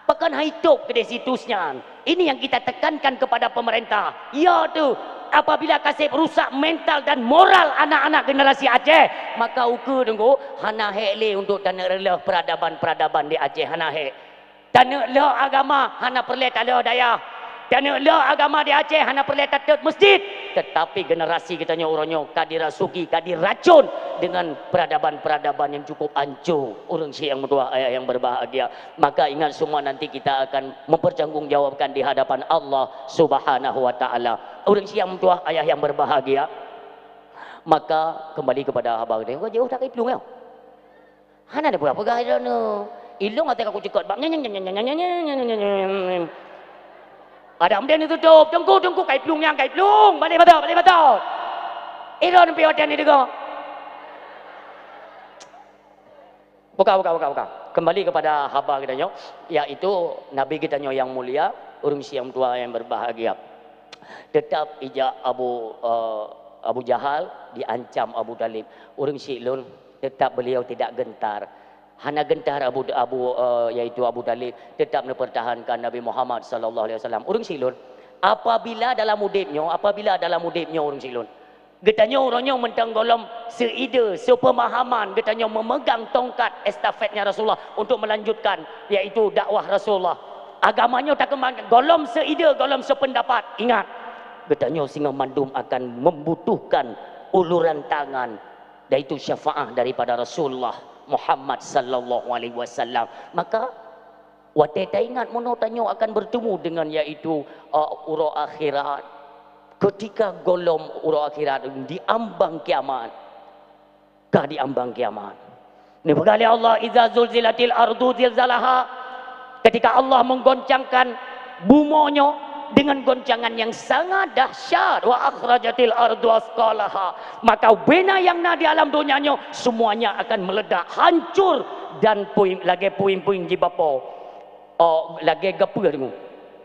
Pakon hai tôb keudeh situs nyan? Ini yang kita tekankan kepada pemerintah. Ya tu, apabila kaseb rusak mental dan moral anak-anak generasi Aceh, maka ukeue Teungku hana hék lé untuk taneuk reuloh peradaban-peradaban di Aceh, hana hék. Taneuk lhok agama hana peureulée talhok dayah. Taneuk lhok agama di Aceh hana peureulée tatot masjid. Tetapi generasi geutanyoe uroe nyoe ka dirasuki, ka diracon dengan peradaban-peradaban yang cukup anco. Ureuëng syiek nyang meutuah, ayah yang berbahagia. Maka ingat semua, nanti kita akan mempertanggungjawabkan di hadapan Allah Subhanahu wa Ta'ala. Ureuëng syiek nyang meutuah, ayah yang berbahagia. Maka kembali kepada haba tadi. Kau jauh tak kaiplueng ya? Hana ada peugah-peugah droeneuh. Ilong até aku cekot bak. Nyeng, nyeng, nyeng. Ada meudan tutup. Teungku, teungku, kaiplueng nyang, kaiplueng. Balik mata, balik mata. Ilong pi hotel ni dego. Buka, buka, buka, buka. Kembali kepada haba geutanyoe, yaitu Nabi geutanyoe yang mulia, ureuëng syiek nyang meutuah yang berbahagia. Tetap ijak Abu, eh, Abu Jahal diancam Abu Talib. Ureuëng syiek lôn, tetap beliau tidak gentar. Hana gentar Abu, Abu, eh, yaitu Abu Talib, tetap neupertahankan Nabi Muhammad sallallahu alaihi wasallam. Ureuëng syiek lôn, apabila dalam udeb nyoe, apabila dalam udeb nyoe ureuëng syiek lôn, geutanyoe uroe nyoe mantong gohlom seuide, seupeumahaman, geutanyoe memegang tongkat estafetnya Rasulullah untuk melanjutkan, yaitu dakwah Rasulullah. Agama nyoe takeumbangkan gohlom seuide, gohlom seupeundapat. Ingat, geutanyoe singoh mandum akan membutuhkan uluran tangan, yaitu syafaah daripada Rasulullah. Muhammad sallallahu alaihi wasallam. Maka, watée taingat meunoe tanyoe akan bertemu dengan, yaitu, uh, uroe akhirat. Ketika gohlom uroe akhirat, di ambang kiamat. Ka di ambang kiamat. Neupeugah lé Allah, "Iza zulzilatil ardu zilzalaha." Ketika Allah menggoncangkan bumoe nyoe dengan goncangan yang sangat dahsyat, "Wa akhrajatil ardu asqalaha." Maka bena yang na di alam dunia nyoe, semuanya akan meledak, hancur dan puing, lagée puing-puing jibapo. Oh, lagée gapeue deungoe.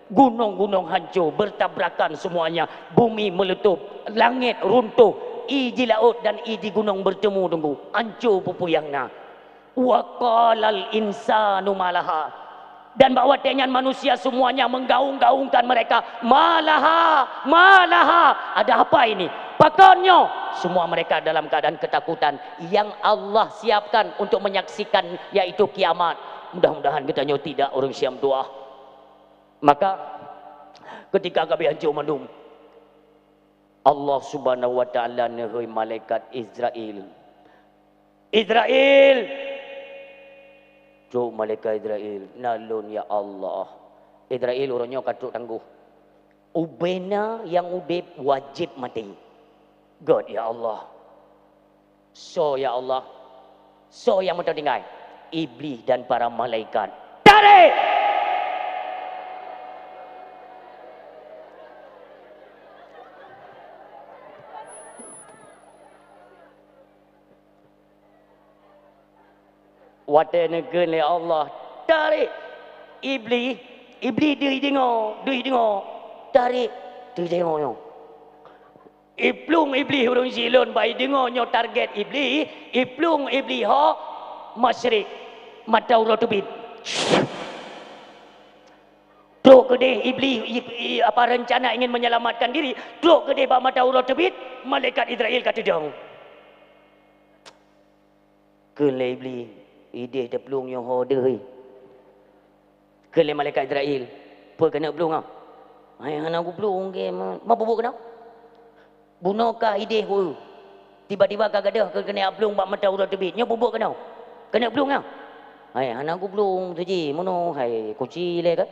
Gunong-gunong hancô, bertabrakan semuanya. Bumi meuleutôb, langét runtoh, ie di laôt dan ie di gunong bertemu deungoe. Hancô peue-peue nyang na. "Wa qalal insanu ma laha." Dan bak watée nyan manusia semuanya menggaung-gaungkan mereka, "Ma laha, ma laha." Ada apa ini? Pakon nyoe? Semua mereka dalam keadaan ketakutan. Yang Allah siapkan untuk menyaksikan, yaitu kiamat. Mudah-mudahan geutanyoe tidak ureuëng siam tuah. Maka, ketika ka habéh hancô mandum, Allah Subhanahu wa Ta'ala neuhôi malaikat Izrail. "Izrail!" Trok malaikat Izrail, "Na lôn, ya Allah." Izrail uroe nyoe ka trok tanggoh. Ubena nyang udeb wajéb maté. Göt, ya Allah. Soe, ya Allah? Soe nyang meutateutinggai? Iblih dan para malaikat. Tarék! Watée neukheun lé Allah, "Tarék!" Iblih, Iblih deuh deungoe, deuh deungoe. "Tarék!" Deuh deungoe nyoe. Iplueng Iblih ureuëng jih lôn bak ideungoe nyoe target Iblih, iplueng Iblih ho masyrik, mata uroe teubiet. Trok keudeh Iblih, i, i, apa, rencana ingin menyelamatkan diri, trok keudeh bak mata uroe teubiet, malaikat Izrail ka teudong. Kheun lé Iblih, "Ideh teuplueng nyoe ho deuh." Kheun lé malaikat Izrail, "Peue keuneuk plueng ah?" "Hai, hana kuplueng ge, ma, ma peubuet keunoe? Bunoe kah ideh ku. Tiba-tiba ka gadôh keu keuneuk plueng bak mata uroe teubiet. Nyoe peubuet keunoe? Keuneuk plueng ah?" "Hai, hana kuplueng tu ji, meunoe hai kuci lé ka."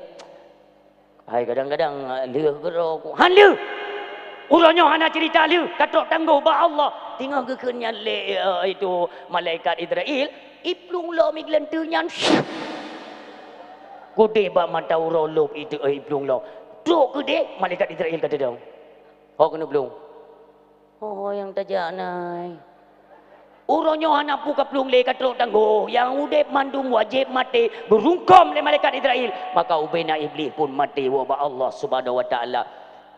Hai, kadang-kadang, ah, lheueh keudroe ku. Han lheueh! Uroe nyoe hana cerita lheueh, ka trok tanggoh bak Allah. Teungoh geukheun nyan lé, eh, itu malaikat Izrail, iplueng lom igleueng teunyan. Keudeh bak mata uroe lom itu, eh, iplueng lom. Trok keudeh, malaikat Izrail ka teudong. Ho keuneuk plueng. Ho nyang tajak nai. Uroe nyoe hana peue ka plueng lé, ka trok tanggoh. Nyang udeb mandum wajéb maté, beurungkôm lé malaikat Izrail. Maka ubena Iblih pun maté woe bak Allah Subhanahu wa Taala.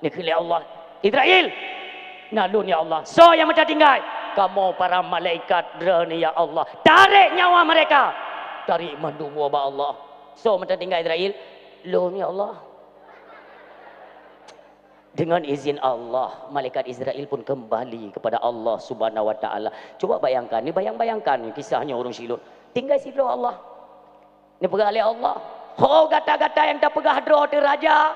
Neukheun lé Allah, "Izrail, na lôn ya Allah. Soe nyang meutateutinggai?" "Kamoe para malaikat Droeneuh ya Allah." "Tarek nyawa mereka." Tarek mandum woe bak Allah. "Soe meutateutinggai Izrail?" "Lôn ya Allah." Dengan izin Allah, malaikat Izrail pun kembali kepada Allah Subhanahu wa Taala. Cuba bayangkan, ni bayang-bayangkan kisah nyoe ureuëng silot. Tinggai sidroe Allah. Neupeugah lé Allah, "Ho gata-gata nyang tapeugah droe teuh raja,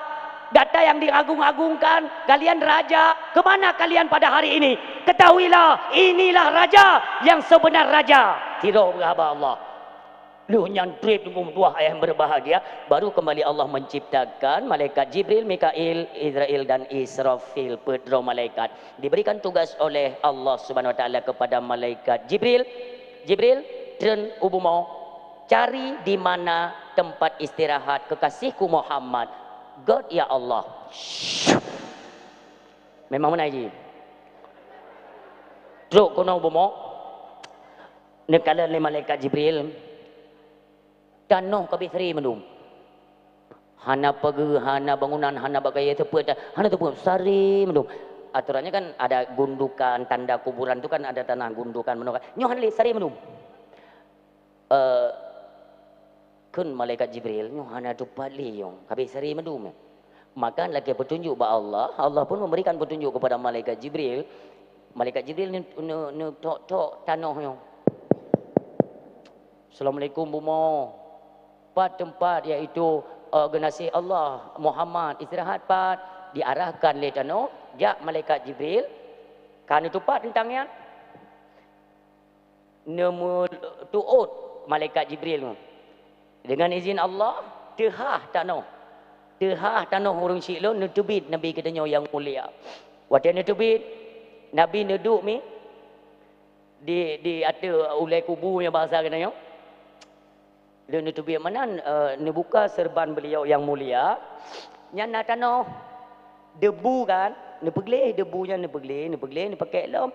gata nyang diagung-agungkan, kalian raja, ke mana kalian pada hari ini? Ketahuilah, inilah raja yang sebenar raja." Sidroe peugah bak Allah. Lheueh nyan treb teungku meutuah ayah berbahagia, baru kembali Allah menciptakan malaikat Jibril, Mikail, Izrail dan Israfil, peuet droe malaikat. Diberikan tugas oleh Allah Subhanahu wa Taala kepada malaikat Jibril, "Jibril, treun u bumoe, cari di mana tempat istirahat kekasihku Muhammad." "Göt ya Allah." Memang meunan jih. Trok keunoe u bumoe, neukalon lé malaikat Jibril, tanoh ka habéh sari mandum. Hana pageue, hana bangunan, hana bak kayée teupeu, hana teupeu, sari mandum. Aturannya kan ada gundukan, tanda kuburan tu kan ada tanah gundukan meunoe kan. Nyoe hana lé, sari mandum. Eh, kheun malaikat Jibril, "Nyoe hana teumpat lé nyoe, ka habéh sari mandum." Maka lakée peutunjuk bak Allah, Allah pun memberikan petunjuk kepada malaikat Jibril. Malaikat Jibril neu-, neu-, neutok-tok tanoh nyoe. "Assalamualaikum bumoe. Pat teumpat, yaitu, eh, geunaséh Allah, Muhammad, istirahat pat?" Diarahkan lé tanoh jak malaikat Jibril, ka neutupat teuntang nyan. Neumeu-, Teuôt malaikat Jibril nyoe. Deungon izin Allah, teuhah tanoh. Teuhah tanoh ureuëng syiek lôn, neuteubiet Nabi geutanyoe nyang mulia. Watée neuteubiet, Nabi neuduek mi di, di ateueh ulée kubu nyang bahasa geutanyoe. Lheueh neuteubiet meunan, eh, neubuka seureuban beuliau nyang mulia, nyan na tanoh, debu kan, neupeugleh debu nyan, neupeugleh, neupeugleh, neupakèk lom.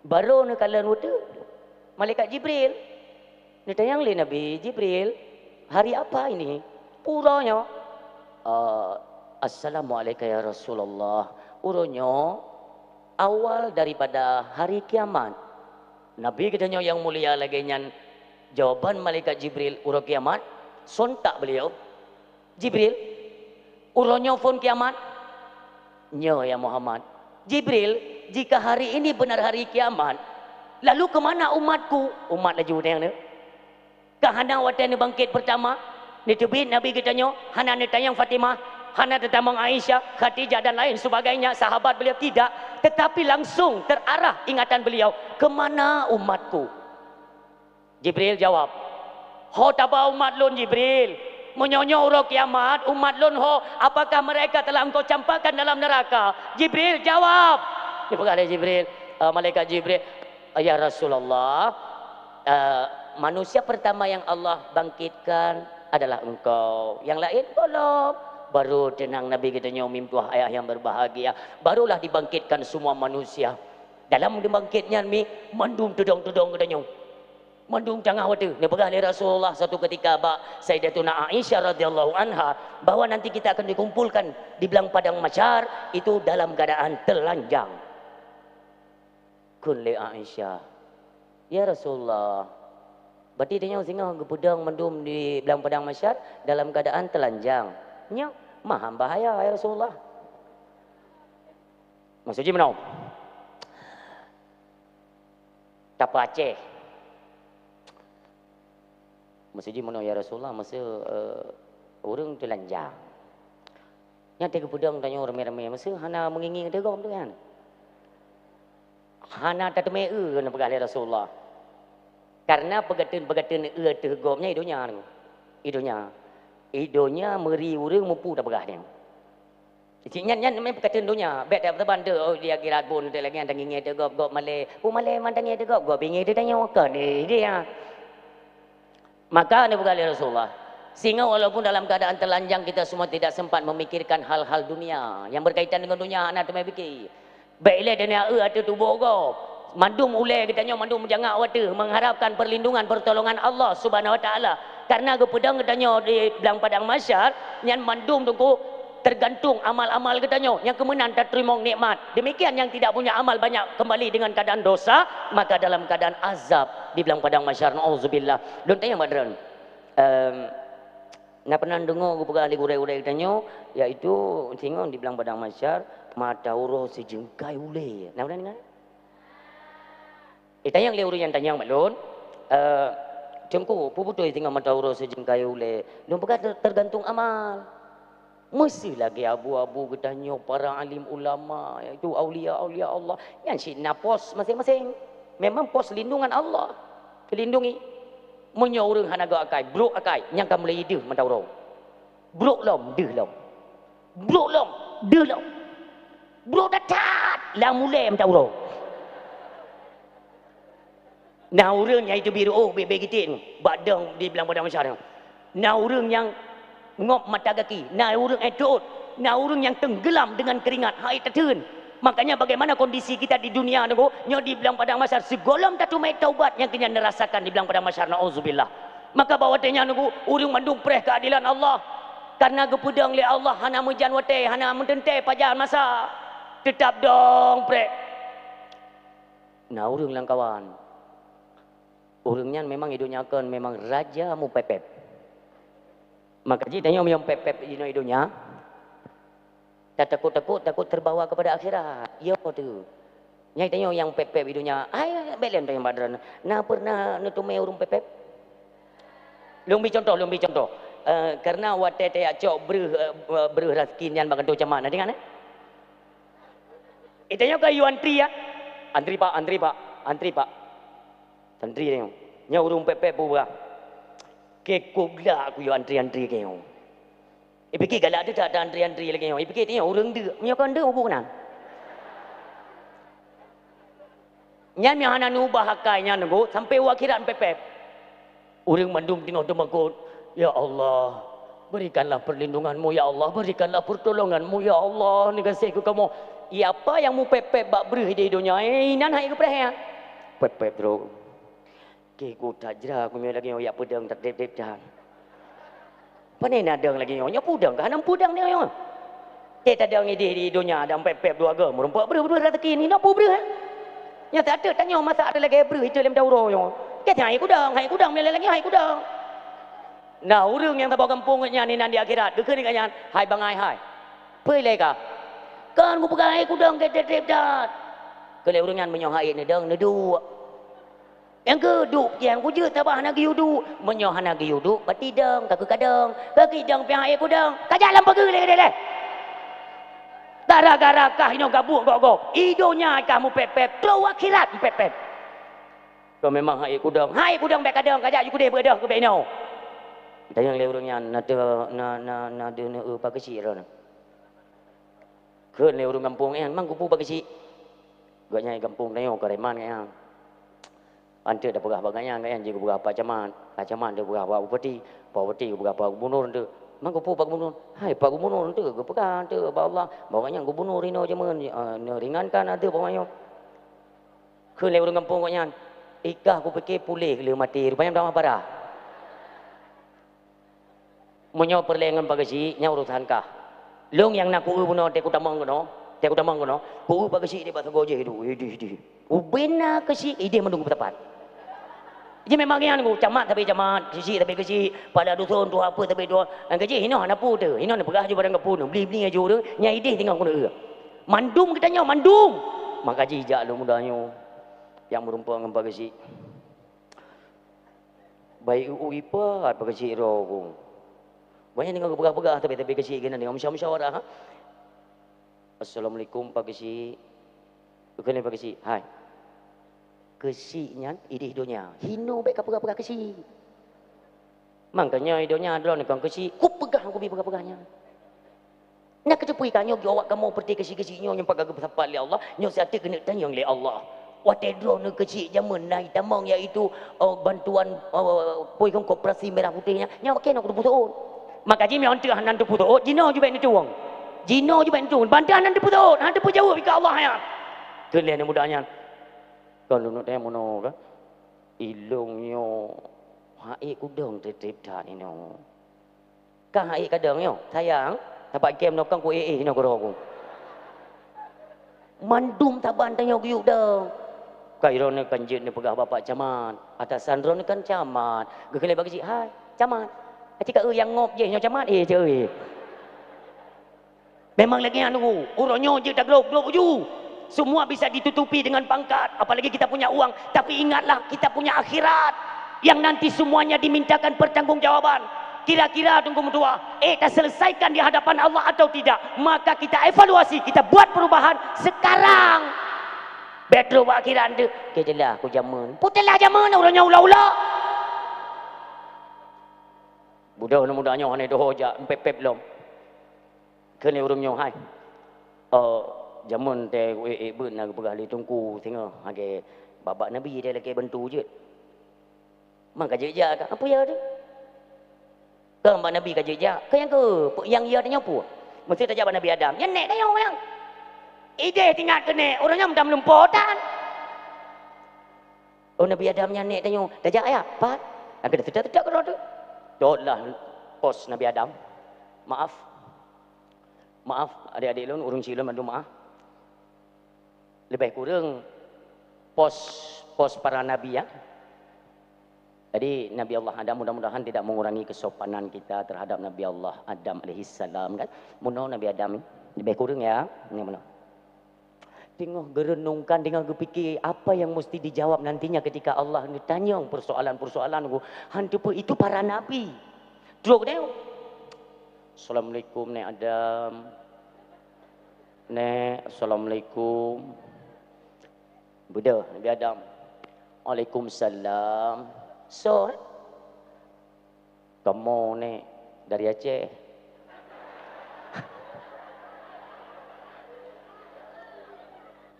Barô neukalon watée malaikat Jibril. Neutanyong lé Nabi, "Jibril, hari apa ini?" "Uroe nyoe." "Eh, assalamu'alaika ya Rasulullah. Uroe nyoe awal daripada hari kiamat." Nabi geutanyoe nyang mulia lagée nyan, jawaban malaikat Jibril uroe kiamat, sontak beuliau, "Jibril, uroe nyoe phon kiamat?" "Nyoe, ya Muhammad." "Jibril, jika hari ini benar hari kiamat, lalu ke mana umatku?" Umat laju tanyong nyoe. Ka hana watée neubangkét peurtama, neuteubiet Nabi geutanyoe, hana neutanyong Fatimah, hana teutamong Aisyah, Khadijah dan lain sebagainya, sahabat beliau, tidak, tetapi langsung terarah ingatan beliau, "Ke mana umatku?" Jibril jawab, "Ho taba umat lôn, Jibril. Meunyoe nyoe uroe kiamat, umat lôn ho, apakah mereka telah engkau campakkan dalam neraka?" Jibril jawab, dipeugah lé Jibril, eh, malaikat Jibril, "Ya Rasulullah, eh, manusia pertama yang Allah bangkitkan adalah engkau. Yang lain belum." Baru teunang Nabi geutanyoe, mimpuah ayah yang berbahagia. Barulah dibangkitkan semua manusia. Dalam dibangkét nyan mi, mandum teudong-teudong geutanyoe. Mandum tangah watée, neupeugah lé Rasulullah satu ketika bak Sayyidatuna Aisyah radhiyallahu anha, bahwa nanti kita akan dikumpulkan di blang padang mahsyar itu dalam keadaan telanjang. Kheun lé Aisyah, "Ya Rasulullah, berarti tanyoe singoh geupeudong mandum di blang padang mahsyar dalam keadaan telanjang? Nyoe maha bahaya, ya Rasulullah." Maksud jih meunoe? Tapa Aceh. Maksud jih meunoe, "Ya Rasulullah, masa, eh, ureuëng telanjang. Nyan teuh geupeudong tanyoe ramé-ramé, masa hana meungieng-ngieng teuh gob tu nyan?" Hana tateumé eu, neupeugah lé Rasulullah. Karena peugateun-peugateun eu teuh gob nyan i donya tu. I donya. I donya meuri ureuëng mupu tapeugah nyan. Cit nyan, nyan meukateun donya, bék that teuban teuh, oh, di akhirat bunoe teuh lagée nyan tangieng teuh gob, gob malée. Peue malée man tangieng teuh gob, gob bingée teuh tanyoe kon, eh, dia. Maka neupeugah lé Rasulullah, singoh walaupun dalam keadaan telanjang kita semua tidak sempat memikirkan hal-hal dunia yang berkaitan dengan dunia, hana teumé pike. Bék ilée donya eu ateueh tuboh gob. Mandum ulée geutanyoe mandum meujangak watée mengharapkan perlindungan pertolongan Allah Subhanahu wa Taala. Karena geupeudong geutanyoe di blang padang mahsyar, nyan mandum teungku tergantung amal-amal geutanyoe nyang keumeunan tateurimong nikmat. Demikian yang tidak punya amal banyak kembali dengan keadaan dosa, maka dalam keadaan azab di blang padang mahsyar. Nauzubillah. Lôn tanyong bak droen. Em, na pernah deungoe geupeugah lé gurée-gurée geutanyoe, yaitu singoh di blang padang mahsyar, mata uroe sijeungkai ulée. Na pernah deungoe? Itanyong lé ureuëng nyang tanyong bak lôn, eh, "Teungku, peue beutôi singoh mata uroe sijeungkai ulée?" Lôn peugah, "Ter-, tergantung amal." Meuseuh lagée abu-abu geutanyoe para alim ulama, yaitu aulia-aulia Allah, nyan cit na pos maséng-maséng. Memang pos lindungan Allah, teulindungi. Meunyoe ureuëng hana gét akai, brok akai, nyang ka mulai ideuh mata uroe. Brok lom, deuh lom. Brok lom, deuh lom. Brok that-that, lam ulée mata uroe. Na ureuëng nyang itu biru, oh, bit-bit giting, bak dong di blang padang mahsyar. Na ureuëng nyang ngop mata gaki, na ureuëng éh teuôt, na ureuëng nyang tenggelam dengan keringat, hai tatheun. Makanya bagaimana kondisi kita di dunia nyoe, nyoe di blang padang mahsyar, sigohlom tateumé taubat nyang keunan neurasakan di blang padang mahsyar, nauzubillah. Maka bak watée nyan nyoe, ureuëng mandum preh keuadilan Allah. Karena geupeudong lé Allah hana meujan watée, hana meuteuntée pajan masa. Teutab dong preh. Na ureuëng lamkawan. Ureuëng nyan memang i donya kon memang raja mupép-pép. Maka jih tanyoe meunyoe pép-pép inoe i donya, tatakot-takot, takot terbawa kepada akhirat. Yo tu. Nyai tanyoe nyang pép-pép i donya, ai bék lé tanyoe bak droeneuh. Na pernah neuteumé ureuëng pép-pép? Lôn bi contoh, lôn bi contoh. Eh, karena watée tajak cok breueh, eh, breueh raseuki nyan bak kantô camat, na teuingat, eh? Itanyoe ka yue antri, ya? Antri, Pak, antri, Pak, antri, Pak. Santri tanyoe. Nyoe ureuëng pép-pép peue bra. Keu kuglak kuyue antri-antri keu nyoe. Ipike galak teuh that antri-antri lagée nyoe. Ipike teuh nyoe ureuëng deuk. Meunyoe kon deuk hubung nan. Nyan meuhana neubah akai nyan nunggu sampai u akhirat pép-pép. Ureuëng mandum teungoh teumakot, "Ya Allah, berikanlah perlindungan-Mu, ya Allah, berikanlah pertolongan-Mu, ya Allah, neugaséh keu kamoe." Iya apa nyang mupép-pép bak breuh di donya, eh, inan hai geupreh ya. Pép-pép droe. Keu tajra kume lagée nyoe ya peudong tadeb-deb tan. Pane na dong lagée nyoe, nyoe peudong ka hana peudong nyoe. Teh tadong ideh di donya ada pép-pép dua go, meurumpok breuh-breuh rezeki ni na peue breuh. Nyoe tak teuk tanyoe masa ada lagée breuh itu lem dauro nyoe. Keu hai kudong, hai kudong, milai lagée hai kudong. Nah, ureuëng nyang saboh gampông nyan inan di akhirat, geukheun nyan, "Hai bangai hai. Peue ilée ka?" "Kon kupeugah hai kudong keu tadeb-deb tan." Keu lé ureuëng nyan meunyoe hai neudong, neuduek. Nyang keu duek nyang kujeuet tabah hana geuyue duek. Meunyoe hana geuyue duek, berarti dong, ka keu kadong. Ka keu dong pih hai kudong. Kajak lam pageue lé deh leh. Gara-gara kah inoe gabuek gob-gob. I donya kah mupép-pép, trok u akhirat mupép-pép. Kau memang hai kudong. Hai kudong bék kadong, kajak ju keudeh beudoh keu bék inoe. Tanyong lé ureuëng nyan, na teu na na na deuneu pakeusi droeneuh. Kheun lé ureuëng gampông nyan, "Mang kupu pakeusi." Gobnyan gampông tanyoe Kariman nyan. Anteuk tapeugah bak gobnyan, gobnyan jeuet geupeugah Pak Camat. Pak Camat jeuet geupeugah Pak Bupati. Pak Bupati geupeugah Pak Gubunur anteuk. "Mang kupu Pak Gubunur?" "Hai Pak Gubunur anteuk geupeugah anteuk bak Allah. Bahwa gobnyan gubunur inoe jameun, eh, neuringankan ateueh bak nyoe." Kheun lé ureuëng gampông gobnyan, "Ikah kupike puléh lé maté, rupanya meutamah parah." Meunyoe peureulée ngon pakeusi, nyan urosan kah. Lôn nyang na kueu bunoe teuh kutamong keunoe, teuh kutamong keunoe, kueu pakeusi di bak sagoe jih duek, idih, idih. Ubena keusi, idih mandum kupeusapat. Jadi memang nyan ku, camat sabe camat, keusi sabe keusi, pala duson tuha peue sabe tuha. Nyang keuji hinoe hana peue teuh, hinoe neupeugah ju barang kapeue, neubli-bli aju ureuëng, nyang idih tinggai keuneuk. Mandum geutanyoe, mandum. Maka jijak lôn muda nyoe, nyang meurumpok ngon pakeusi. Baik u ipat pakeusi droe ku. Banyak deungoe geupeugah-peugah tapi-tapi keusi geunan deungoe musyawarah-musyawarah, ha? "Assalamualaikum pakeusi." Keuneuk pakeusi, "Hai. Keusi nyan idih donya. Hinoe bék kapeugah-peugah keusi. Mangkanya i donya droeneuh kon keusi, kupeugah kubi peugah-peugah nyan." Na keuteupui ka nyoe geuh awak kamoe peureute keusi-keusi nyoe nyang pat ka geupeusapat lé Allah, nyoe siat keuneuk tanyong lé Allah. Watée droeneuh keusi jameun na itamong yaitu, eh, bantuan, eh, peue kheun koperasi merah putih nyan, nyan watée nyoe kuteupeu seuôt. Maka jih meunan teuh hana teupeu seuôt, jinoe ju bék neutueng. Jinoe ju bék neutueng, ban teuh hana teupeu seuôt, hana teupeu jaweueb keu Allah nyan. Kheun lé aneuk muda nyan, "Kon lôn tanyong meunoe ka? Ilôn nyoe hai kudong treb-treb that inoe." Ka hai kadang nyoe, sayang, tapak kem nokong ku éh-éh nyoe keudroe ku. Mandum saban tanyoe geuyue dong. Ka droeneuh kan jeuet neupeugah bapak camat, atasan droeneuh kan camat. Geukheun lé bak keusi, "Hai, camat. Aci ka eu nyang ngop jih nyoe camat, éh, ceu éh." Memang lagée nyan, uroe nyoe jeuet tagrôp-grôp uju. Semua bisa ditutupi dengan pangkat, apalagi kita punya uang. Tapi ingatlah, kita punya akhirat yang nanti semuanya dimintakan pertanggungjawaban. Kira-kira teungku meutuah, eh, taselesaikan di hadapan Allah atau tidak? Maka kita evaluasi, kita buat perubahan sekarang. Bék trok bak akhirat teuh, "Keu teulah ku jameun." Peue teulah jameun, uroe nyoe ulo-ulo. Beudôh aneuk muda nyoe hana doho jak pép-pép lom. Kheun lé ureuëng nyoe, "Hai, eh, jameun teuh ék-ék beuet na geupeugah lé teungku singoh, lagée bak-bak Nabi teuh lakée bantu jeuet." "Man ka jeuet jak ka?" "Peue ya teuh?" "Keu bak Nabi ka jeuet jak." "Keu nyang keu, nyang ya tanyoe peue?" "Meuseu tajak bak Nabi Adam." "Nyan nèk tanyoe nyang." "Ideh tingat keu nèk, ureuëng nyan meutam lumpoe tan." "Oh, Nabi Adam nyan nèk tanyoe." "Tajak ya?" "Pat." Nyang keu teutak-teutak keudroe teuh. Tot lah pos Nabi Adam. Maaf. Maaf, adik-adik lôn, ureuëng syik lôn mandum maaf. Leubeh kureueng pos, pos para nabi, ya. Jadi, Nabi Allah Adam mudah-mudahan tidak mengurangi kesopanan kita terhadap Nabi Allah Adam alaihissalam, kan. Meunoe Nabi Adam ni, leubeh kureueng, ya. Ni meunoe. Teungoh geureunungkan, teungoh geupike apa yang mesti dijawab nantinya ketika Allah neutanyong persoalan-persoalan ku, han teupeu itu para nabi. Trok deh. "Assalamualaikum, Nèk Adam." "Nèk, assalamualaikum." Beudôh Nabi Adam. "Waalaikumsalam." Soe? Kamoe ni dari Aceh.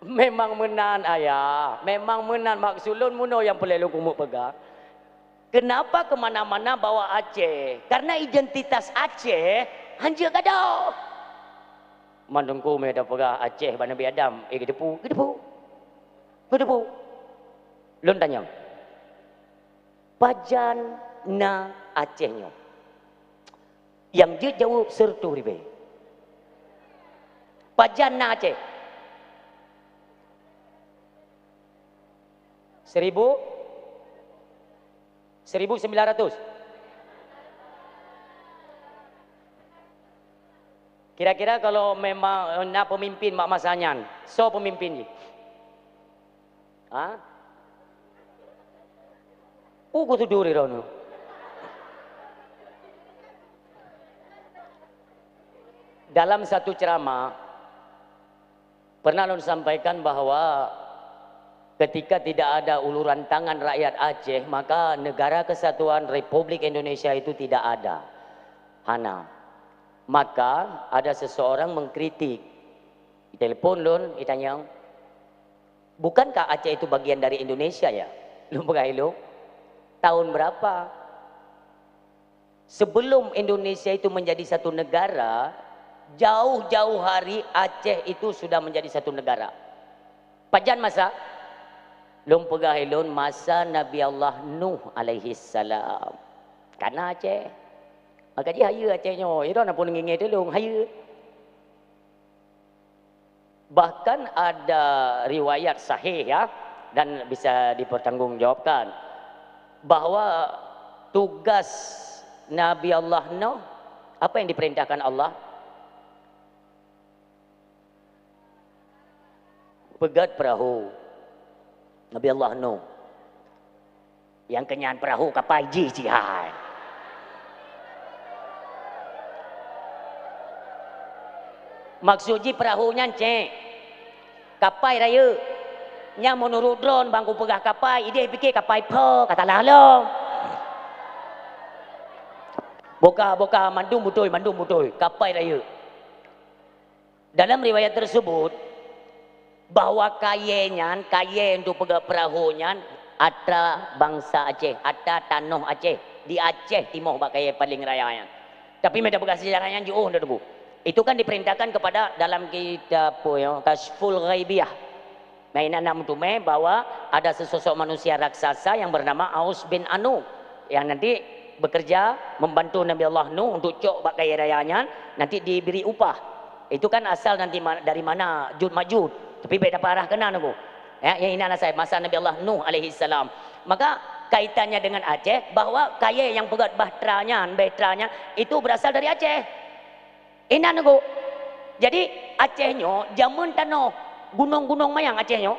Memang meunan, ayah. Memang meunan maksud lôn, meunyoe nyang peureulée lôn keumeung peugah. Kenapa ke mana-mana bawa Aceh? Karena identitas Aceh hanjeuet gadôh. Man Teungku meu tapeugah Aceh bak Nabi Adam, eh, geuteupeue, geuteupeue. Geuteupeue. Lôn tanyong. Pajan na Aceh nyoe? Nyang jeuet jaweueb sireutôh ribée. Pajan na Aceh? Seribu? Seribu sembilan ratus? Kira-kira kalau memang, eh, na peumimpin bak masa nyan, soe peumimpin jih? Ha? Uku tudur droeneuh. Dalam satu ceramah, pernah lôn sampaikan bahwa ketika tidak ada uluran tangan rakyat Aceh, maka Negara Kesatuan Republik Indonesia itu tidak ada. Hana. Maka ada seseorang mengkritik. Telepon lôn, itanyong, "Bukankah Aceh itu bagian dari Indonesia, ya?" Lôn peugah ilôn, "Tahun berapa?" Sebelum Indonesia itu menjadi satu negara, jauh-jauh hari Aceh itu sudah menjadi satu negara. Pajan masa? Lôn peugah ilôn masa Nabi Allah Nuh alaihissalam. Kana Aceh. Maka jih hayeue Aceh nyoe, iron apun ngingee tulông, hayeue. Bahkan ada riwayat sahih, ya, dan bisa dipertanggungjawabkan, bahwa tugas Nabi Allah Nuh, apa yang diperintahkan Allah? Peugét peurahô. Nabi Allah Nuh. Nyang keunyan peurahô kapai jih cit hai. Maksud jih peurahô nyan cék, kapai rayeuk. Nyang meunurot droe bang kupeugah kapai, idéh pike kapai pho, ka salah lom. Boka, boka, mandum beutôi, mandum beutôi, kapai rayeuk. Dalam riwayat tersebut, bahwa kayée nyan, kayée untuk peugét peurahô nyan, atra bansa Aceh, atra tanoh Aceh, di Aceh timoh bak kayée paleng raya nyan. Tapi meunyoe tapeugah seujarah nyan jiôh, Teungku. Itu kan diperintahkan kepada dalam kitab, apa ya, Kasyful Ghaibiyah. Nah, inan na meuteumé bahwa ada sesosok manusia raksasa yang bernama Aus bin Anu, yang nanti bekerja membantu Nabi Allah Nuh untuk cok bak kayée raya nyan, nanti diberi upah. Itu kan asal nanti ma-, dari mana, Jud Majud. Tapi bék taparah keunan aku. Ya, nyang inan asai masa Nabi Allah Nuh alaihissalam. Maka kaitannya dengan Aceh, bahwa kayée nyang peugét bahtera nyan, bahtera nyan, itu berasal dari Aceh. Inan Teungku. Jadi, Aceh nyoe jameun tanoh gunong-gunong manyang Aceh nyoe.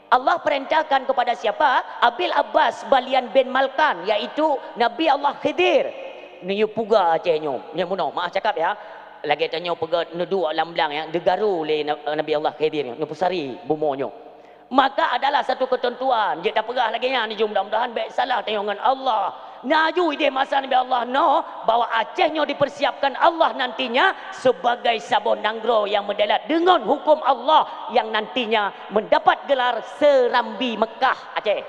Allah perintahkan kepada siapa? Abil Abbas Balian bin Malkan, yaitu Nabi Allah Khidir. Neuyue puga Aceh nyoe. Nyoe meunoe, maaf cakap ya. Lagée tanyoe peugét neuduek lam blang ya, deugaru lé Na-, Nabi Allah Khidir nyoe, neupeusari bumoe nyoe. Maka adalah satu ketentuan. Jeuet tapeugah lagée nyan, jeuet mudah-mudahan bék salah tanyoe ngon Allah. Na ju idéh masa Nabi Allah Nuh bahwa Aceh nyoe dipersiapkan Allah nantinya sebagai saboh nanggroe yang meudalat deungon huköm Allah yang nantinya mendapat gelar Serambi Mekah Aceh.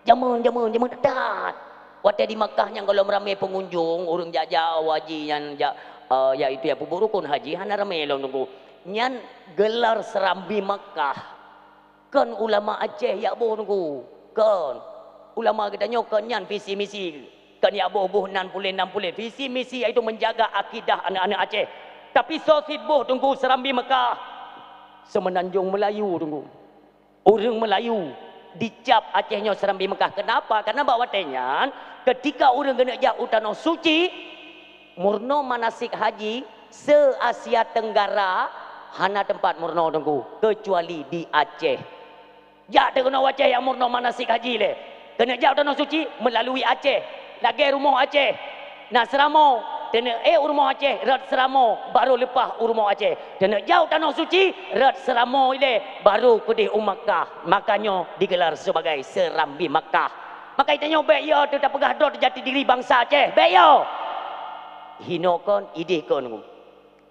Jameun, jameun, jameun that. Watée di Mekah nyang gohlom ramé pengunjung, ureuëng jak-jak haji nyan jak, eh, yaitu ya peubuet rukun haji, hana ramé lom Teungku. Nyan gelar Serambi Mekah. Kon ulama Aceh jak boh Teungku. Kon. Ulama geutanyoe kon nyan visi misi. Kon jak boh-boh nan pulen, nan pulen. Visi misi yaitu menjaga akidah aneuëk-aneuëk Aceh. Tapi soe cit boh Teungku Serambi Mekah. Semenanjung Melayu Teungku. Ureuëng Melayu dicap Aceh nyoe Serambi Mekah. Kenapa? Karena bak watée nyan, ketika ureuëng geuneuk jak u Tanoh Suci, meurunoe manasik haji se-Asia Tenggara hana teumpat meurunoe Teungku, kecuali di Aceh. Jak teuh keunoe u Aceh nyang meurunoe manasik haji lé. Keuneuk jak u Tanoh Suci meulalui Aceh, lagée rumoh Aceh. Na seuramoe, teuneuk ék u rumoh Aceh, rot seuramoe, barô leupah u rumoh Aceh. Teuneuk jak u Tanoh Suci, rot seuramoe ilée, barô keudeh u Makkah. Makanyoe digelar sebagai Serambi Makkah. Maka tanyoe bék yo teupeugah droe jati diri bansa Aceh. Bék yo. Hino kon, idéh kon.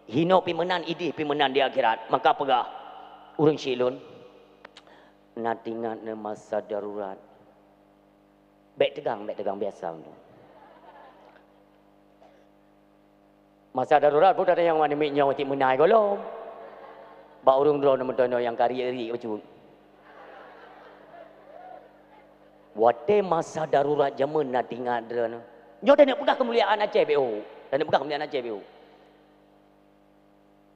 Hino pih meunan, idéh pih meunan di akhirat. Maka peugah ureuëng syiek lôn, na teuingat na masa darurat. Bék teugang, bék teugang, biasa. Masa darurat pun ada nyang meunan miet nyoe cit meunai gohlom. Bak ureuëng droe meutono nyang ka riek-riek bacut. Watée masa darurat jameun na teuingat droe. Nyoe taneuk peugah keumuliaan Aceh B O. Taneuk peugah keumuliaan Aceh B O.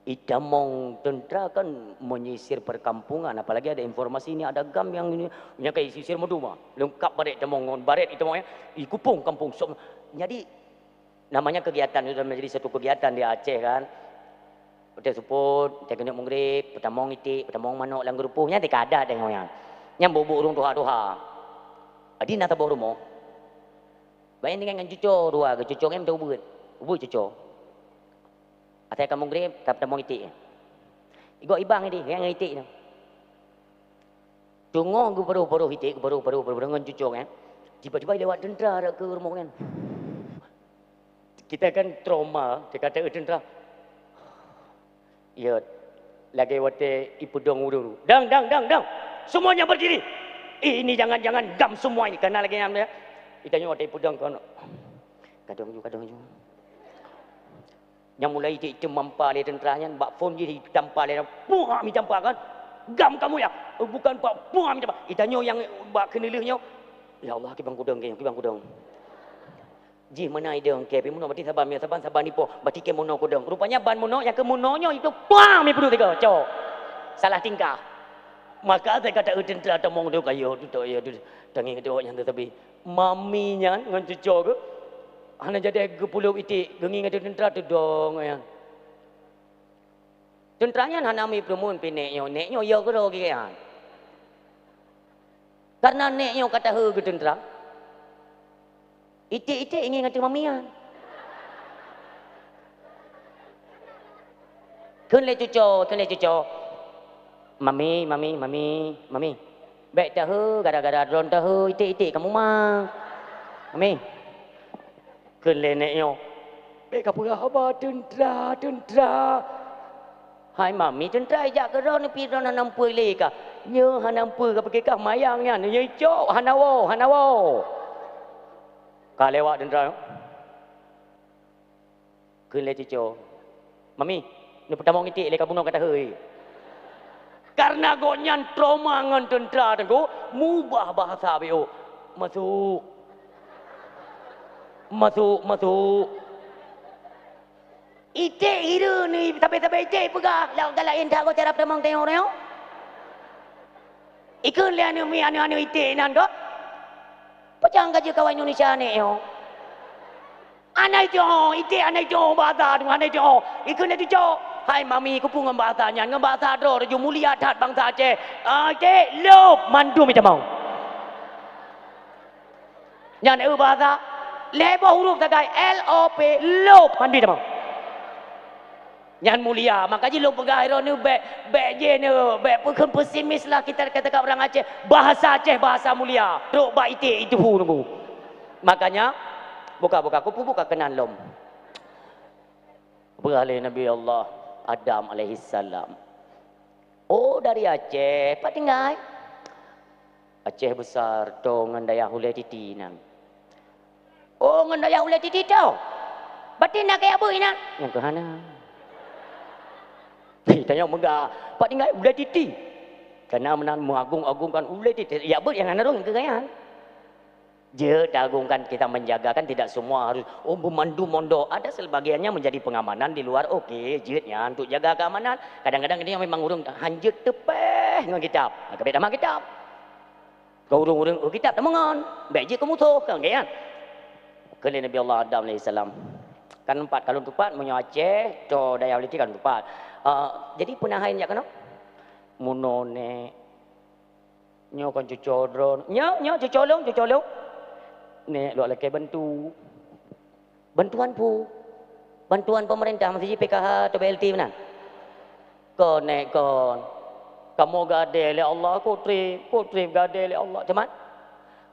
Itamong teuntara kan menyisir perkampungan, apalagi ada informasi ini ada GAM yang ini, yang kayak sisir Maduma, lengkap baret tamong ngon baret itamong ya, ikupung kampung. Jadi namanya kegiatan, sudah menjadi satu kegiatan di Aceh kan. Watée seupôt, watée keuneuk meugrib, peutamong iték, peutamong manok lam geurupôh, nyan tika adat nyang nyan. Nyan bubuk ureuëng tuha-tuha. Adi na saboh rumoh. Bayang dengan ngan cuco dua, ke cuco ngan ubeut. Ubeut cuco. Asai ka meugrib, ka peutamong iték. Igok ibang idéh, ngan iték nyan. Teungoh geuparoh-paroh iték, geuparoh-paroh, paroh ngon cuco nyan. Tiba-tiba lewat teuntara rot keu rumoh nyan. Kita kan trauma, teuka teuh teuntara. Ya, lagée watée ipeudong ureuëng. Dang, dang, dang, dang. Semuanya berdiri. Ini jangan-jangan GAM semua ini. Karena lagée nyan ya. Itanyoe watée ipeudong kon. Kadang ju, kadang ju. Nyang mulai iték-iték mampa lé teuntara nyan, bak phon jih itampa lé, puah mi tampa kan. GAM kamu ya? Bukan pak, puah mi tampa. Itanyoe nyang bak keuneulheueh nyoe. Ya Allah, kibang kudong, kibang kudong. Jih meunan idong, keu pih meunoe, berarti saban, saban, saban ipoh, berarti keu meunoe kudong. Rupanya ban meunoe, nyang keu meunoe nyoe itu puang mi peuduek tiga, cok. Salah tingkah. Maka saya kata, "Eh, teuntara tamong tu kayo tu, tu, ya tu, tangieng tu, nyang tu tapi." Mami nyan ngon cuco geuh, hana jadi geupulop iték, geungieng ateueh teuntara teudong nyan. Teuntara nyan hana mi peureumeun pih nek nyoe, nek nyoe yo keudroe geuh nyan. Karena nek nyoe ka taheu keu teuntara, iték-iték ingieng ateueh mami nyan. Kheun lé cuco, kheun lé cuco, "Mami, mami, mami, mami, bék taheu gara-gara droe taheu iték-iték kamu ma. Mami." Kheun lé nek nyoe, "Bék kapeugah haba teuntara, teuntara." "Hai mami, teuntara ijak keu droe neupie droe hana meupeue lé kah." "Nyoe hana meupeue kapike kah mayang nyan, nyoe icok hana woe, hana woe." Ka lewat teuntara. Kheun lé cuco, "Mami, neupeutamong iték lé kabunoe ka taheu." Karena gobnyan trauma ngon teuntara teungku, mubah bahasa B O. "Masuk. Masuk, masuk." Iték hireuen ni, sabe-sabe iték peugah, lam galak intat goe cara peutamong tengok-tengok. Ikheun lé aneuk miet, aneuk-aneuk iték nan gob. Peujang ka jeuet kawan Indonesia nek nyoe. Anai teuh, iték anai teuh bahasa tu, anai teuh. Ikheun lé cuco, "Hai mami, kupeue ngon bahasa nyan, ngon bahasa droe ju mulia that bansa Aceh." "Ah, iték, lop mandum itamong." Nyan eu bahasa, lhée boh huruf sagai, L O P, lop mandum itamong. Nyan mulia, maka jih lôn peugah droeneuh bék, bék jih nyoe, bék peukheun pesimis lah kita kata-kata orang Aceh. Bahasa Aceh bahasa mulia. Trok bak iték itu teungku. Makanya, buka-buka kupu buka keunan lom. Peugah lé Nabi Allah Adam alaihissalam. Oh, dari Aceh, pat tinggai? Aceh Besar, to ngon dayah Ulée Titi nan. Oh, ngon dayah Ulée Titi to. Berarti na keu yak beuet inan? Nyang keu hana. Hei, tanyoe meugah, pat tinggai Ulée Titi. Karena meunan meuagung-agungkan Ulée Titi, yak beuet nyang hana rhung keu gaya. Jeuet taagungkan, kita menjaga kan tidak semua harus, oh, beumandum mondok. Ada sebagiannya menjadi pengamanan di luar, oke, jeuet nyan untuk jaga keamanan. Kadang-kadang dia memang ureuëng hanjeuet teupeh ngon kitab. Maka bék tamah kitab. Keu ureuëng-ureuëng, oh, kitab tameungon, bék jeuet keu musoh, kan, kan? Kheun lé Nabi Allah Adam alaihissalam. Kan empat, kalau teumpat, meunyoe Aceh, to dayah Ulée Titi kan empat. Ah, jadi peunahan jak keunoe? Munoe nek. Nyoe kon cuco droe. Nyoe, nyoe cuco lôn, cuco lôn. Nek lôn lakée bantu. Bantuan peue? Bantuan pemerintah, maksud jih P K H atau B L T meunan? Kon, nek, kon. Kamoe gadée lé Allah, kutrép, kutrép gadée lé Allah. Cuman,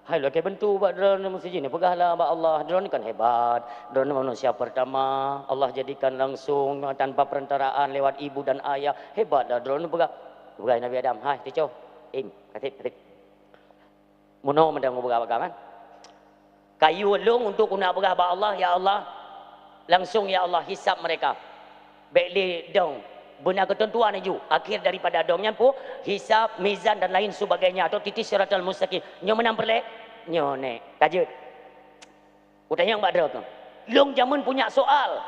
Hai, lakée bantu bak droeneuh meusidin, peugahlah bak Allah, droeneuh kan hebat, droeneuh manusia pertama, Allah jadikan langsung tanpa perantaraan lewat ibu dan ayah, hebatlah droeneuh peugah. Peugah Nabi Adam, "Hai, cucoe, im, kaseb, kaseb." Meunoe mantong geupeugah bak gobnyan. Kayue lôn untuk kuneuk peugah bak Allah, "Ya Allah, langsung ya Allah hisab mereka." Bék lé dong, beuna keuteuntuan laju. Akhé daripada dong nyan peue? Hisab, mizan dan lain sebagainya atau titis siratal mustaqim. Nyoe meunan peureulée? Nyoe nèk, ka jeuet. Kutanyong bak droe keuh. Lôn jameun punya soal.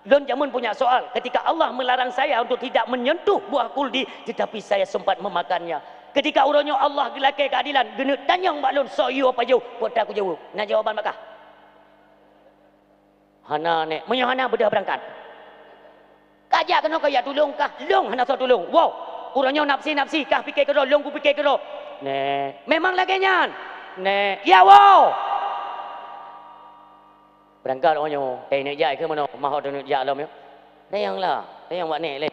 Lôn jameun punya soal. Ketika Allah melarang saya untuk tidak menyentuh buah khuldi, tetapi saya sempat memakannya. Ketika uroe nyoe Allah geulakée keadilan, geuneuk tanyong bak lôn, soe yue pajoh, peue ta kujaweueb? Na jawaban bak kah? Hana, nèk. Meunyoe hana, beudôh beurangkat. Kajak keunoe kajak tulông kah? Lôn hana soe tulông. Wow! Uroe nyoe nafsi-nafsi kah pike keudroe, lôn kupike keudroe. Nèk. Memang lagée nyan. Nèk. Ya, wow! Beurangkat uroe nyoe. Eh, nèk jak keu meunoe? Mah ho teuneuk jak lom nyoe. Tanyong lah. Tanyong bak nèk lé.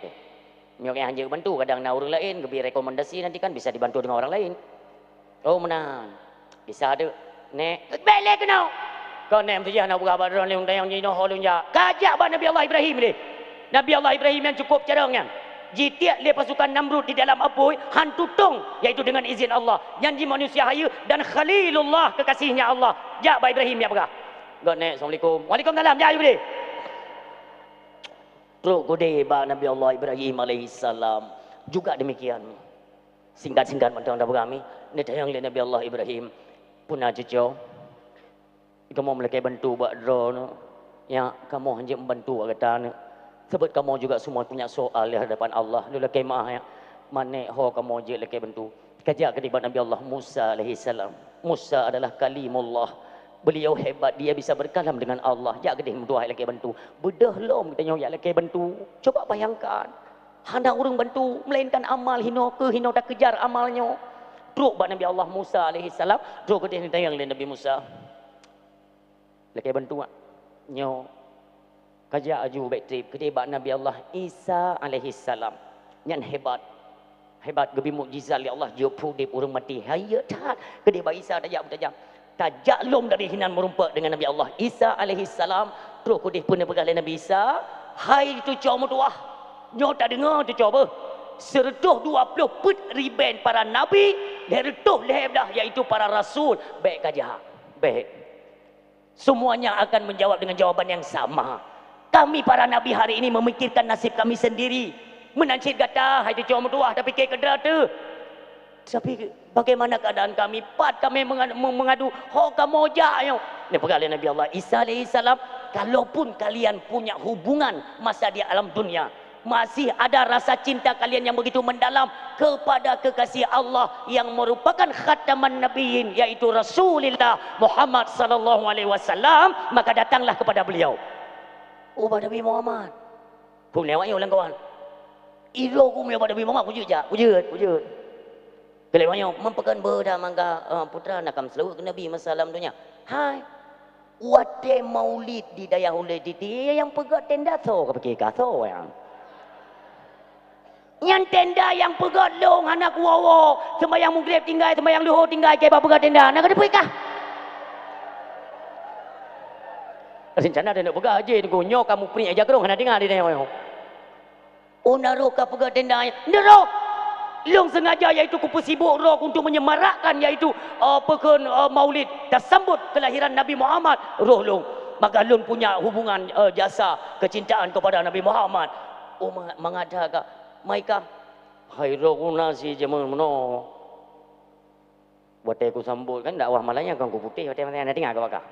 Nyoe nyang hanjeuet bantu, kadang na ureuëng laén geubri rekomendasi, nanti kan bisa dibantu dengan orang lain. Oh, meunan. Bisa tu. Nèk, bék lé keunoe. Kon nèk meuseujah na peugah bak droe lôn tanyong jinoe ho lôn jak. Kajak bak Nabi Allah Ibrahim lé. Nabi Allah Ibrahim nyang cukup carông nyan. Jitiek lé pasukan Namrud di dalam apui, han tutông, yaitu dengan izin Allah. Nyan ji manusia hayeue dan Khalilullah, kekasihnya Allah. Jak bak Ibrahim jak peugah. Kon nèk, assalamualaikum. Waalaikumsalam. Jak Ibrahim. Trok keudeh bak Nabi Allah Ibrahim alaihissalam juga demikian. Singkat-singkat mantong tapeugah mi, neutanyong lé Nabi Allah Ibrahim, "Peue na cucoe? Kamoe meulakée bantu bak droeneuh, nyak kamoe hanjeuet meubantu bak gata nyoe. Sabab kamoe juga semua punya soal di hadapan Allah. Lôn lakée meuáh, nyak, manèk ho kamoe jeuet lakée bantu." Kajak keudeh bak Nabi Allah Musa alaihissalam. Musa adalah kalimullah. Beliau hebat, dia bisa berkalam dengan Allah. Jak keudeh meutuah lakée bantu. Beudôh lom geutanyoe jak lakée bantu. Coba bayangkan. Hana ureuëng bantu, melainkan amal hinoe keuh hinoe takeujar amal nyoe. Trok bak Nabi Allah Musa alaihissalam, trok keudeh neutanyong lé Nabi Musa. Lakée bantu, nyak. Nyoe. Kajak aju bék treb keudeh bak Nabi Allah Isa alaihissalam. Nyan hebat. Hebat, geubri mukjizat lé Allah, jeuet peuudeb ureuëng maté. Hayeue that. Keudeh bak Isa tajak beutajam. Tajak lom dari hinan meurumpok dengan Nabi Allah Isa alaihissalam. Trok keudeh peue neupeugah lé Nabi Isa, "Hai cucoe meutuah, nyoe tadeungoe cucoe beuh. Seureutôh dua ploh peuet ribèe para nabi, lhèe reutôh lhèe blah, yaitu para rasul. Bék kajak. Bék." Semuanya akan menjawab dengan jawaban yang sama. Kami para nabi hari ini memikirkan nasib kami sendiri. Meunan cit gata, hai cucoe meutuah, tapike keudroe teuh. Tapi bagaimana keadaan kami? Pat kami menga-, me-, mengadu, ho kamoe jak nyoe. Neupeugah lé Nabi Allah Isa alaihissalam, "Kalaupun kalian punya hubungan masa di alam dunia, masih ada rasa cinta kalian yang begitu mendalam kepada kekasih Allah yang merupakan khataman nabiyyin, yaitu Rasulullah Muhammad sallallahu alaihi wasallam, maka datanglah kepada beliau." Ubak Nabi Muhammad. Ku lewat nyoe lam kawan. Idroe ku miyueb bak Nabi Muhammad, kujeuet jak, kujeuet, kujeuet. Keu lewat nyoe, meupeukan beuda mangga, eh, putra nakam seulaweuet keu Nabi masa lam donya. Hai, watée maulid di dayah ulée titi nyang peugét tenda soe ka pike ka soe nyang. Nyan tenda nyang peugét lôn hana kuwoe-woe, seumayang mugreb tinggai, seumayang luho tinggai, keu ba peugét tenda, na ka teupeue kah? Rencana teuneuk peugah jih, nyoe ka mupriek jakrong hana tinggai di nyoe. Oh, na roh ka peugah tenda nyan. Neuroh! Lôn sengaja, yaitu kupeusibok roh untuk menyemarakkan, yaitu, eh, peukon, eh, maulid, tasambot kelahiran Nabi Muhammad, roh lôn. Maka lôn punya hubungan, eh, jasa kecintaan kepada Nabi Muhammad. Oh, ma-, mangat that ka. Mai kah? Hai roh guna si jameun meunoe. Watée kusambot kan dakwah malam nyan kon kuputéh, watée masa nyan na tingat keu baka.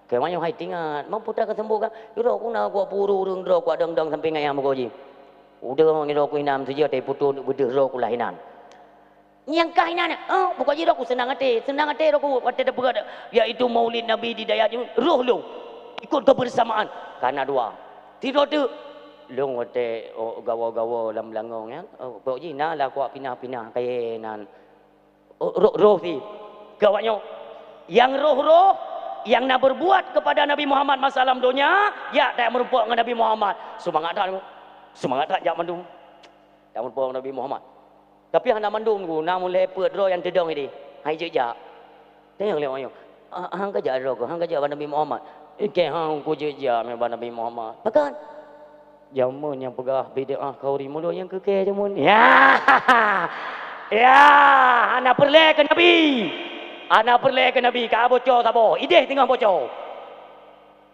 Keu manyuh hai tingat, meunyoe putra kusambot kan, uroe ku na kupeurureueng droe kuadong-dong sampoe ngon nyang mukoji. Udah ngon droe ku inan sijeuh watée putôh beudeuh droe ku lah inan. Nyang kah inan, eh, mukoji droe ku seunang até, seunang até droe ku watée teupeugah, yaitu Maulid Nabi di dayah nyoe, roh lôn ikot kebersamaan. Kana dua. Sidroe teuk, lôn watée, oh, gawa-gawa lam beulangong nyan, oh, pok jih na lah kuak pinah-pinah kayée nan. Roh-roh si. Keu awak nyoe, nyang roh-roh nyang na berbuat kepada Nabi Muhammad masa lam donya, jak tajak meurumpok ngon Nabi Muhammad. Seumangat that, seumangat that jak mandum. Jak meurumpok ngon Nabi Muhammad. Tapi hana mandum ku, na mulai peuet droe nyang teudong ideh. Hai jeuet jak. Tanyong lé awak nyoe, "Ah, han kajak droe keuh, han kajak bak Nabi Muhammad?" "Ikei han kujak jak meunan bak Nabi Muhammad." "Pakon?" "Jameun nyang peugah bid'ah khauri mulod nyang keu kèe jameun." Ya! Ya, hana peureulèe keu Nabi. Hana peureulèe keu Nabi, ka boco saboh. Idéh teungoh boco.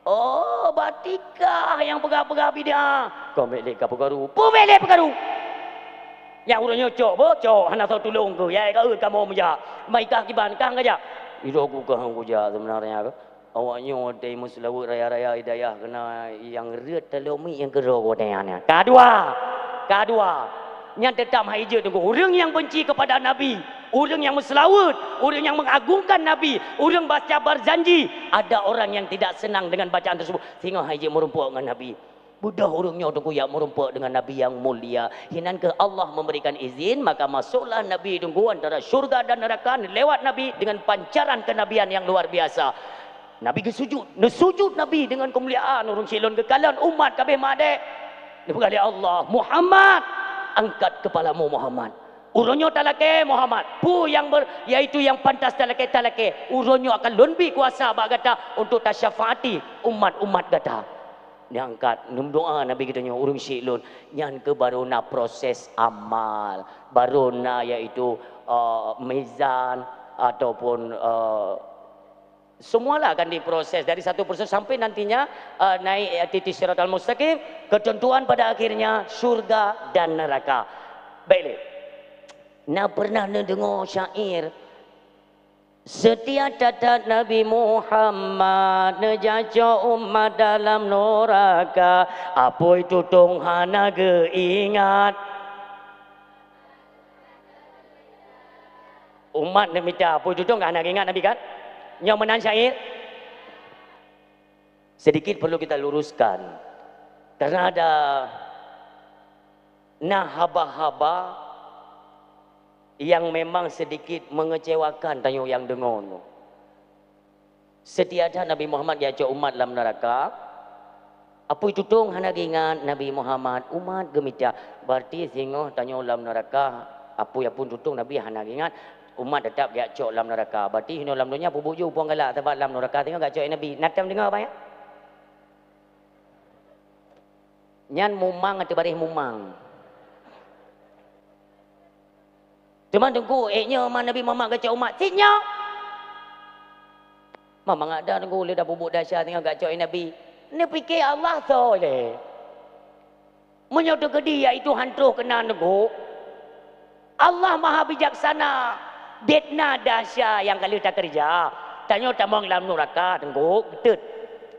Oh, berarti kah nyang peugah-peugah bid'ah. Kah meu'èk lé ka peukaru. Peue meu'èk lé peukaru? Nyang ureueng nyoe cok, boh cok, hana soe tulông keuh. Ya, ka eu kamoe meujak. Mai kah kiban, kah han kajak. Idroe ku kah han kujak seubeunarnya keuh. Awak nyoe watèe meuseulaweuet raya-raya i dayah keunan nyang rhët taleuek miet nyang keudroe watèe nyan. Ka dua. Ka dua. Nyan teutap han ijeuet teungku. Ureueng nyang benci kepada Nabi, ureueng nyang meuseulaweuet, ureueng nyang mengagungkan Nabi, ureueng baca berjanji, ada orang yang tidak senang dengan bacaan tersebut. Singoh han ijeuet meurumpok ngon Nabi. Beudôh ureueng nyoe teungku jak meurumpok dengan Nabi yang mulia. Hinan keuh Allah memberikan izin, maka masuklah Nabi teungku antara syurga dan neraka lewat Nabi dengan pancaran kenabian yang luar biasa. Nabi geusujut, neusujut Nabi dengan kemuliaan, ureueng syik lôn geukalon umat ka abéh madé. Neupeugah lé Allah, "Muhammad, angkat kepalamu, Muhammad." Uroe nyoe talakée Muhammad, peue nyang ber-, yaitu nyang pantas talakée, talakée. Uroe nyoe akan lôn bi kuasa bak gata untuk tasyafaati umat-umat gata. Neuangkat, neumeudoá Nabi geutanyoe, ureueng syik lôn. Nyan keuh baru na proses amal, baru na yaitu, eh, mizan ataupun, eh, semualah akan diproses dari satu proses sampai nantinya, eh, naik, eh, titi siratal mustaqim, ketentuan pada akhirnya syurga dan neraka. Baik, lé. Na pernah neudeungoe syair, "Seutia that-that Nabi Muhammad, neujak cok umat dalam nuraka, apui tutong hana geuingat." Umat neumita apui tutong ka hana geuingat Nabi kan? Nyoe meunan syair. Sedikit perlu kita luruskan. Karena ada na haba-haba yang memang sedikit mengecewakan tanyoe nyang deungoe nyoe. Seutia that Nabi Muhammad geujak cok umat lam neuraka. Apui tutong hana geuingat Nabi Muhammad, umat geumita. Berarti singoh tanyoe lam neuraka, apui, apui tutong Nabi hana geuingat, umat teutap geujak cok lam neuraka. Berarti hinoe lam donya peubuet ju puang galak, sabab lam neuraka singoh geujak cok Nabi. Na tom deungoe, Abang, ya? Nyan mumang ateueh baréh mumang. Teuma teungku, ék nyoe ma Nabi Muhammad geucok umat, cit nyoe. Ma mangat dah teungku, lé dah peubuet desya teungoh geucok Nabi. Neupike Allah soe lé. Meunyoe teukeudi yaitu han troh keunan teungku. Allah Maha Bijaksana. Bèk na desya nyang ka lheueh takeureuja. Tanyoe tamong lam nuraka teungku, geutot.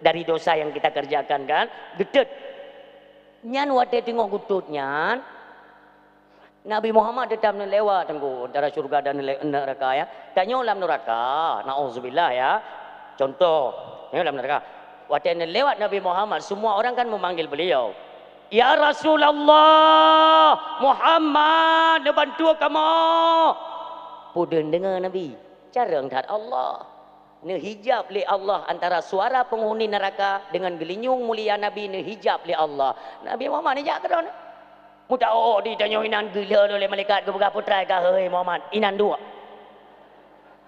Dari dosa yang kita kerjakan kan, geutot. Nyan watèe teungoh geutot nyan, Nabi Muhammad teutap neulewat teungku antara syurga dan nele-, neuraka, ya. Tanyoe lam neuraka, naudzubillah, ya. Contoh, tanyoe lam neuraka. Watèe neulewat Nabi Muhammad, semua orang kan memanggil beliau, "Ya Rasulullah, Muhammad, neubantu kamoe!" Peue deungon deungoe Nabi, carông that Allah. Neuhijab lé Allah antara suara penghuni neraka dengan geulinyueng mulia Nabi, neuhijab lé Allah. Nabi Muhammad neujak keudroe. Meuta-o-o di tanyoe inan geulheueh lé malaikat geupeugah, "Peutrai ka, hei Muhammad?" Inan duek.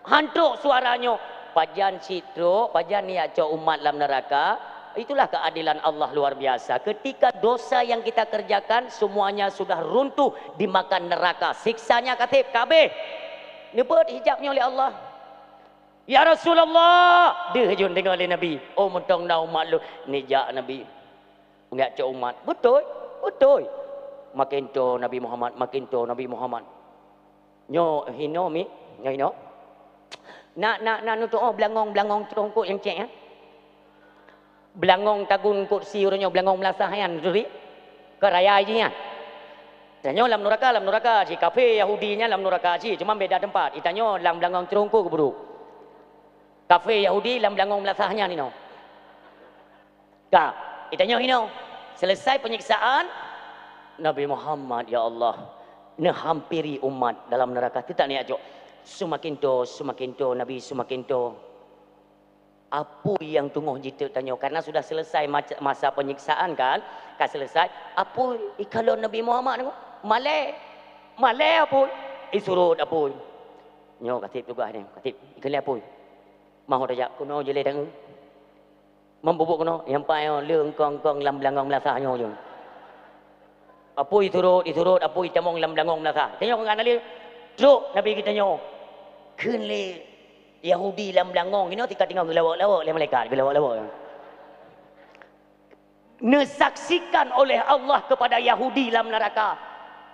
Han trok suara nyoe, pajan cit trok, pajan neujak cok umat lam neuraka. Itulah keadilan Allah luar biasa. Ketika dosa yang kita kerjakan semuanya sudah runtuh dimakan neraka. Siksanya ka seb, ka abéh. Neubeuet hijab nyoe lé Allah. "Ya Rasulullah!" Deuh jeuet deungoe lé Nabi. Oh, mantong na umat lôn. Neujak Nabi. Neujak cok umat. Beutôi, beutôi. Makin toe Nabi Muhammad, makin toe Nabi Muhammad. Nyoe hinoe mi, nyoe hinoe. Na, na, na neutuoh beulangong-beulangong teurongkot nyang cèk, ya. Beulangong tagun kot si uroe nyoe, beulangong meulasah nyan, turi. Keu raya jih nyan. Tanyoe lam nuraka, lam nuraka jih. Kafé Yahudi nyan lam nuraka jih, cuma beda teumpat. Itanyoe lam beulangong teurongkot geubrôk. Kafé Yahudi lam beulangong meulasah nyan inoe. Ka, itanyoe inoe. Selesai penyiksaan, Nabi Muhammad, ya Allah, neuhampiri umat dalam neraka. Teutak neujak cok. Seumaken toe, seumaken toe, Nabi seumaken toe. Apui nyang teungoh jiteuk tanyoe, karena sudah selesai mac-, masa penyiksaan kan, ka selesai. Apui ikalon Nabi Muhammad nyoe, malèe, malèe apui, isurot apui. Nyoe ka seb tugaih nyoe, ka seb ikalon apui. Maho tajak keunoe jilé tangieng. Meububuet keunoe, nyang paih nyoe le eungkong-eungkong lam beulangong meulasah nyoe jeuet. Apui turot, iturot, apui tamong lam beulangong meulasah. Tanyoe ngon Nabi, trok Nabi geutanyoe. Kheun lé Yahudi lam beulangong, inoe tika tinggai geulawok-lawok lé malaikat, geulawok-lawok. Neusaksikan oleh Allah kepada Yahudi lam neuraka.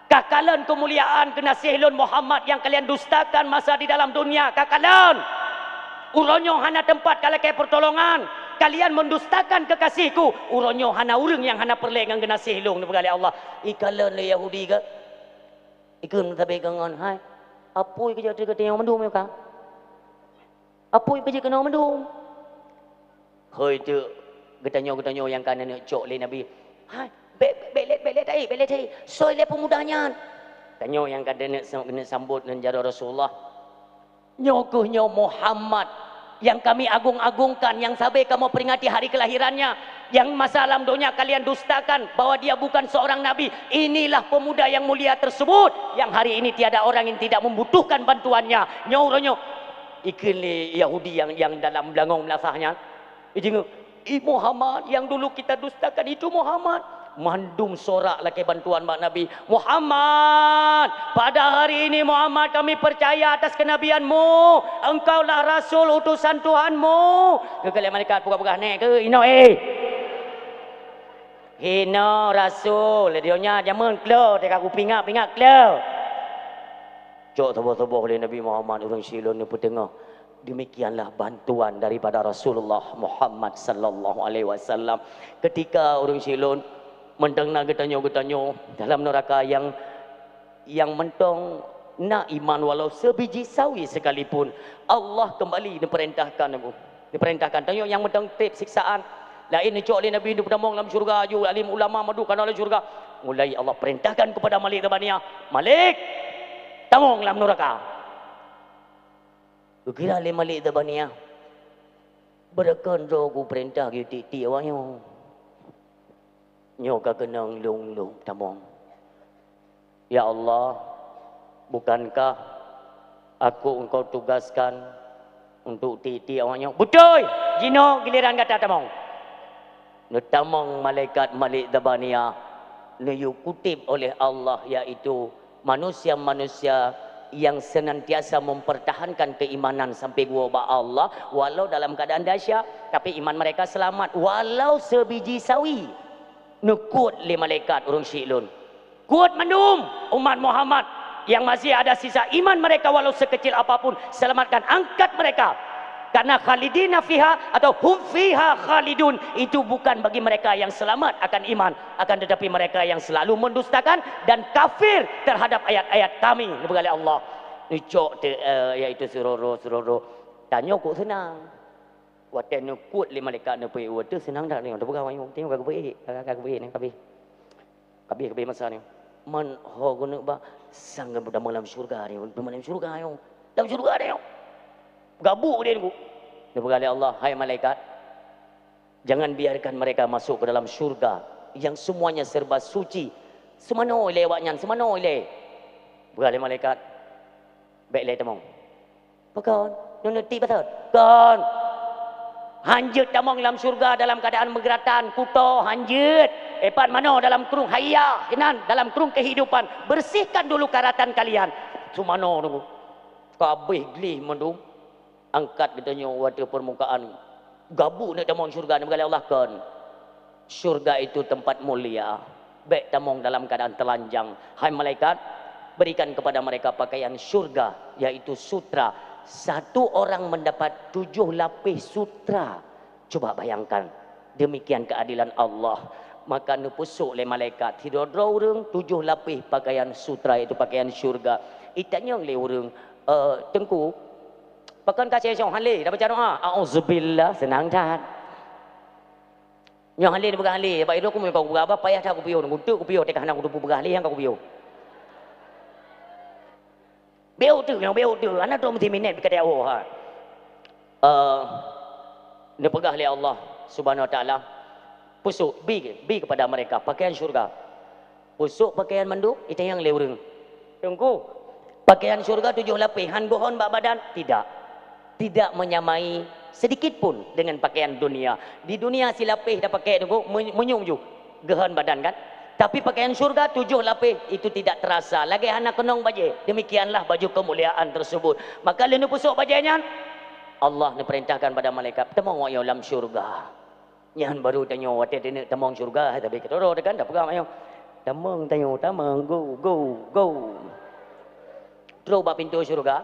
Kakalon keumuliaan geunaséh lôn Muhammad nyang kalian dustakan masa di dalam dunia, kakalon. Uroe nyoe hana teumpat ka lakée peurtolongan. Kalian mendustakan kekasihku. Uroe nyoe hana ureuëng nyang hana peureulée ngon geunaséh lôn, neupeugah lé Allah. Ikalon lé Yahudi ka. Ikheun sabe keu ngon, "Hai, apui keujak teuka tanyoe mandum nyoe ka? Apui keujak keunoe mandum?" Hoi teuk geutanyoe-geutanyoe nyang ka neuneuk cok lé Nabi. "Hai, bék, bék lét, bék lét hai, bék lét hai. Soe lé peumuda nyan?" Tanyoe nyang ka neuneuk sa-, neuneuk sambot ngon jaroe Rasulullah. Nyoe kheueh nyoe Muhammad yang kami agung-agungkan, yang sabe kamoe peringati hari kelahirannya, yang masa lam donya kalian dustakan bahwa dia bukan seorang nabi. Inilah pemuda yang mulia tersebut yang hari ini tiada orang yang tidak membutuhkan bantuannya. Nyoe uroe nyoe, ikheun lé Yahudi yang, yang dalam beulangong meulasah nyan. Ijingeuk, "I Muhammad yang dulu kita dustakan itu Muhammad." Mandum sorak lakée bantuan bak Nabi. "Muhammad, pada hari ini Muhammad kami percaya atas kenabianmu. Engkaulah Rasul utusan Tuhanmu." Keu malaikat peugah-peugah, "Nék keu inoe, eh. Inoe Rasul, di donya jameun klo, teuka kupingat-pingat klo." Cok tuboh-tuboh lé Nabi Muhammad ureuëng Silon neupeuteungoh. Demikianlah bantuan daripada Rasulullah Muhammad sallallahu alaihi wasallam. Ketika ureuëng Silon mantong na geutanyoe-geutanyoe dalam neraka yang, yang mantong na iman walau sebiji sawi sekalipun, Allah kembali neuperintahkan, neuperintahkan tanyoe nyang mantong treb siksaan. Laén neucok lé Nabi neupeutamong lam syurga, aju alim ulama mandum ka na lam syurga. Mulai Allah perintahkan kepada Malik Zabaniyah, "Malik, tamong lam neraka." Geukira lé Malik Zabaniyah, "Beureukan droe kupeurintah geutiek-tiek awak nyoe. Nyoe ka keunong lôn-lôn tamong. Ya Allah, bukankah aku Engkau tugaskan untuk tiek-tiek awak nyoe?" "Beutôi, jinoe giliran gata tamong." Neutamong malaikat Malik Zabaniyah, neuyue kutéb oleh Allah, yaitu manusia-manusia yang senantiasa mempertahankan keimanan sampai geuwoe bak Allah, walau dalam keadaan dahsyat, tapi iman mereka selamat, walau sebiji sawi. Neukot lé malaikat ureuëng syiek lôn. Kuat mandum umat Muhammad yang masih ada sisa iman mereka walau sekecil apapun, selamatkan, angkat mereka. Karena khalidina fiha atau hum fiha khalidun, itu bukan bagi mereka yang selamat akan iman, akan tetapi mereka yang selalu mendustakan dan kafir terhadap ayat-ayat kami, neupeugah lé Allah. Neucok teu, eh, yaitu suroro-suroro. Tanyoe kok seunang. Watée neukot lé malaikat neupeuék, watée seunang that nyoe, teupeugah nyoe, teupeugah keubeue, ka keubeue nyoe kabeh. Kabeh-kabeh masa nyoe. Man ho keuneuk ba sang geupeudamong lam syurga nyoe, geupeudamong lam syurga nyoe. Lam syurga nyoe. Gabuk deh nyoe. Neupeugah lé Allah, "Hai malaikat, jangan biarkan mereka masuk ke dalam syurga yang semuanya serba suci. Seumanoe ilée awak nyan, seumanoe ilée." Peugah lé malaikat, "Bék ilée tamong." "Pakon? Nyoe neuti patot?" "Kon. Hanjeuet tamong lam syurga dalam keadaan meugeuratan, kuto hanjeuet. Ipat manoe dalam krueng hayah, inan dalam krueng kehidupan. Bersihkan dulu karatan kalian." Seumanoe nunggu. Kabeh gleh mandum. Angkat geutanyoe watée permukaan. Gabuk neuk tamong syurga, neupeugah lé Allah, "Kon. Syurga itu tempat mulia. Bék tamong dalam keadaan telanjang. Hai malaikat, berikan kepada mereka pakaian syurga, yaitu sutra. Satu orang mendapat tujuh lapis sutra." Coba bayangkan, demikian keadilan Allah. Maka neupeusok lé malaikat, sidroe-droe ureuëng tujoh lapéh pakaian sutra, yaitu pakaian syurga. Itanyong lé ureuëng, "Eh, Teungku, pakon ka sesong hale tabaca doa?" "Auzubillah, seunang that." Nyoe hale neupeugah hale, bak idong ku meunyoe ka kupeugah haba payah that kupiôh, nguntuk kupiôh, teuka hana kuteupeu peugah hale nyang ka kupiôh. Bék teuk, nyang bék teuk, hana troh meusiminét bak até Allah, ha. Eh, neupeugah lé Allah Subhanahu wa Taala, "Peusok, bi, bi kepada mereka pakaian syurga." Peusok pakaian mandum, itanyong lé ureuëng, "Teungku, pakaian syurga tujoh lapéh, han geuhon bak badan?" "Tidak. Tidak menyamai Sedikit pun dengan pakaian dunia. Di dunia silapéh tapakée teungku, me-, meunyoe ju geuhon badan kan? Tapi pakaian syurga tujoh lapéh itu tidak terasa, lagée hana keunong bajée. Demikianlah baju kemuliaan tersebut. Maka lé neupeusoe bajée nyan, Allah neupeurintahkan pada malaikat, "Tamong awak nyoe lam syurga." Nyan baru tanyoe watée teuneuk tamong syurga, tapi keudroe-droe kan tapeugah awak nyoe, "Tamong tanyoe, tamong, go, go, go." Trok bak pintoe syurga,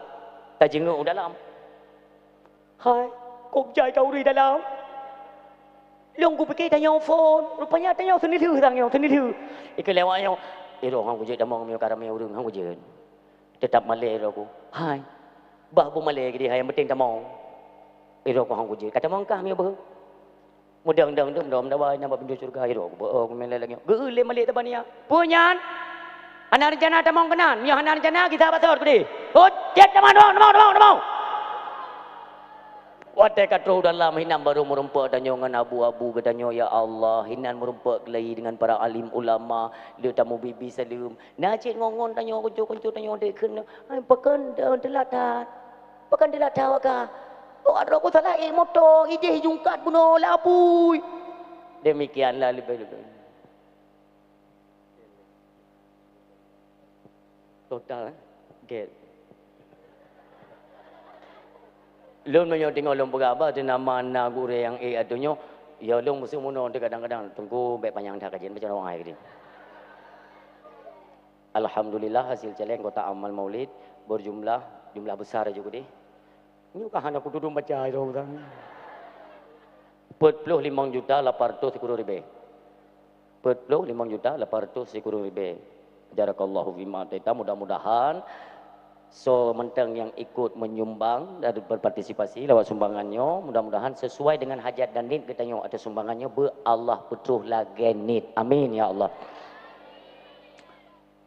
tajeungeuk u dalam. Hai, kok jai ka ureuëng dalam? Lôn kupike tanyoe phon, rupanya tanyoe seuneulheueh tanyoe, seuneulheueh. Ikeu lewat nyoe, "Iroh han kujeuet tamong meunyoe ka ramé ureuëng, han kujeuet. Teutap malée iroh ku." "Hai, bah beumalée keudeh hai, nyang penting tamong." "Iroh ku han kujeuet, ka tamong kah meunyoe beuh?" Meudang-dang dum dom dawa nyang bak pintoe syurga, "Iroh ku beuh, ku malée lagée nyoe." Geuh lé malée tabania. "Peue nyan? Hana reuncana tamong keunan, meunyoe hana reuncana gisa bak sot keudeh. Hot, cit tamong, tamong, tamong, tamong, tamong." Watée ka troh u dalam, hinan baru meurumpok tanyoe ngon abu-abu geutanyoe, ya Allah, hinan meurumpok lé dengan para alim ulama, lé tamubi-bi saleuem. Na cit ngon-ngon tanyoe, kuncu-kuncu tanyoe dek kheun, "Hai, pakon teulat that? Pakon teulat that awak kah? Awak droe ku salah ék moto, ideh jungkat bunoe labui." Demikianlah leubeh-leubeh. Total, eh? Gét. Lôn meunyoe teungoh lôn peugah haba teuh nama na gurée nyang ék ateueh nyoe, ya lôn meuseumeunyoe teuh kadang-kadang, "Teungku, bék panyang that kajian, baca doa ai keudeh." Alhamdulillah, hasil caleng kotak amal maulid berjumlah, jumlah besar juga deh. Nyoe ka hana kutudong baca itu, kan. Peuet ploh limong juta lapan ratus sikureueng ribée. Peuet ploh limong juta lapan ratus sikureueng ribée. Barakallahu fima ataita. Mudah-mudahan soe mantong nyang ikut menyumbang dan berpartisipasi lewat sumbangan nyoe, mudah-mudahan sesuai dengan hajat dan niet geutanyoe ateueh sumbangan nyoe, beu Allah peutroh lagée niet. Amin, ya Allah.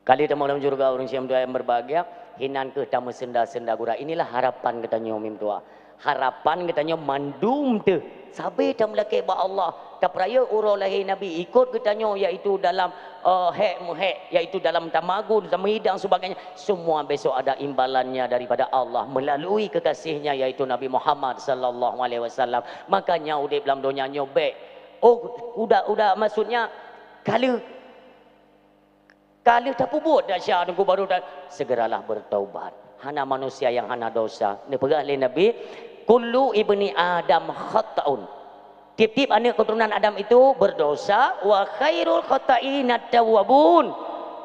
Ka lheueh tamong lam syeuruga ureuëng siam tuha nyang berbahagia, hinan kheueh tameuseunda-seunda gura. Inilah harapan geutanyoe mim tuha. Harapan geutanyoe mandum teuh sabe tameulakée bak Allah, tapeurayeuk uroe lahé Nabi, ikot geutanyoe, yaitu dalam, eh, hék meuhék, yaitu dalam tamagun, tameuidang, sebagainya. Semua besok ada imbalannya daripada Allah melalui kekasihnya, yaitu Nabi Muhammad sallallahu alaihi wasallam. Makanya udeb lam donya nyoe bék, oh, udah, udah, maksudnya, ka lheueh Ka lheueh tapeubuet desya teungku baru ta-, segeralah bertaubat. Hana manusia yang hana dosa. Neupeugah lé Nabi, "Kullu ibni Adam khata'un." Tiep-tiep aneuëk keuturonan Adam itu berdosa, "wa khairul khata'ina tawwabun."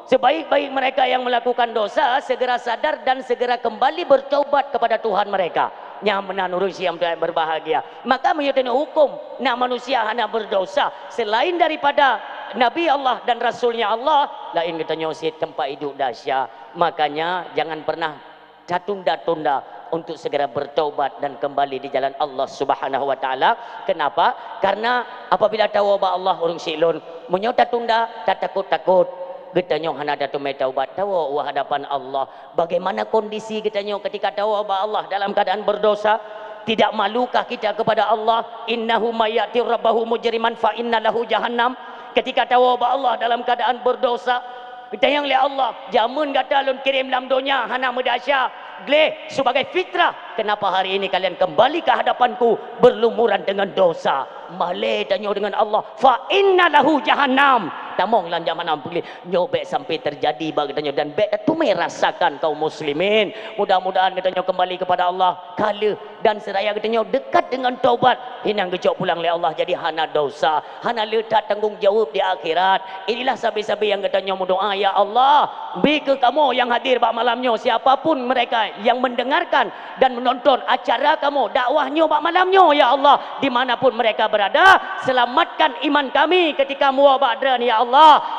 Sebaik-baik mereka yang melakukan dosa segera sadar dan segera kembali bertaubat kepada Tuhan mereka. Nyang meunan ureuëng siam tuha berbahagia. Maka meunyoe teuneuk huköm, na manusia hana berdosa selain daripada Nabi Allah dan Rasulnya Allah, laén geutanyoe cit teumpat idup desya. Makanya, jangan pernah tatunda-tunda untuk segera bertaubat dan kembali di jalan Allah Subhanahu wa Taala. Kenapa? Karena apabila tawoe bak Allah ureuëng siklon, meunyoe tatunda, tatakot-takot, geutanyoe hana tateumé taubat, tawoe u hadapan Allah. Bagaimana kondisi geutanyoe ketika tawoe bak Allah dalam keadaan berdosa? Tidak malukah kita kepada Allah? "Innahu may ya'ti rabbahu mujriman fa inna lahu jahannam." Ketika tawoe bak Allah dalam keadaan berdosa, geutanyong lé Allah, "Jameun gata lôn kirém lam donya hana meudesya, gleh sebagai fitrah, kenapa hari ini kalian kembali ke hadapan-Ku berlumuran dengan dosa?" Malée tanyoe deungon Allah, "Fa inna lahu jahannam." Tamong lam jahannam peulih. Nyoe bék sampai terjadi bak geutanyoe dan bék tateumé rasakan kaum muslimin. Mudah-mudahan geutanyoe kembali kepada Allah ka lheueh dan seraya geutanyoe dekat dengan taubat. Hinan geucok pulang lé Allah jadi hana dosa, hana leutat tanggong jaweueb di akhirat. Inilah sabe-sabe nyang geutanyoe meudoa, "Ya Allah, bri keu kamoe nyang hadir bak malam nyoe, siapa pun mereka yang mendengarkan dan menonton acara kamoe dakwah nyoe bak malam nyoe, ya Allah, di mana pun mereka berada, selamatkan iman kami ketika meuwoe bak Droen, ya Allah.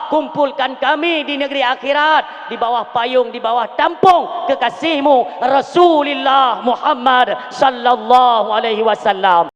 Kumpulkan kami di negeri akhirat, di bawah payung, di bawah tampong kekasih-Mu, Rasulullah Muhammad sallallahu alaihi wasallam."